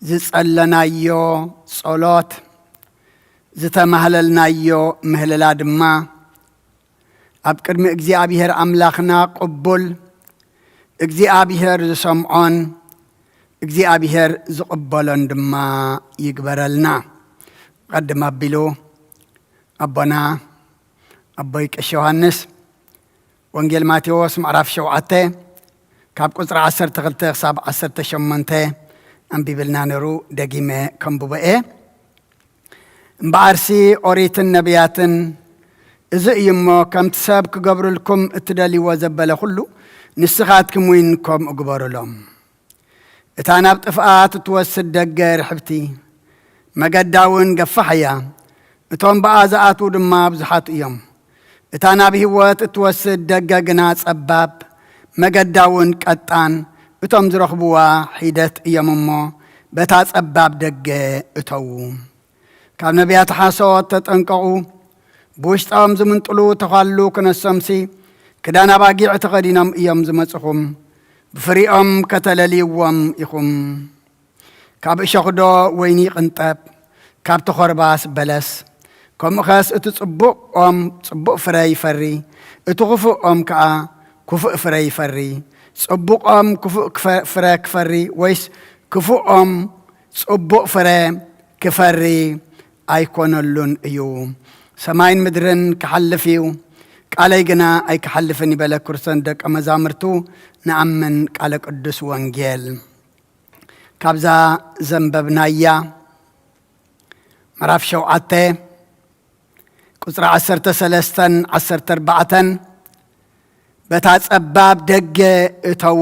ዝጸለናዮ ጸሎት፣ ዝተማህለልናዮ ምህለላ ድማ ኣብ ቅድሚ እግዚኣብሔር ኣምላኽና ቅቡል፣ እግዚኣብሔር ዝሰምዖን እግዚኣብሔር ዝቕበሎን ድማ ይግበረልና። ቀድም ኣቢሉ ኣቦና ኣቦይ ቀሺ ዮሃንስ ወንጌል ማቴዎስ ምዕራፍ ሸውዓተ ካብ ቁጽሪ ዓሰርተ ክልተ ክሳብ ዓሰርተ ሸሞንተ ኣንቢብልና ነይሩ፣ ደጊመ ከንብቦ እየ። እምበኣርሲ ኦሪትን ነቢያትን እዚ እዩ እሞ፣ ከምቲ ሰብ ክገብሩልኩም እትደልይዎ ዘበለ ኩሉ ንስኻትኩም እውን ከምኡ ግበሩሎም። እታ ናብ ጥፍኣት እትወስድ ደገ ርሕብቲ፣ መገዳ እውን ገፋሕ እያ፣ እቶም ብኣ ዝኣትዉ ድማ ብዙሓት እዮም። እታ ናብ ህይወት እትወስድ ደገ ግና ጸባብ፣ መገዳ እውን ቀጣን፣ እቶም ዝረኽብዋ ሒደት እዮም እሞ፣ በታ ጸባብ ደገ እተዉ። ካብ ነቢያት ሓሶት ተጠንቀቑ። ብውሽጦም ዝምንጥሉ ተዃሉ ክነሶምሲ፣ ክዳን ኣባጊዕ ተኸዲኖም እዮም ዝመጽኹም። ብፍሪኦም ከተለልይዎም ኢኹም። ካብ እሾኽዶ ወይኒ ይቕንጠብ? ካብ ተኾርባስ በለስ? ከምኡኸስ እቲ ጽቡቕ ኦም ጽቡቕ ፍረ ይፈሪ፣ እቲ ክፉእ ኦም ከኣ ክፉእ ፍረ ይፈሪ። ጽቡቕ ኦም ክፉእ ክፈ-፣ ፍረ ክፈሪ፣ ወይስ ክፉእ ኦም ጽቡቕ ፍረ ክፈሪ ኣይኮነሉን እዩ። ሰማይን ምድርን ክሓልፍ እዩ፣ ቃለይ ግና ኣይክሓልፍን ይበለ ክርስቶስ ደቀ መዛሙርቱ ንኣምን። ቃለ ቅዱስ ወንጌል ካብዛ ዘንበብናያ ምዕራፍ ሸውዓተ ቁጽሪ ዓሰርተ ሰለስተን ዓሰርተ ኣርባዕተን በታ ጸባብ ደገ እተዉ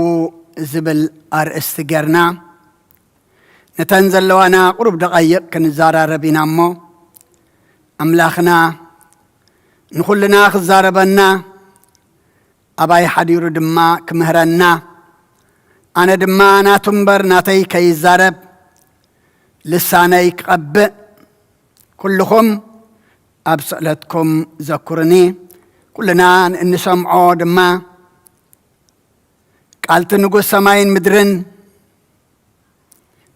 ዝብል ኣርእስቲ ጌርና ነተን ዘለዋና ቁሩብ ደቓይቕ ክንዘራረብ ኢና እሞ፣ ኣምላኽና ንኹልና ክዛረበና፣ ኣባይ ሓዲሩ ድማ ክምህረና፣ ኣነ ድማ ናቱ እምበር ናተይ ከይዛረብ፣ ልሳነይ ክቐብእ፣ ኩልኹም ኣብ ስእለትኩም ዘኩርኒ። ኩልና እንሰምዖ ድማ ቃልቲ ንጉስ ሰማይን ምድርን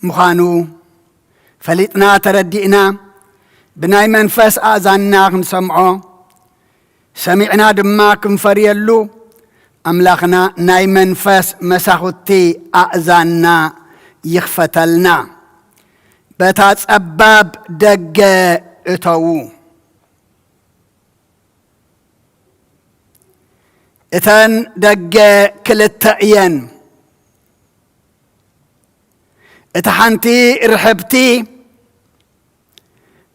ምዃኑ ፈሊጥና ተረዲእና፣ ብናይ መንፈስ ኣእዛንና ክንሰምዖ፣ ሰሚዕና ድማ ክንፈርየሉ፣ ኣምላኽና ናይ መንፈስ መሳኹቲ ኣእዛንና ይኽፈተልና። በታ ጸባብ ደገ እተዉ። እተን ደገ ክልተ እየን። እታ ሓንቲ ርሕብቲ፣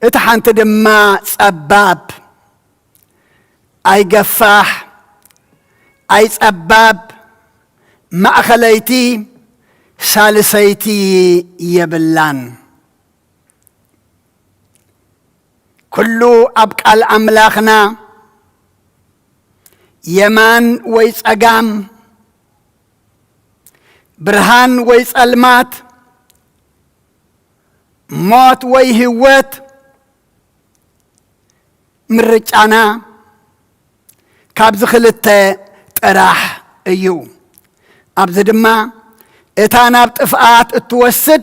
እታ ሓንቲ ድማ ጸባብ። ኣይገፋሕ፣ ኣይጸባብ፣ ማእኸለይቲ፣ ሳልሰይቲ የብላን። ኩሉ ኣብ ቃል ኣምላኽና የማን ወይ ጸጋም፣ ብርሃን ወይ ጸልማት፣ ሞት ወይ ህይወት፣ ምርጫና ካብዚ ክልተ ጥራሕ እዩ። ኣብዚ ድማ እታ ናብ ጥፍኣት እትወስድ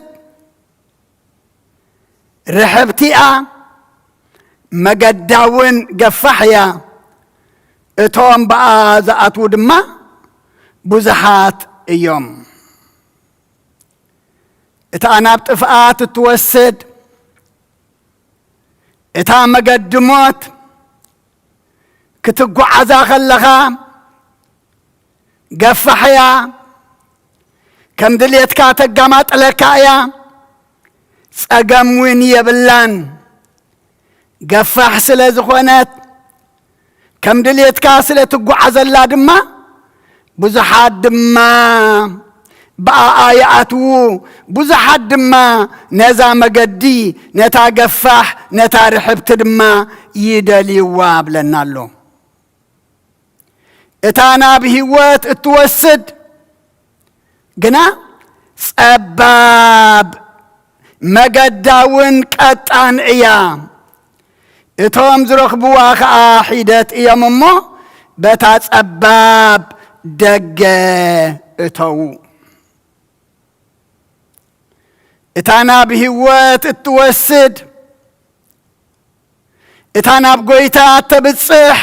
ርሕብቲ እያ፣ መገዳ እውን ገፋሕ እያ። እቶም ብኣ ዝኣትዉ ድማ ብዙሓት እዮም። እታ ናብ ጥፍኣት እትወስድ እታ መገዲ ሞት ክትጓዓዛ ከለኻ ገፋሕ እያ፣ ከም ድሌትካ ተጋማጥለካ እያ፣ ጸገም እውን የብላን። ገፋሕ ስለ ዝኾነት ከም ድሌትካ ስለ ትጓዓዘላ ድማ ብዙሓት ድማ ብኣኣ ይኣትዉ፣ ብዙሓት ድማ ነዛ መገዲ፣ ነታ ገፋሕ፣ ነታ ርሕብቲ ድማ ይደልይዋ ብለና ኣሎ። እታ ናብ ህይወት እትወስድ ግና ጸባብ፣ መገዳ እውን ቀጣን እያ። እቶም ዝረኽብዋ ኸኣ ሒደት እዮም እሞ፣ በታ ጸባብ ደገ እተዉ። እታ ናብ ህይወት እትወስድ፣ እታ ናብ ጐይታ እተብጽሕ፣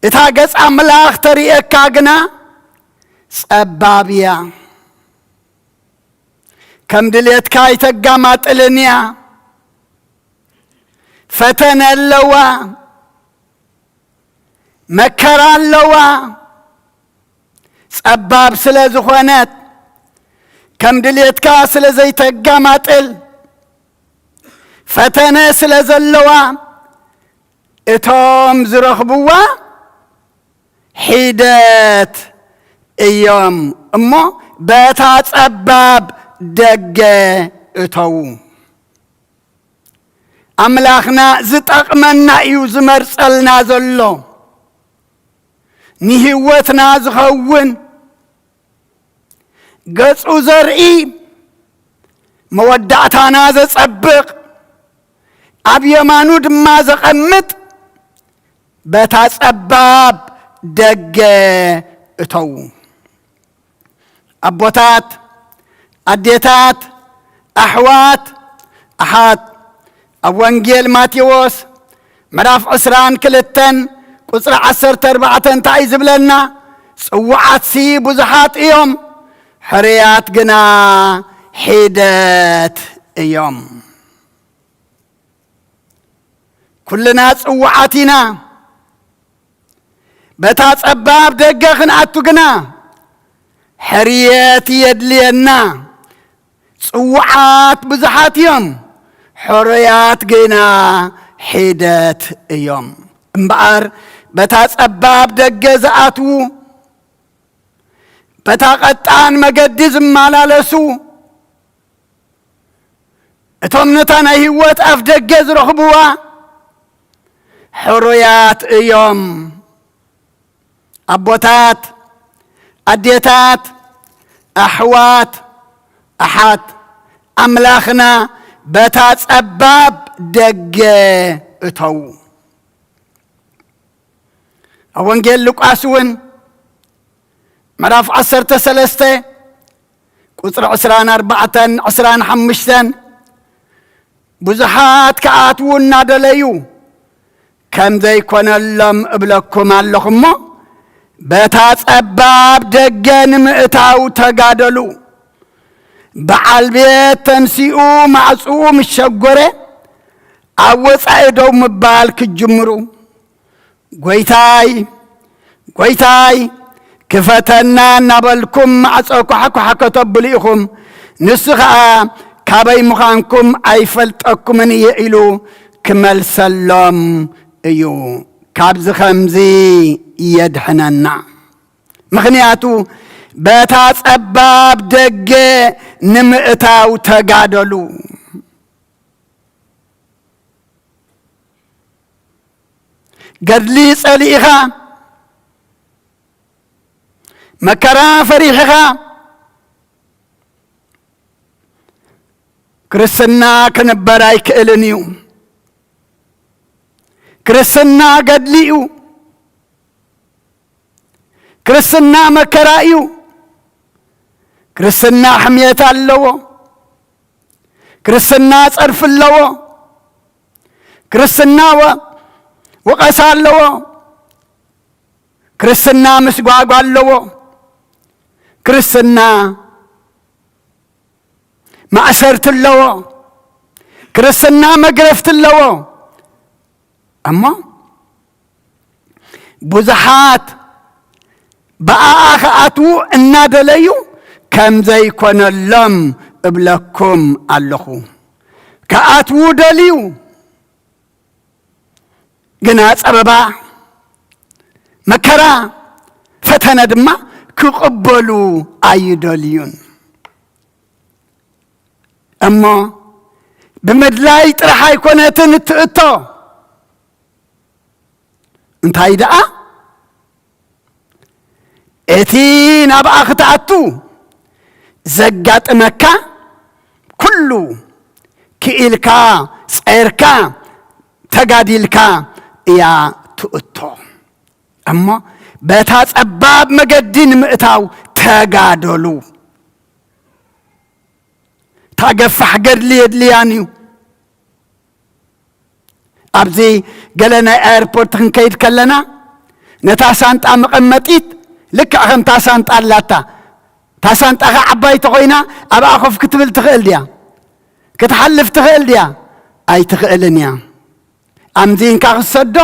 እታ ገጽ ኣምላኽ ተርእየካ ግና ጸባብ እያ። ከም ድሌትካ ኣይተጋማጥልን እያ። ፈተነ ኣለዋ፣ መከራ ኣለዋ። ጸባብ ስለ ዝኾነት፣ ከም ድሌትካ ስለ ዘይተጋማጥል፣ ፈተነ ስለ ዘለዋ፣ እቶም ዝረኽብዋ ሒደት እዮም እሞ፣ በታ ጸባብ ደገ እተዉ። ኣምላኽና ዝጠቕመና እዩ ዝመርጸልና ዘሎ። ንህይወትና ዝኸውን ገጹ ዘርኢ፣ መወዳእታና ዘጸብቕ፣ ኣብ የማኑ ድማ ዘቐምጥ፣ በታ ጸባብ ደገ እተዉ። ኣቦታት፣ ኣዴታት፣ ኣሕዋት፣ ኣሓት፣ ኣብ ወንጌል ማቴዎስ ምዕራፍ ዕስራን ክልተን ቁጽሪ ዓሰርተ ኣርባዕተ እንታይ እዩ ዝብለና? ጽዉዓትሲ ብዙሓት እዮም፣ ሕሩያት ግና ሒደት እዮም። ኩልና ጽዉዓት ኢና። በታ ጸባብ ደገ ክንኣቱ ግና ሕርየት የድልየና። ጽዉዓት ብዙሓት እዮም፣ ሕሩያት ግና ሒደት እዮም። እምበኣር በታ ጸባብ ደገ ዝኣትዉ፣ በታ ቀጣን መገዲ ዝመላለሱ፣ እቶም ነታ ናይ ህይወት ኣፍ ደገ ዝረኽብዋ ሕሩያት እዮም። ኣቦታት፣ ኣዴታት፣ ኣሕዋት፣ ኣሓት፣ ኣምላኽና በታ ጸባብ ደገ እተዉ። ኣብ ወንጌል ሉቃስ እውን ምዕራፍ ዓሰርተ ሰለስተ ቁጽሪ ዕስራን ኣርባዕተን ዕስራን ሓሙሽተን፣ ብዙሓት ክኣትዉ እናደለዩ ከም ዘይኮነሎም እብለኩም ኣለኹ እሞ፣ በታ ጸባብ ደገ ንምእታው ተጋደሉ። በዓል ቤት ተንሲኡ ማዕጽኡ ምስ ሸጎረ፣ ኣብ ወጻኢ ደው ምባል ክትጅምሩ፣ "ጐይታይ፣ ጐይታይ፣ ክፈተና" እናበልኩም ማዕጾ ኳሕኳሕ ከተብሉ ኢኹም። ንሱ ኸኣ፣ "ካበይ ምዃንኩም ኣይፈልጠኩምን እየ" ኢሉ ክመልሰሎም እዩ። ካብዚ ኸምዚ የድሕነና። ምኽንያቱ፣ በታ ጸባብ ደገ ንምእታው ተጋደሉ። ገድሊ ጸሊእኻ፣ መከራ ፈሪሕኻ፣ ክርስትና ክንበር ኣይክእልን እዩ። ክርስትና ገድሊ እዩ። ክርስትና መከራ እዩ። ክርስትና ሕምየት ኣለዎ። ክርስትና ጸርፊ ኣለዎ። ክርስትና ወ-፣ ወቐሳ ኣለዎ። ክርስትና ምስጓጓ ኣለዎ። ክርስትና ማእሰርቲ ኣለዎ። ክርስትና መግረፍቲ ኣለዎ። እሞ ብዙሓት ብኣኣ ክኣትዉ እናደለዩ ከም ዘይኮነሎም እብለኩም ኣለኹ። ክኣትዉ ደልዩ፣ ግና ጸበባ፣ መከራ፣ ፈተነ ድማ ክቕበሉ ኣይደልዩን። እሞ ብምድላይ ጥራሕ ኣይኮነትን እትእቶ። እንታይ ደኣ? እቲ ናብኣ ክትኣቱ ዘጋጥመካ ኩሉ ክኢልካ፣ ጸይርካ፣ ተጋዲልካ እያ ትእቶ። እሞ በታ ጸባብ መገዲ ንምእታው ተጋደሉ። እታ ገፋሕ ገድሊ የድልያን እዩ። ኣብዚ ገለ ናይ ኣየርፖርት ክንከይድ ከለና፣ ነታ ሳንጣ መቐመጢት ልክዕ ከምታ ሳንጣ ኣላታ። እታ ሳንጣ ኸ ዓባይ ተኾይና፣ ኣብኣ ኮፍ ክትብል ትኽእል ድያ? ክትሓልፍ ትኽእል ድያ? ኣይትኽእልን እያ። ኣምዚንካ ክትሰዶ፣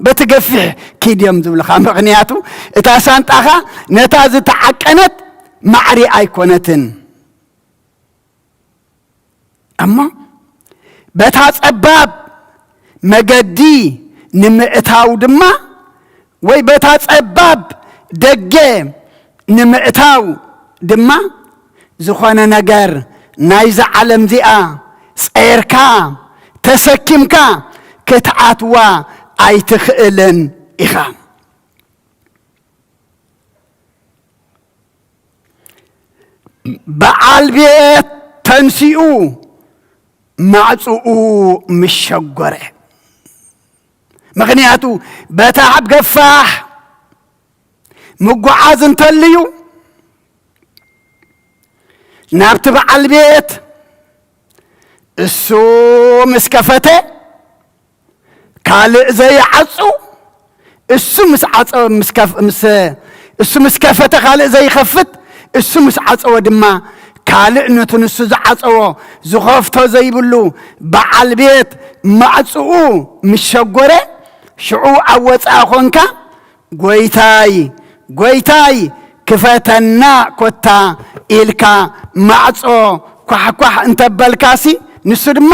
በቲ ገፊሕ ኪድ እዮም ዝብልኻ። ምኽንያቱ፣ እታ ሳንጣኻ ነታ ዝተዓቀነት ማዕሪ ኣይኮነትን። እሞ በታ ጸባብ መገዲ ንምእታው ድማ፣ ወይ በታ ጸባብ ደገ ንምእታው ድማ፣ ዝኾነ ነገር ናይዛ ዓለም እዚኣ ጸይርካ፣ ተሰኪምካ ክትኣትዋ ኣይትኽእልን ኢኻ። በዓል ቤት ተንሲኡ ማዕጽኡ ምስ ሸጎረ። ምኽንያቱ በታ ገፋሕ ምጉዓዝ እንተልዩ፣ ናብቲ በዓል ቤት እሱ ምስ ከፈተ፣ ካልእ ዘይዓጹ፣ እሱ ምስ ዓጸወ፣ ምስ ከፍ-፣ ምስ፣ እሱ ምስ ከፈተ ካልእ ዘይኸፍት፣ እሱ ምስ ዓጸወ ድማ ካልእ ነቲ ንሱ ዝዓጸዎ ዝኸፍቶ ዘይብሉ በዓል ቤት ማዕጽኡ ምስ ሸጎረ፣ ሽዑ ኣብ ወጻኢ ኾንካ "ጎይታይ፣ ጎይታይ፣ ክፈተና ኮታ" ኢልካ ማዕጾ ኳሕኳሕ እንተበልካሲ፣ ንሱ ድማ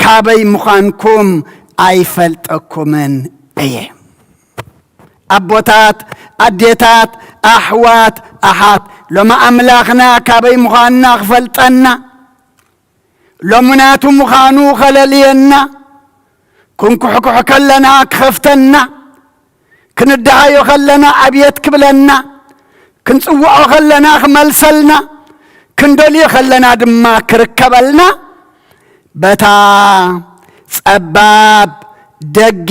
"ካበይ ምዃንኩም ኣይፈልጠኩምን እየ።" ኣቦታት፣ ኣዴታት፣ ኣሕዋት፣ ኣሓት፣ ሎሚ ኣምላኽና ካበይ ምዃንና ክፈልጠና፣ ሎሚ ናቱ ምዃኑ ከለልየና፣ ክንኩሕኩሕ ከለና ክኸፍተና፣ ክንደሃዮ ከለና ኣብየት ክብለና፣ ክንጽውዖ ከለና ክመልሰልና፣ ክንደልዮ ከለና ድማ ክርከበልና፣ በታ ጸባብ ደገ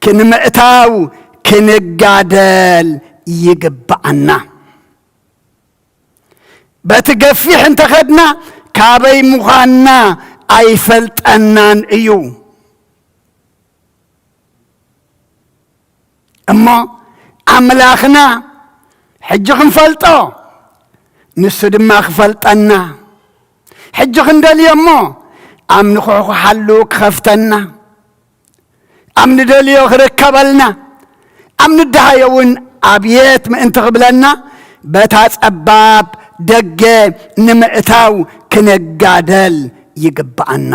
ክንምእታው ክንጋደል ይግብኣና። በቲ ገፊሕ እንተኸድና፣ ካበይ ምዃንና ኣይፈልጠናን እዩ። እሞ ኣምላኽና ሕጂ ክንፈልጦ፣ ንሱ ድማ ክፈልጠና። ሕጂ ክንደልዮ እሞ፣ ኣብ ንኹሕኩሓሉ ክኸፍተና፣ ኣብ ንደልዮ ክርከበልና፣ ኣብ ንደሃዮ እውን ኣብየት ምእንቲ ክብለና፣ በታ ጸባብ ደገ ንምእታው ክንጋደል ይግብኣና።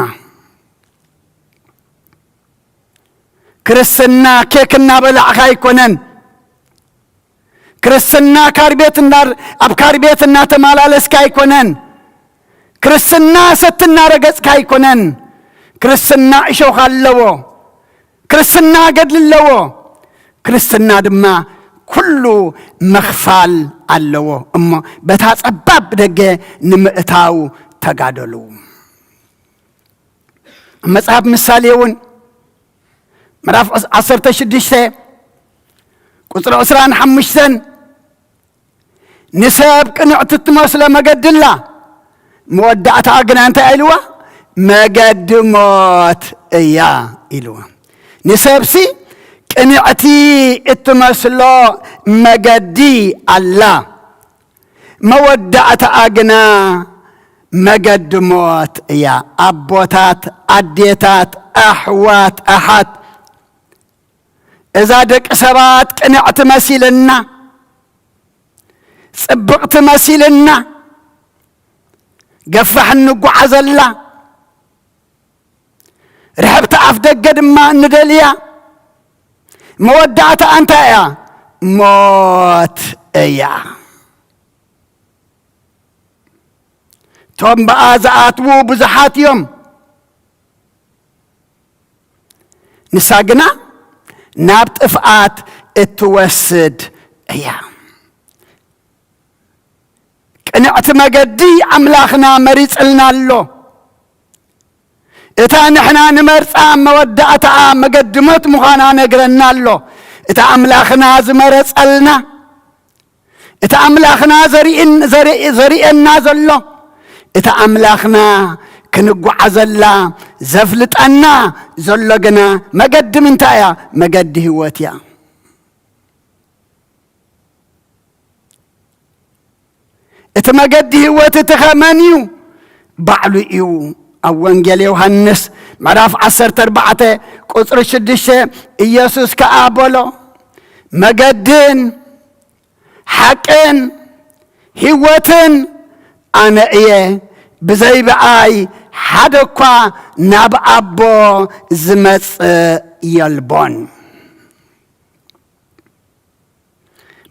ክርስትና ኬክ እናበላዕካ ኣይኮነን። ክርስትና ካርቤት እንዳ-፣ ኣብ ካርቤት እናተመላለስካ ኣይኮነን። ክርስትና ሰቲ እናረገጽካ ኣይኮነን። ክርስትና እሾኽ ኣለዎ። ክርስትና ገድሊ ኣለዎ። ክርስትና ድማ ኩሉ ምኽፋል ኣለዎ። እሞ በታ ጸባብ ደገ ንምእታው ተጋደሉ። ኣብ መጽሓፍ ምሳሌ እውን ምዕራፍ ዓሰርተ ሽዱሽተ ቁጽሪ ዕስራን ሓሙሽተን፣ "ንሰብ ቅንዕቲ እትመስሎ መገዲ ኣላ፣ መወዳእታኣ ግና እንታይ ኢልዋ? መገዲ ሞት እያ" ኢልዋ። ንሰብሲ ቅንዕቲ እትመስሎ መገዲ ኣላ፣ መወዳእታኣ ግና መገዲ ሞት እያ። ኣቦታት፣ ኣዴታት፣ ኣሕዋት፣ ኣሓት፣ እዛ ደቂ ሰባት ቅንዕቲ መሲልና፣ ጽብቕቲ መሲልና፣ ገፋሕ እንጓዓዘላ፣ ርሕብቲ ኣፍ ደገ ድማ እንደልያ፣ መወዳእታ እንታይ እያ? ሞት እያ። እቶም ብኣ ዝኣትዉ ብዙሓት እዮም። ንሳ ግና ናብ ጥፍኣት እትወስድ እያ። ቅንዕቲ መገዲ ኣምላኽና መሪጽልና ኣሎ። እታ ንሕና ንመርጻ መወዳእታኣ መገዲ ሞት ምዃና ነግረና ኣሎ። እታ ኣምላኽና ዝመረጸልና፣ እታ ኣምላኽና ዘርእን-፣ ዘርኢ-፣ ዘርእየና ዘሎ፣ እታ ኣምላኽና ክንጓዓዘላ ዘፍልጠና ዘሎ ግና መገዲ ምንታይ እያ? መገዲ ህይወት እያ። እቲ መገዲ ህይወት እቲ ኸ መን እዩ? ባዕሉ እዩ። ኣብ ወንጌል ዮሃንስ ምዕራፍ ዓሰርተ ኣርባዕተ ቁጽሪ ሽዱሽተ፣ ኢየሱስ ከኣ በሎ፣ "መገድን ሓቅን ህይወትን ኣነ እየ፣ ብዘይ ብኣይ ሓደ እኳ ናብ ኣቦ ዝመጽእ የልቦን።"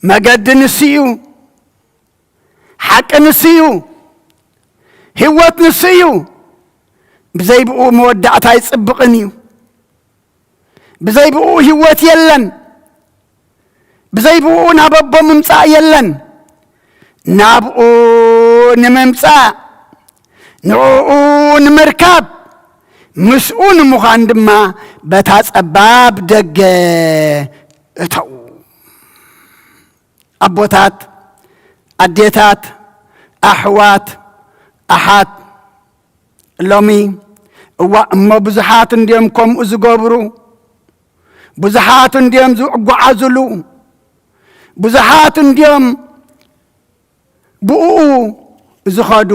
መገዲ ንሱ እዩ። ሓቂ ንሱ እዩ። ህይወት ንሱ እዩ። ብዘይ ብኡ መወዳእታ ኣይጽብቕን እዩ። ብዘይ ብኡ ህይወት የለን። ብዘይ ብኡ ናብ ኣቦ ምምጻእ የለን። ናብኡ ንምምጻእ፣ ንዕኡ ንምርካብ፣ ምስኡ ንምዃን ድማ በታ ጸባብ ደገ እተዉ። ኣቦታት፣ ኣዴታት፣ ኣሕዋት፣ ኣሓት፣ ሎሚ እዋ እሞ ብዙሓት እንድዮም ከምኡ ዝገብሩ፣ ብዙሓት እንድዮም ዝጓዓዙሉ፣ ብዙሓት እንድዮም ብኡ ዝኸዱ።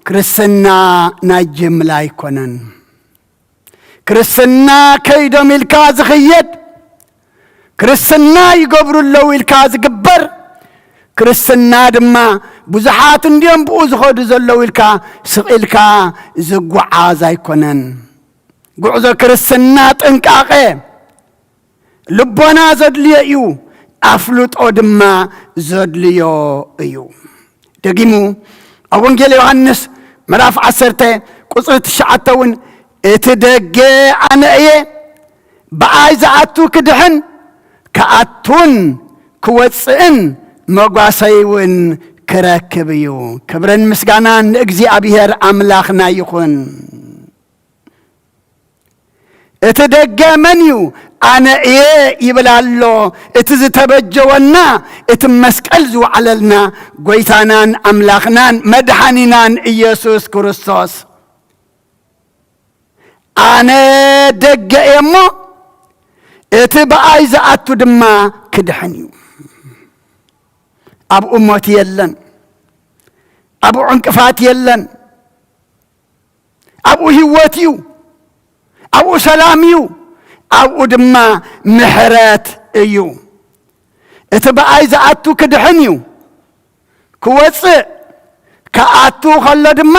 ክርስትና ናይ ጅምላ ኣይኮነን። ክርስትና ከይዶም ኢልካ ዝኽየድ፣ ክርስትና ይገብሩ ኣለዉ ኢልካ ዝግበር ክርስትና ድማ ብዙሓት እንድዮም ብኡ ዝኸዱ ዘለዉ ኢልካ ስቕ ኢልካ ዝጓዓዝ ኣይኮነን። ጉዕዞ ክርስትና ጥንቃቐ፣ ልቦና ዘድልዮ እዩ፣ ኣፍልጦ ድማ ዘድልዮ እዩ። ደጊሙ ኣብ ወንጌል ዮሃንስ ምዕራፍ ዓሰርተ ቁጽሪ ትሽዓተ እውን፣ "እቲ ደገ ኣነ እየ፣ ብኣይ ዝኣቱ ክድሕን፣ ክኣቱን ክወጽእን መጓሰይ እውን ክረክብ እዩ።" ክብርን ምስጋናን ንእግዚኣብሔር ኣምላኽና ይኹን። እቲ ደገ መን እዩ? ኣነ እየ ይብል ኣሎ። እቲ ዝተበጀወና፣ እቲ መስቀል ዝወዓለልና ጎይታናን ኣምላኽናን መድሓኒናን ኢየሱስ ክርስቶስ። ኣነ ደገ እየ እሞ፣ እቲ ብኣይ ዝኣቱ ድማ ክድሕን እዩ። ኣብኡ ሞት የለን፣ ኣብኡ ዕንቅፋት የለን፣ ኣብኡ ህይወት እዩ፣ ኣብኡ ሰላም እዩ፣ ኣብኡ ድማ ምሕረት እዩ። እቲ ብኣይ ዝኣቱ ክድሕን እዩ። ክወጽእ፣ ክኣቱ ከሎ ድማ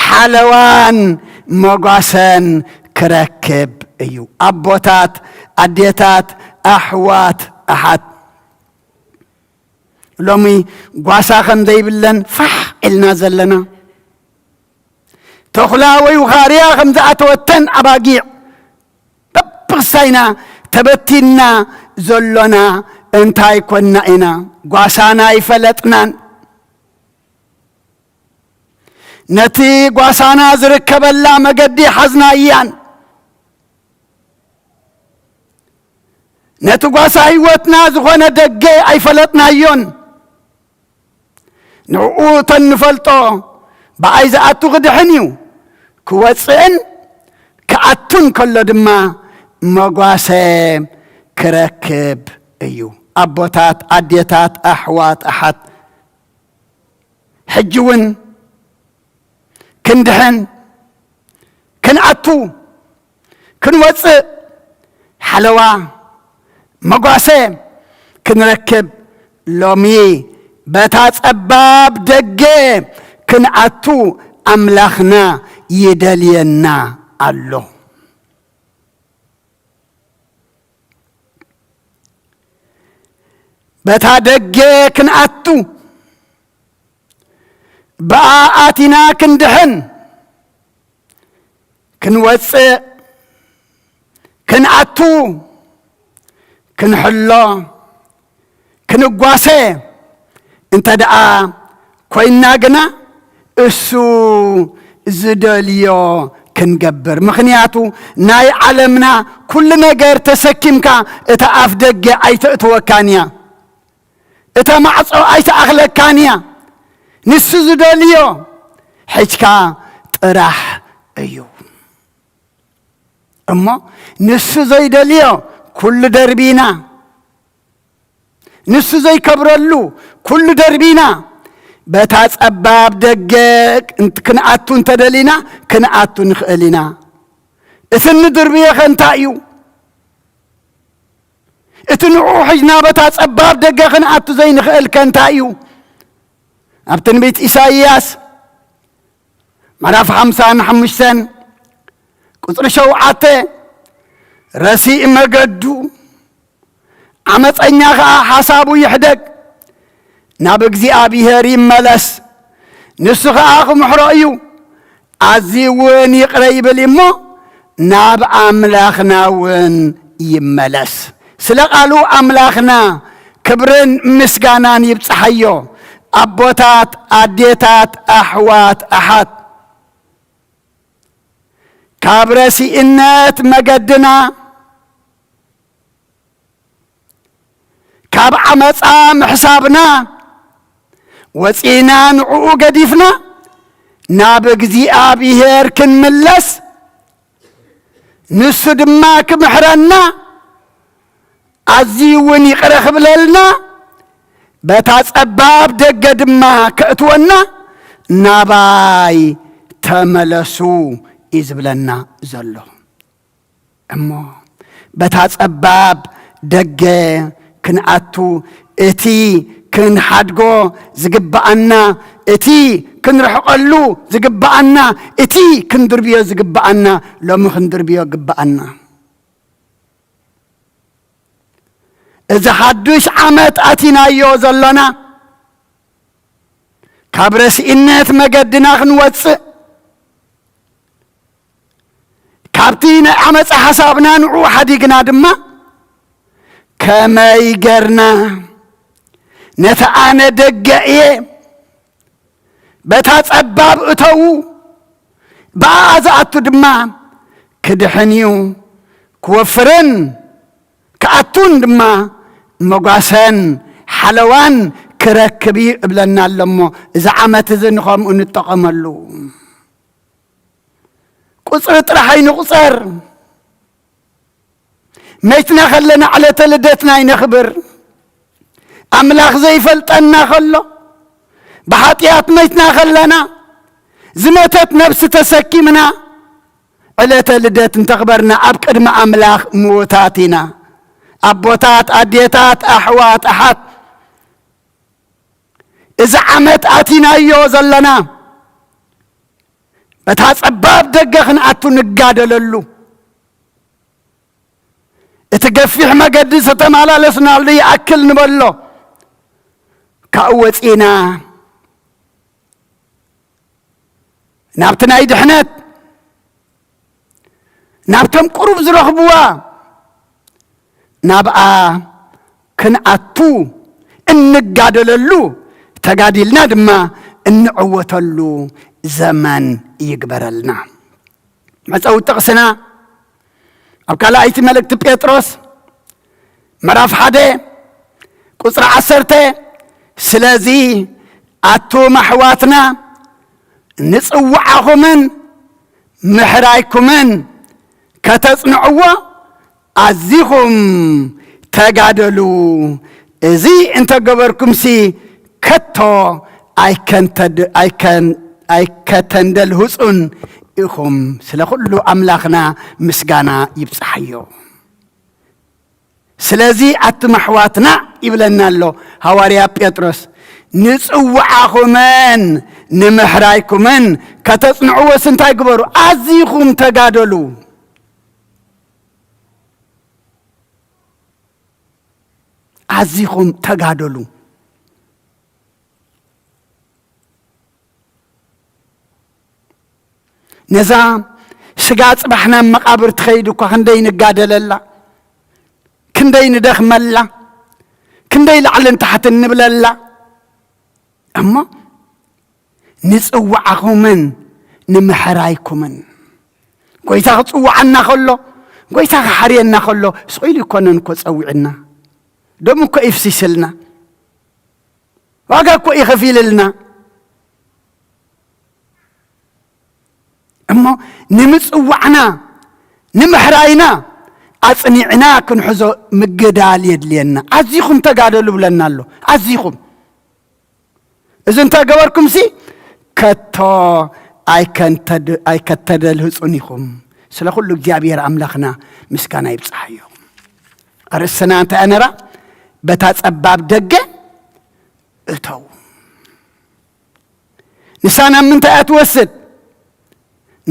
ሓለዋን መጓሰን ክረክብ እዩ። ኣቦታት፣ ኣዴታት፣ ኣሕዋት፣ ኣሓት፣ ሎሚ ጓሳ ከም ዘይብለን ፋሕ ኢልና ዘለና፣ ተኹላ ወይ ውኻርያ ከም ዝኣተወተን ኣባጊዕ በብኽሳይና ተበቲንና ዘሎና እንታይ ኮንና ኢና? ጓሳና ኣይፈለጥናን። ነቲ ጓሳና ዝርከበላ መገዲ ሓዝናያን። ነቲ ጓሳ ህይወትና ዝኾነ ደገ ኣይፈለጥናዮን። ንዕኡ እተን ንፈልጦ፣ ብኣይ ዝኣቱ ክድሕን እዩ፣ ክወጽእን ክኣቱን ከሎ ድማ መጓሰ ክረክብ እዩ። ኣቦታት፣ ኣዴታት፣ ኣሕዋት፣ ኣሓት፣ ሕጂ እውን ክንድሕን፣ ክንኣቱ፣ ክንወጽእ፣ ሓለዋ፣ መጓሰ ክንረክብ ሎሚ በታ ጸባብ ደገ ክንኣቱ ኣምላኽና ይደልየና ኣሎ። በታ ደገ ክንኣቱ፣ ብኣ ኣቲና ክንድሕን፣ ክንወጽእ፣ ክንኣቱ፣ ክንሕሎ፣ ክንጓሰ እንተ ደኣ ኮይንና ግና፣ እሱ ዝደልዮ ክንገብር። ምኽንያቱ፣ ናይ ዓለምና ኩሉ ነገር ተሰኪምካ እታ ኣፍ ደገ ኣይተእትወካን እያ። እታ ማዕጾ ኣይትኣኽለካን እያ። ንሱ ዝደልዮ ሒዝካ ጥራሕ እዩ። እሞ ንሱ ዘይደልዮ ኩሉ ደርቢና፣ ንሱ ዘይከብረሉ ኩሉ ደርቢና፣ በታ ጸባብ ደገ ክንኣቱ እንተደሊና፣ ክንኣቱ ንኽእል ኢና። እቲ እንድርብዮ ኸ እንታይ እዩ? እቲ ንዕኡ ሒዝና በታ ጸባብ ደገ ክንኣቱ ዘይንኽእል ከ እንታይ እዩ? ኣብ ትንቢት ኢሳይያስ ምዕራፍ ሓምሳን ሓሙሽተን ቁጽሪ ሸውዓተ፣ "ረሲእ መገዱ፣ ዓመጸኛ ኸኣ ሓሳቡ ይሕደግ፣ ናብ እግዚኣብሔር ይመለስ፣ ንሱ ኸኣ ክምሕሮ እዩ፣ ኣዝዩ እውን ይቕረ ይብል እሞ ናብ ኣምላኽና እውን ይመለስ።" ስለ ቃሉ ኣምላኽና ክብርን ምስጋናን ይብጽሓዮ። ኣቦታት፣ ኣዴታት፣ ኣሕዋት፣ ኣሓት፣ ካብ ረሲእነት መገድና፣ ካብ ዓመጻ ምሕሳብና ወጺእና፣ ንዕኡ ገዲፍና ናብ እግዚኣብሔር ክንምለስ፣ ንሱ ድማ ክምሕረና፣ ኣዝዩ እውን ይቕረ ክብለልና፣ በታ ጸባብ ደገ ድማ ከእትወና፣ "ናባይ ተመለሱ" እዩ ዝብለና ዘሎ። እሞ በታ ጸባብ ደገ ክንኣቱ፣ እቲ ክንሓድጎ ዝግብኣና፣ እቲ ክንርሕቐሉ ዝግብኣና፣ እቲ ክንድርብዮ ዝግብኣና፣ ሎሚ ክንድርብዮ ግብኣና። እዚ ሓዱሽ ዓመት ኣቲናዮ ዘሎና፣ ካብ ረስኢነት መገድና ክንወጽእ፣ ካብቲ ናይ ዓመጻ ሓሳብና ንዕኡ ሓዲግና ድማ፣ ከመይ ገርና ነቲ ኣነ ደገ እየ፣ በታ ጸባብ እተዉ፣ ብኣኣ ዝኣቱ ድማ ክድሕን እዩ፣ ክወፍርን ክኣቱን ድማ መጓሰን ሓለዋን ክረክብ እዩ እብለና ኣሎ እሞ፣ እዚ ዓመት እዚ ንኸምኡ ንጠቐመሉ። ቁጽሪ ጥራሕ ኣይንቑጸር። መይትና ከለና ዕለተ ልደትና ኣይነኽብር። ኣምላኽ ዘይፈልጠና ከሎ፣ ብሓጢኣት መይትና ከለና፣ ዝመተት ነብሲ ተሰኪምና፣ ዕለተ ልደት እንተኽበርና፣ ኣብ ቅድሚ ኣምላኽ ምዉታት ኢና። ኣቦታት፣ ኣዴታት፣ ኣሕዋት፣ ኣሓት፣ እዚ ዓመት ኣቲናዮ ዘለና፣ በታ ጸባብ ደገ ክንኣቱ ንጋደለሉ። እቲ ገፊሕ መገዲ ዝተመላለስናሉ ይኣክል ንበሎ። ካብኡ ወጺእና ናብቲ ናይ ድሕነት፣ ናብቶም ቁሩብ ዝረኽብዋ፣ ናብኣ ክንኣቱ እንጋደለሉ፣ ተጋዲልና ድማ እንዕወተሉ ዘመን ይግበረልና። መጸዊ ጥቕስና ኣብ ካልኣይቲ መልእክቲ ጴጥሮስ ምዕራፍ ሓደ ቁጽሪ ዓሰርተ፣ ስለዚ ኣቱም ኣሕዋትና ንጽውዓኹምን ምሕራይኩምን ከተጽንዕዎ ኣዚኹም ተጋደሉ። እዚ እንተገበርኩምሲ ከቶ ኣይከንተድ-፣ ኣይከን-፣ ኣይከተንደልህጹን ኢኹም። ስለ ኩሉ ኣምላኽና ምስጋና ይብጽሓዮ። ስለዚ ኣቱም ኣሕዋትና ይብለና ኣሎ ሃዋርያ ጴጥሮስ፣ ንጽውዓኹምን ንምሕራይኩምን ከተጽንዕዎስ እንታይ ግበሩ? ኣዚኹም ተጋደሉ። ኣዚኹም ተጋደሉ። ነዛ ስጋ ጽባሕ ናብ መቓብር ትኸይድ እኳ ክንደይ ንጋደለላ፣ ክንደይ ንደኽመላ፣ ክንደይ ላዕልን ታሕትን ንብለላ። እሞ ንጽውዓኹምን ንምሕራይኩምን፣ ጎይታ ክጽውዓና ከሎ፣ ጎይታ ክሓርየና ከሎ፣ ስቕ ኢሉ ይኮነን እኮ ጸዊዕና። ደሙ እኮ ይፍሲስልና። ዋጋ እኮ ይኸፊልልና። እሞ ንምጽዋዕና፣ ንምሕራይና ኣጽኒዕና ክንሕዞ ምግዳል የድልየና። ኣዚኹም ተጋደሉ ብለና ኣሎ። ኣዚኹም። እዚ እንተ ገበርኩምሲ ከቶ ኣይከንተድ-፣ ኣይከተደልህጹን ኢኹም። ስለ ኩሉ እግዚኣብሔር ኣምላኽና ምስጋና ይብጽሓዮ። ኣርእስትና እንታይ ነራ? በታ ጸባብ ደገ እተው። ንሳ ናብ ምንታይ እያ ትወስድ?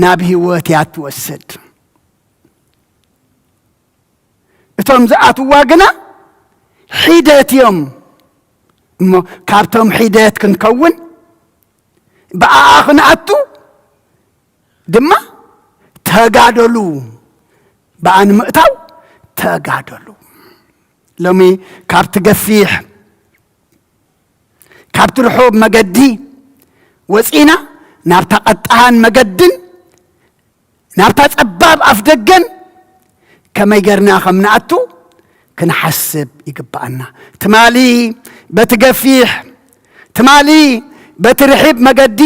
ናብ ህይወት እያ ትወስድ። እቶም ዝኣትዋ ግና ሒደት እዮም። እሞ ካብቶም ሒደት ክንከውን፣ ብኣኣ ክንኣቱ ድማ ተጋደሉ። ብኣ ንምእታው ተጋደሉ። ሎሚ ካብቲ ገፊሕ፣ ካብቲ ርሑብ መገዲ ወጺና ናብታ ቀጣን መገድን ናብታ ጸባብ ኣፍ ደገን ከመይ ጌርና ከም ንኣቱ ክንሓስብ ይግብኣና። ትማሊ በቲ ገፊሕ፣ ትማሊ በቲ ርሒብ መገዲ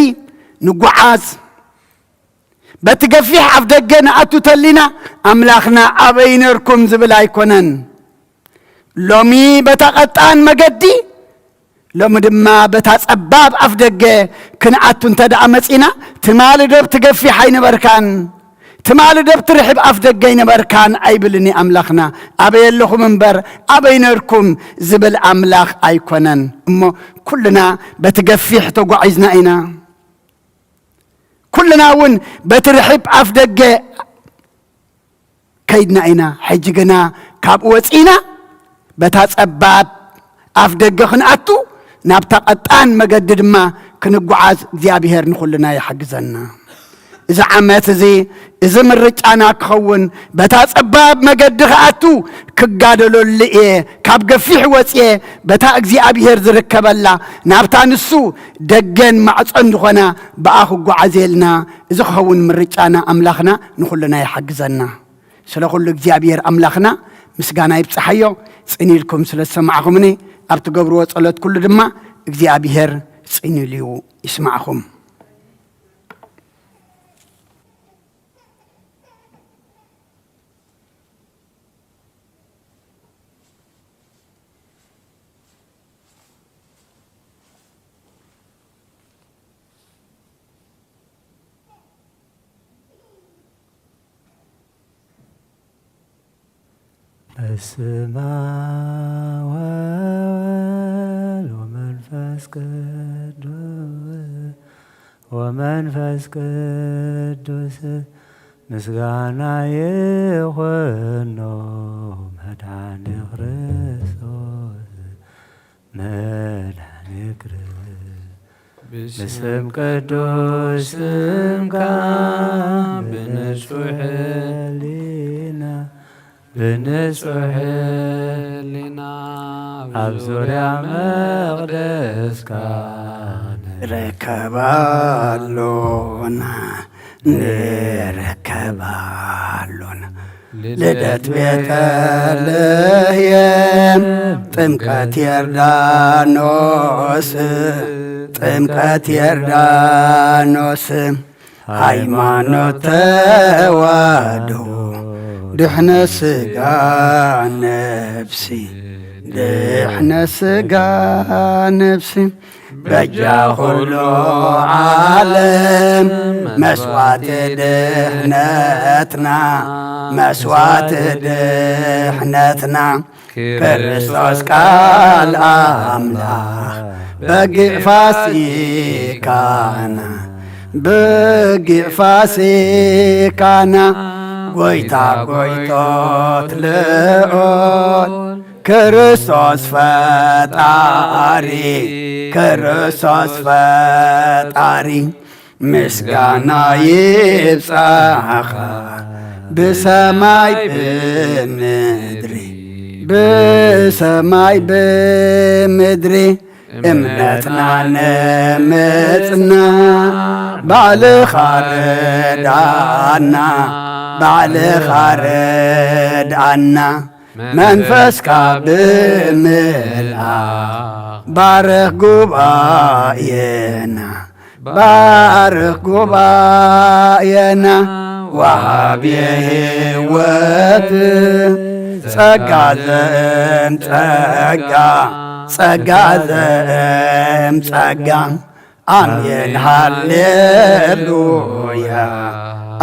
ንጓዓዝ፣ በቲ ገፊሕ ኣፍ ደገ ንኣቱ ተሊና፣ ኣምላኽና ኣበይ ነርኩም ዝብል ኣይኮነን። ሎሚ በታ ቀጣን መገዲ፣ ሎሚ ድማ በታ ጸባብ ኣፍ ደገ ክንኣቱ እንተ ደኣ መጺና፣ ትማሊ ዶ ብቲ ገፊሕ ኣይነበርካን? ትማሊ ደብቲ ርሕብ ኣፍ ደገ ኣይነበርካን ኣይብልን ኣምላኽና። ኣበይ ኣለኹም እምበር ኣበይ ነርኩም ዝብል ኣምላኽ ኣይኮነን። እሞ ኩልና በቲ ገፊሕ ተጓዒዝና ኢና። ኩልና እውን በቲ ርሕብ ኣፍ ደገ ከይድና ኢና። ሕጂ ግና ካብኡ ወጺእና በታ ጸባብ ኣፍ ደገ ክንኣቱ፣ ናብታ ቀጣን መገዲ ድማ ክንጓዓዝ እግዚኣብሔር ንኹልና ይሓግዘና። እዚ ዓመት እዚ፣ እዚ ምርጫና ክኸውን፣ በታ ጸባብ መገዲ ክኣቱ ክጋደለሉ እየ። ካብ ገፊሕ ወጽየ በታ እግዚኣብሔር ዝርከበላ፣ ናብታ ንሱ ደገን ማዕጾን ዝኾና ብኣ ክጓዓዘልና፣ እዚ ክኸውን ምርጫና ኣምላኽና ንኹልና ይሓግዘና። ስለ ኩሉ እግዚኣብሔር ኣምላኽና ምስጋና ይብጽሓዮ። ጽን ኢልኩም ስለ ዝሰማዕኹምኒ፣ ኣብ ትገብርዎ ጸሎት ኩሉ ድማ እግዚኣብሔር ጽን ኢሉ ይስማዕኹም። በስመ አብ ወወልድ ወመንፈስ ቅዱስ፣ ወመንፈስ ቅዱስ፣ ምስጋና ይኹኖ መድኃኔ ክርስቶስ፣ መድኃኔ ክርስቶስ። ብስም ቅዱስ ስምካ፣ ብንጹሕ ሕሊና፣ ብንጹሕ ሕሊና፣ ኣብ ዙርያ መቕደስካ ንርከብ ኣሎና፣ ንርከብ ኣሎና። ልደት ቤተልሔም፣ ጥምቀት ዮርዳኖስ፣ ጥምቀት ዮርዳኖስ፣ ሃይማኖት ተዋህዶ፣ ድሕነት ስጋ ነፍሲ፣ ድሕነት ስጋ ነፍሲ፣ በጃ ኩሉ ዓለም መስዋዕቲ ድሕነትና፣ መስዋዕቲ ድሕነትና፣ ክርስቶስ ቃል ኣምላኽ በጊዕ ፋሲካና፣ በጊዕ ፋሲካና፣ ጎይታ ጎይቶት ልዑል ክርስቶስ ፈጣሪ፣ ክርስቶስ ፈጣሪ፣ ምስጋና ይብጻኻ ብሰማይ ብምድሪ፣ ብሰማይ ብምድሪ፣ እምነትና ንምጽና ባዕልኻ ርድኣና፣ ባዕልኻ ርድኣና። መንፈስካ ብምልኣኽ ባርኽ ጉባኤና፣ ባርኽ ጉባኤና። ወሃቢ ሕይወት ጸጋ ዘእም ጸጋ፣ ጸጋ ዘእም ጸጋ። ኣሜን ሃሌሉያ።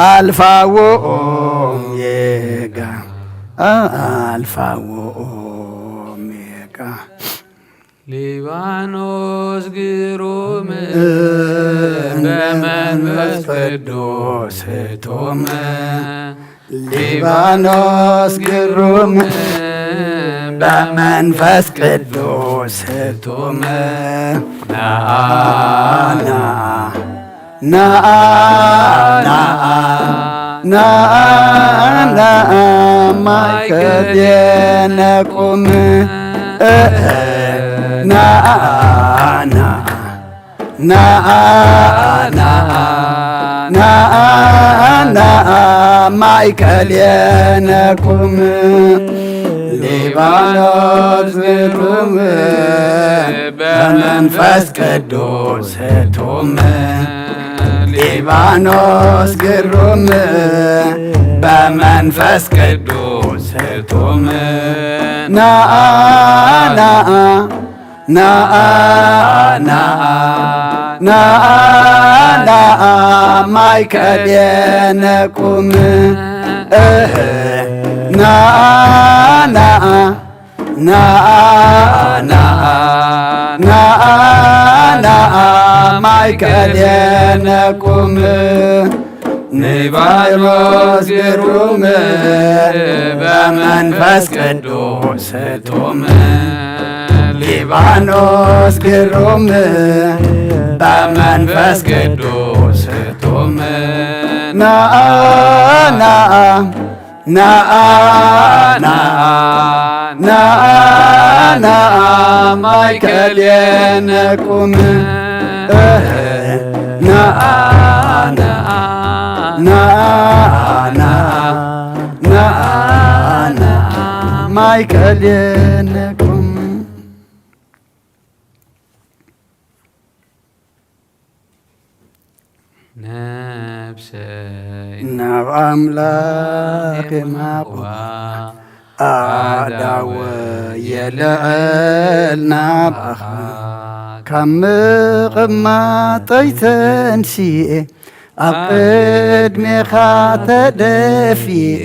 ኣልፋ ወኦሜጋ፣ ኣልፋ ወኦሜጋ። ሊባኖስ ግሩም በመንፈስ ቅዱስ ህቱም። ሊባኖስ ግሩም በመንፈስ ቅዱስ ህቱም። ናና ናኣ ናኣ ናኣ ናኣ ማእከሌነ ቁም። እእ ናኣ ናኣ ናኣ ናኣ ናኣ ናኣ ማእከሌነ ቁም። ሊባኖስ ግሩም በመንፈስ ቅዱስ ህቱም። ሊባኖስ ግሩም በመንፈስ ቅዱስ ህቱም። ናኣ ናኣ ናኣ ናኣ ናኣ ናኣ ማይ ከልየነኩም። እህ፣ ናኣ፣ ናኣ፣ ናኣ፣ ናኣ፣ ናኣ፣ ናኣ፣ ማይ ከልየነኩም። ሊባኖስ ግሩም በመንፈስ ቅዱስ ህቱም። ሊባኖስ ግሩም በመንፈስ ቅዱስ ህቱም። ናኣ፣ ናኣ፣ ናኣ፣ ናኣ፣ ናኣ፣ ናኣ፣ ማይ ከልየነኩም። እህ፣ ናኣ፣ ናኣ፣ ናኣ፣ ናኣ፣ ናኣ፣ ናኣ፣ ማይ ከልየነኩም። ነፍሰይ ናብ ኣምላኽ የማቕዋ፣ ኣእዳወ የልዕል ናባኻ። ካብ ምቕማጠይ ተንሲኤ፣ ኣብ ቅድሜኻ ተደፊኤ፣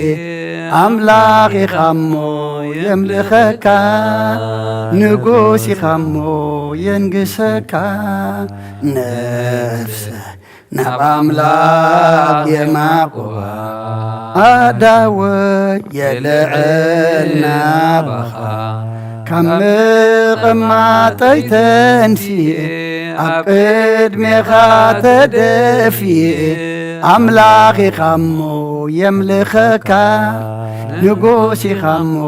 ኣምላኽ ኢኻ እሞ የምልኸካ፣ ንጉስ ኢኻ እሞ የንግሰካ። ነፍሰ ናብ ኣምላኽ የማቕዋ፣ ኣእዳወ የልዕል ናባኻ። ካብ ምቕማጠይ ተንሲኤ፣ ኣብ ቅድሜኻ ተደፊኤ፣ ኣምላኽ ኢኻ እሞ የምልኸካ፣ ንጉስ ኢኻ እሞ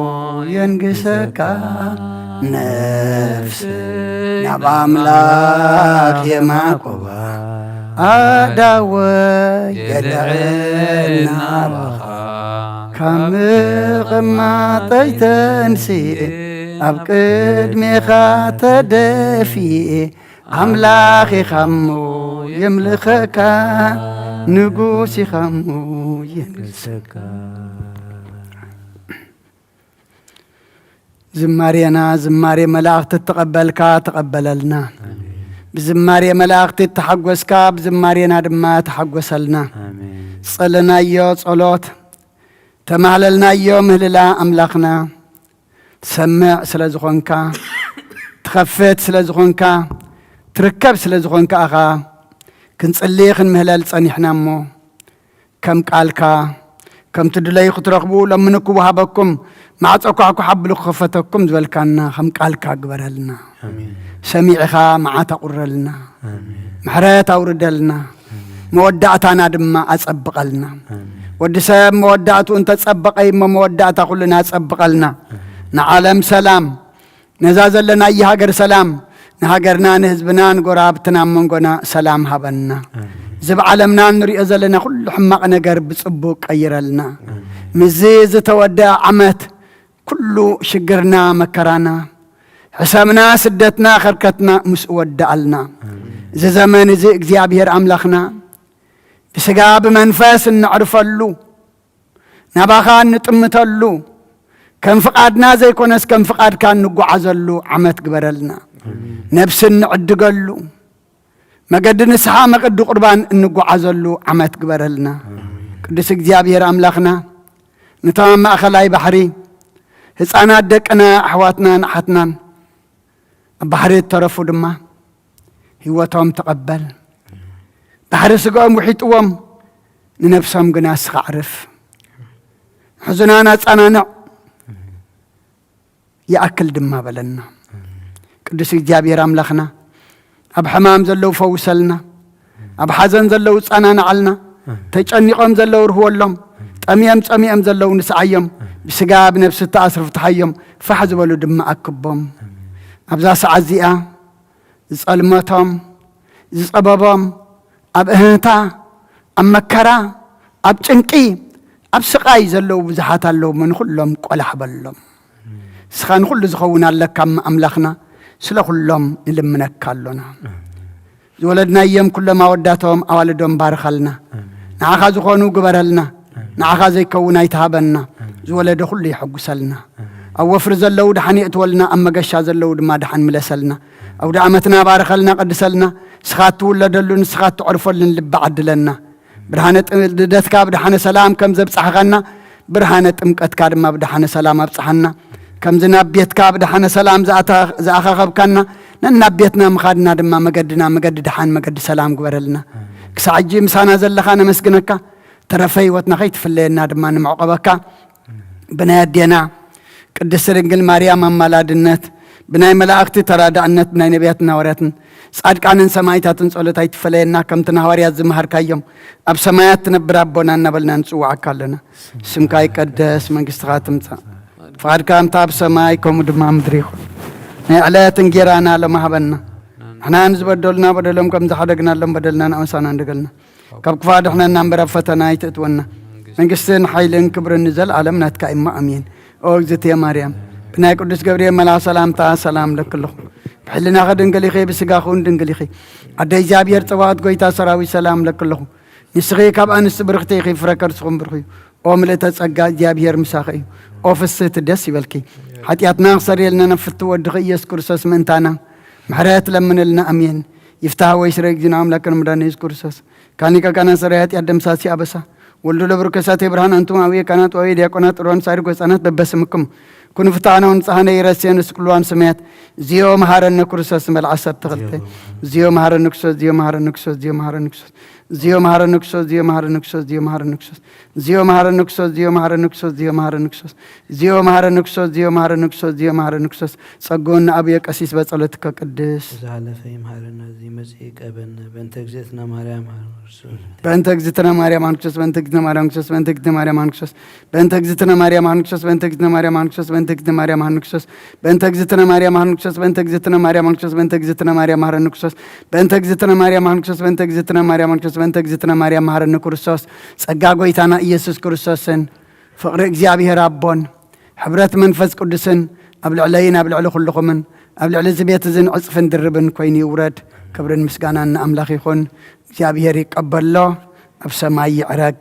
የንግሰካ። ነፍስ ናብ ኣምላኽ የማቕዋ፣ ኣእዳወ የልዕል ናባኻ። ካብ ምቕማጠይ ተንሲኤ፣ ኣብ ቅድሜኻ ተደፊኤ፣ ኣምላኽ ኢኻ እሞ የምልኸካ፣ ንጉስ ኢኻ እሞ የንግሰካ። ዝማሬና ዝማሬ መላእኽቲ እተቐበልካ ተቐበለልና። ብዝማሬ መላእኽቲ እተሓጎስካ ብዝማሬና ድማ ተሓጎሰልና። ኣሜን። ጸለናዮ ጸሎት፣ ተማህለልናዮ ምህልላ ኣምላኽና፣ ትሰምዕ ስለ ዝኾንካ፣ ትኸፍት ስለ ዝኾንካ፣ ትርከብ ስለ ዝኾንካ ኢኻ ክንጽሊ ክንምህለል ጸኒሕና እሞ፣ ከም ቃልካ፣ ከም ትድለዩ ክትረኽቡ ለምኑ ክወሃበኩም፣ ማዕጾ ኳሕኩሕ ኣብሉ ክኸፈተኩም ዝበልካና፣ ከም ቃልካ ግበረልና። ኣሜን። ሰሚዕኻ መዓት ኣቑረልና። ኣሜን። ምሕረት ኣውርደልና። ኣሜን። መወዳእታና ድማ ኣጸብቐልና። ኣሜን። ወዲ ሰብ መወዳእትኡ እንተጸበቐ እሞ መወዳእታ ኩልና ኣጸብቐልና። ኣሜን። ንዓለም ሰላም፣ ነዛ ዘለናያ ሃገር ሰላም፣ ንሃገርና፣ ንህዝብና፣ ንጎረባብትና፣ ኣብ መንጎና ሰላም ሃበና። ኣሜን። እዚ ብዓለምና እንሪኦ ዘለና ኩሉ ሕማቕ ነገር ብጽቡቕ ቀይረልና። ኣሜን። ምስዚ ዝተወደኣ ዓመት ኩሉ ሽግርና፣ መከራና፣ ሕሰምና፣ ስደትና፣ ከርከትና ምስኡ ወደኣልና። ኣሜን። እዚ ዘመን እዚ እግዚኣብሔር ኣምላኽና ብስጋ ብመንፈስ እንዕርፈሉ፣ ናባኻ እንጥምተሉ፣ ከም ፍቓድና ዘይኮነስ ከም ፍቓድካ እንጓዓዘሉ ዓመት ግበረልና። ኣሜን። ነብሲ እንዕድገሉ፣ መገዲ ንስሓ መገዲ ቁርባን እንጓዓዘሉ ዓመት ግበረልና። ኣሜን። ቅዱስ እግዚኣብሔር ኣምላኽና፣ ነቶም ኣብ ማእኸላይ ባሕሪ ህፃናት ደቅና፣ ኣሕዋትናን ኣሓትናን ኣብ ባሕሪ እተረፉ ድማ ህይወቶም ተቐበል። ባሕሪ ስጋኦም ውሒጥዎም፣ ንነብሶም ግና እስኻ ኣዕርፍ። ሕዙናን ኣጸናንዕ፣ ይኣክል ድማ በለና። ቅዱስ እግዚኣብሔር ኣምላኽና፣ ኣብ ሕማም ዘለዉ ፈውሰልና፣ ኣብ ሓዘን ዘለዉ ጸናንዓልና፣ ተጨኒቖም ዘለዉ ርህወሎም፣ ጠምዮም ጸሚኦም ዘለዉ ንስዓዮም፣ ብስጋ ብነብሲ እተኣስሩ ፍትሓዮም፣ ፋሕ ዝበሉ ድማ ኣክቦም። ኣብዛ ሰዓት እዚኣ ዝጸልመቶም፣ ዝጸበቦም፣ ኣብ እህህታ፣ ኣብ መከራ፣ ኣብ ጭንቂ፣ ኣብ ስቓይ ዘለዉ ብዙሓት ኣለዉ እሞ፣ ንኹሎም ቆላሕ በሎም። ንስኻ ንኹሉ ዝኸውን ኣለካ እሞ ኣምላኽና፣ ስለ ኩሎም ንልምነካ ኣሎና። ዝወለድናዮም ኩሎም ኣወዳቶም ኣዋልዶም ባርኸልና። ኣሜን። ንዓኻ ዝኾኑ ግበረልና። ኣሜን። ንዓኻ ዘይከውን ኣይትሃበና። ኣሜን። ዝወለደ ኩሉ የሐጉሰልና። ኣሜን። ኣብ ወፍሪ ዘለዉ ደሓን የእትወልና፣ ኣብ መገሻ ዘለዉ ድማ ደሓን ምለሰልና። ኣውደ ዓመትና ባርኸልና፣ ቀድሰልና። ንስኻ እትውለደሉ፣ ንስኻ እትዕርፈሉን ልቢ ዓድለና። ብርሃነ ጥ- ልደትካ ብደሓነ ሰላም ከም ዘብጻሕኻና፣ ብርሃነ ጥምቀትካ ድማ ብደሓነ ሰላም ኣብጽሓና። ከምዚ ናብ ቤትካ ብደሓነ ሰላም ዝኣታ- ዝኣኻኸብካና፣ ነናብ ቤትና ምኻድና ድማ መገድና መገዲ ደሓን መገዲ ሰላም ግበረልና። ክሳዕ ሕጂ ምሳና ዘለኻ ነመስግነካ። ተረፈ ህይወትና ከይትፍለየና ድማ ንምዕቆበካ። ብናይ ኣዴና ቅድስቲ ድንግል ማርያም ኣማላድነት፣ ብናይ መላእክቲ ተራዳእነት፣ ብናይ ነቢያትን ሃዋርያትን ጻድቃንን ሰማይታትን ጸሎት ኣይትፈለየና። ከምቲ ንሃዋርያት ዝመሃርካዮም፣ ኣብ ሰማያት ትነብር ኣቦና እናበልና ንጽውዓካ ኣለና። ስምካ ይቀደስ፣ መንግስትኻ ትምጻእ፣ ፍቓድካ ከምታ ኣብ ሰማይ ከምኡ ድማ ኣብ ምድሪ ይኹን። ናይ ዕለት እንጌራና ሎሚ ሃበና። ንሕና ንዝበደሉና በደሎም ከም ዝሓደግናሎም በደልና ንኣምሳና እንደገልና፣ ካብ ክፋ ድሕነና እምበር ኣብ ፈተና ኣይትእትወና። መንግስትን ሓይልን ክብርን ንዘለኣለም ናትካ እማ፣ ኣሜን። ኦ እግዝእትየ ማርያም፣ ብናይ ቅዱስ ገብርኤል መልኣኽ ሰላምታ ሰላም ለክልኹ። ብሕልናኺ ድንግል ኢኺ፣ ብስጋኺ እውን ድንግል ኢኺ። ኣደ እግዚኣብሔር ጸባኦት፣ ጎይታ ሰራዊት፣ ሰላም ለክልኹ። ንስኺ ካብ ኣንስቲ ብርኽቲ ኢኺ፣ ፍረ ከርስኹም ብሩኽ እዩ። ኦ ምልእተ ጸጋ፣ እግዚኣብሔር ምሳኺ እዩ። ኦ ፍስህቲ፣ ደስ ይበልኪ። ሓጢኣትና ክሰርየልና ናብ ፍትው ወድኺ ኢየሱስ ክርስቶስ ምእንታና ምሕረት ለምንልና። ኣሜን። ይፍታህ ወይ ስረ እግዚእነ ኣምላክን መድኃኒነ ኢየሱስ ክርስቶስ ካኒቀ ካና ሰራይ ኃጢአት ደምሳሲ አበሳ ወልዱ ለብሩክ ከሳቴ ብርሃን። አንቱም አብየ ካህናት ወአብየ ዲያቆናት ጥሩያን ሳይር ጎጻናት በበስምኩም ኩኑ ፍትሐነ ወንጽሐነ ይረሴን ውስጥ ኩሉ ሰማያት። ዚዮ መሐረነ ክርስቶስ ንበል ዓሰርተ ክልተ። ዚዮ መሐረነ ክርስቶስ፣ ዚዮ መሐረነ ክርስቶስ፣ ዚዮ መሐረነ ክርስቶስ፣ ዚዮ መሐረነ ክርስቶስ፣ ዚዮ መሐረነ ክርስቶስ፣ ዚዮ መሐረነ ክርስቶስ፣ ዚዮ መሐረነ ክርስቶስ፣ ዚዮ መሐረነ ክርስቶስ፣ ዚዮ መሐረነ ክርስቶስ፣ ዚዮ መሐረነ ክርስቶስ፣ ዚዮ መሐረነ ክርስቶስ። ጸግኡን ንኣብየ ቀሲስ በጸሎትከ ቅድስ። ዝሓለፈ ይምሃረና፣ ዝመጽእ ይቀበልና። በእንተ እግዝእትነ ማርያም ማረነ ክርስቶስ። በእንተ እግዝእትነ ማርያም ማረነ ክርስቶስ፣ በእንተ እግዝእትነ ማርያም ማረነ ክርስቶስ፣ በእንተ እግዝእትነ ማርያም ማረነ ክርስቶስ፣ በእንተ እግዝእትነ ማርያም ማረነ ክርስቶስ፣ በእንተ እግዝእትነ ማርያም ማረነ ክርስቶስ፣ በእንተ እግዝእትነ ማርያም ማረነ ክርስቶስ፣ በእንተ እግዝእትነ ማርያም ማረነ ክርስቶስ፣ በእንተ እግዝእትነ ማርያም ማረነ ክርስቶስ፣ በእንተ እግዝእትነ ማርያም ማረነ ክርስቶስ፣ በእንተ እግዝእትነ ማርያም ማረነ ክርስቶስ። ጸጋ ጎይታና ኢየሱስ ክርስቶስን ፍቕሪ እግዚኣብሔር ኣቦን ሕብረት መንፈስ ቅዱስን ኣብ ልዕለይን ኣብ ልዕሊ ኩልኹምን ኣብ ልዕሊ እዚ ቤት እዝን ዕጽፍን ድርብን ኮይኑ ይውረድ። ክብርን ምስጋናን ንኣምላኽ ይኹን። እግዚኣብሔር ይቀበሎ፣ ኣብ ሰማይ ይዕረግ።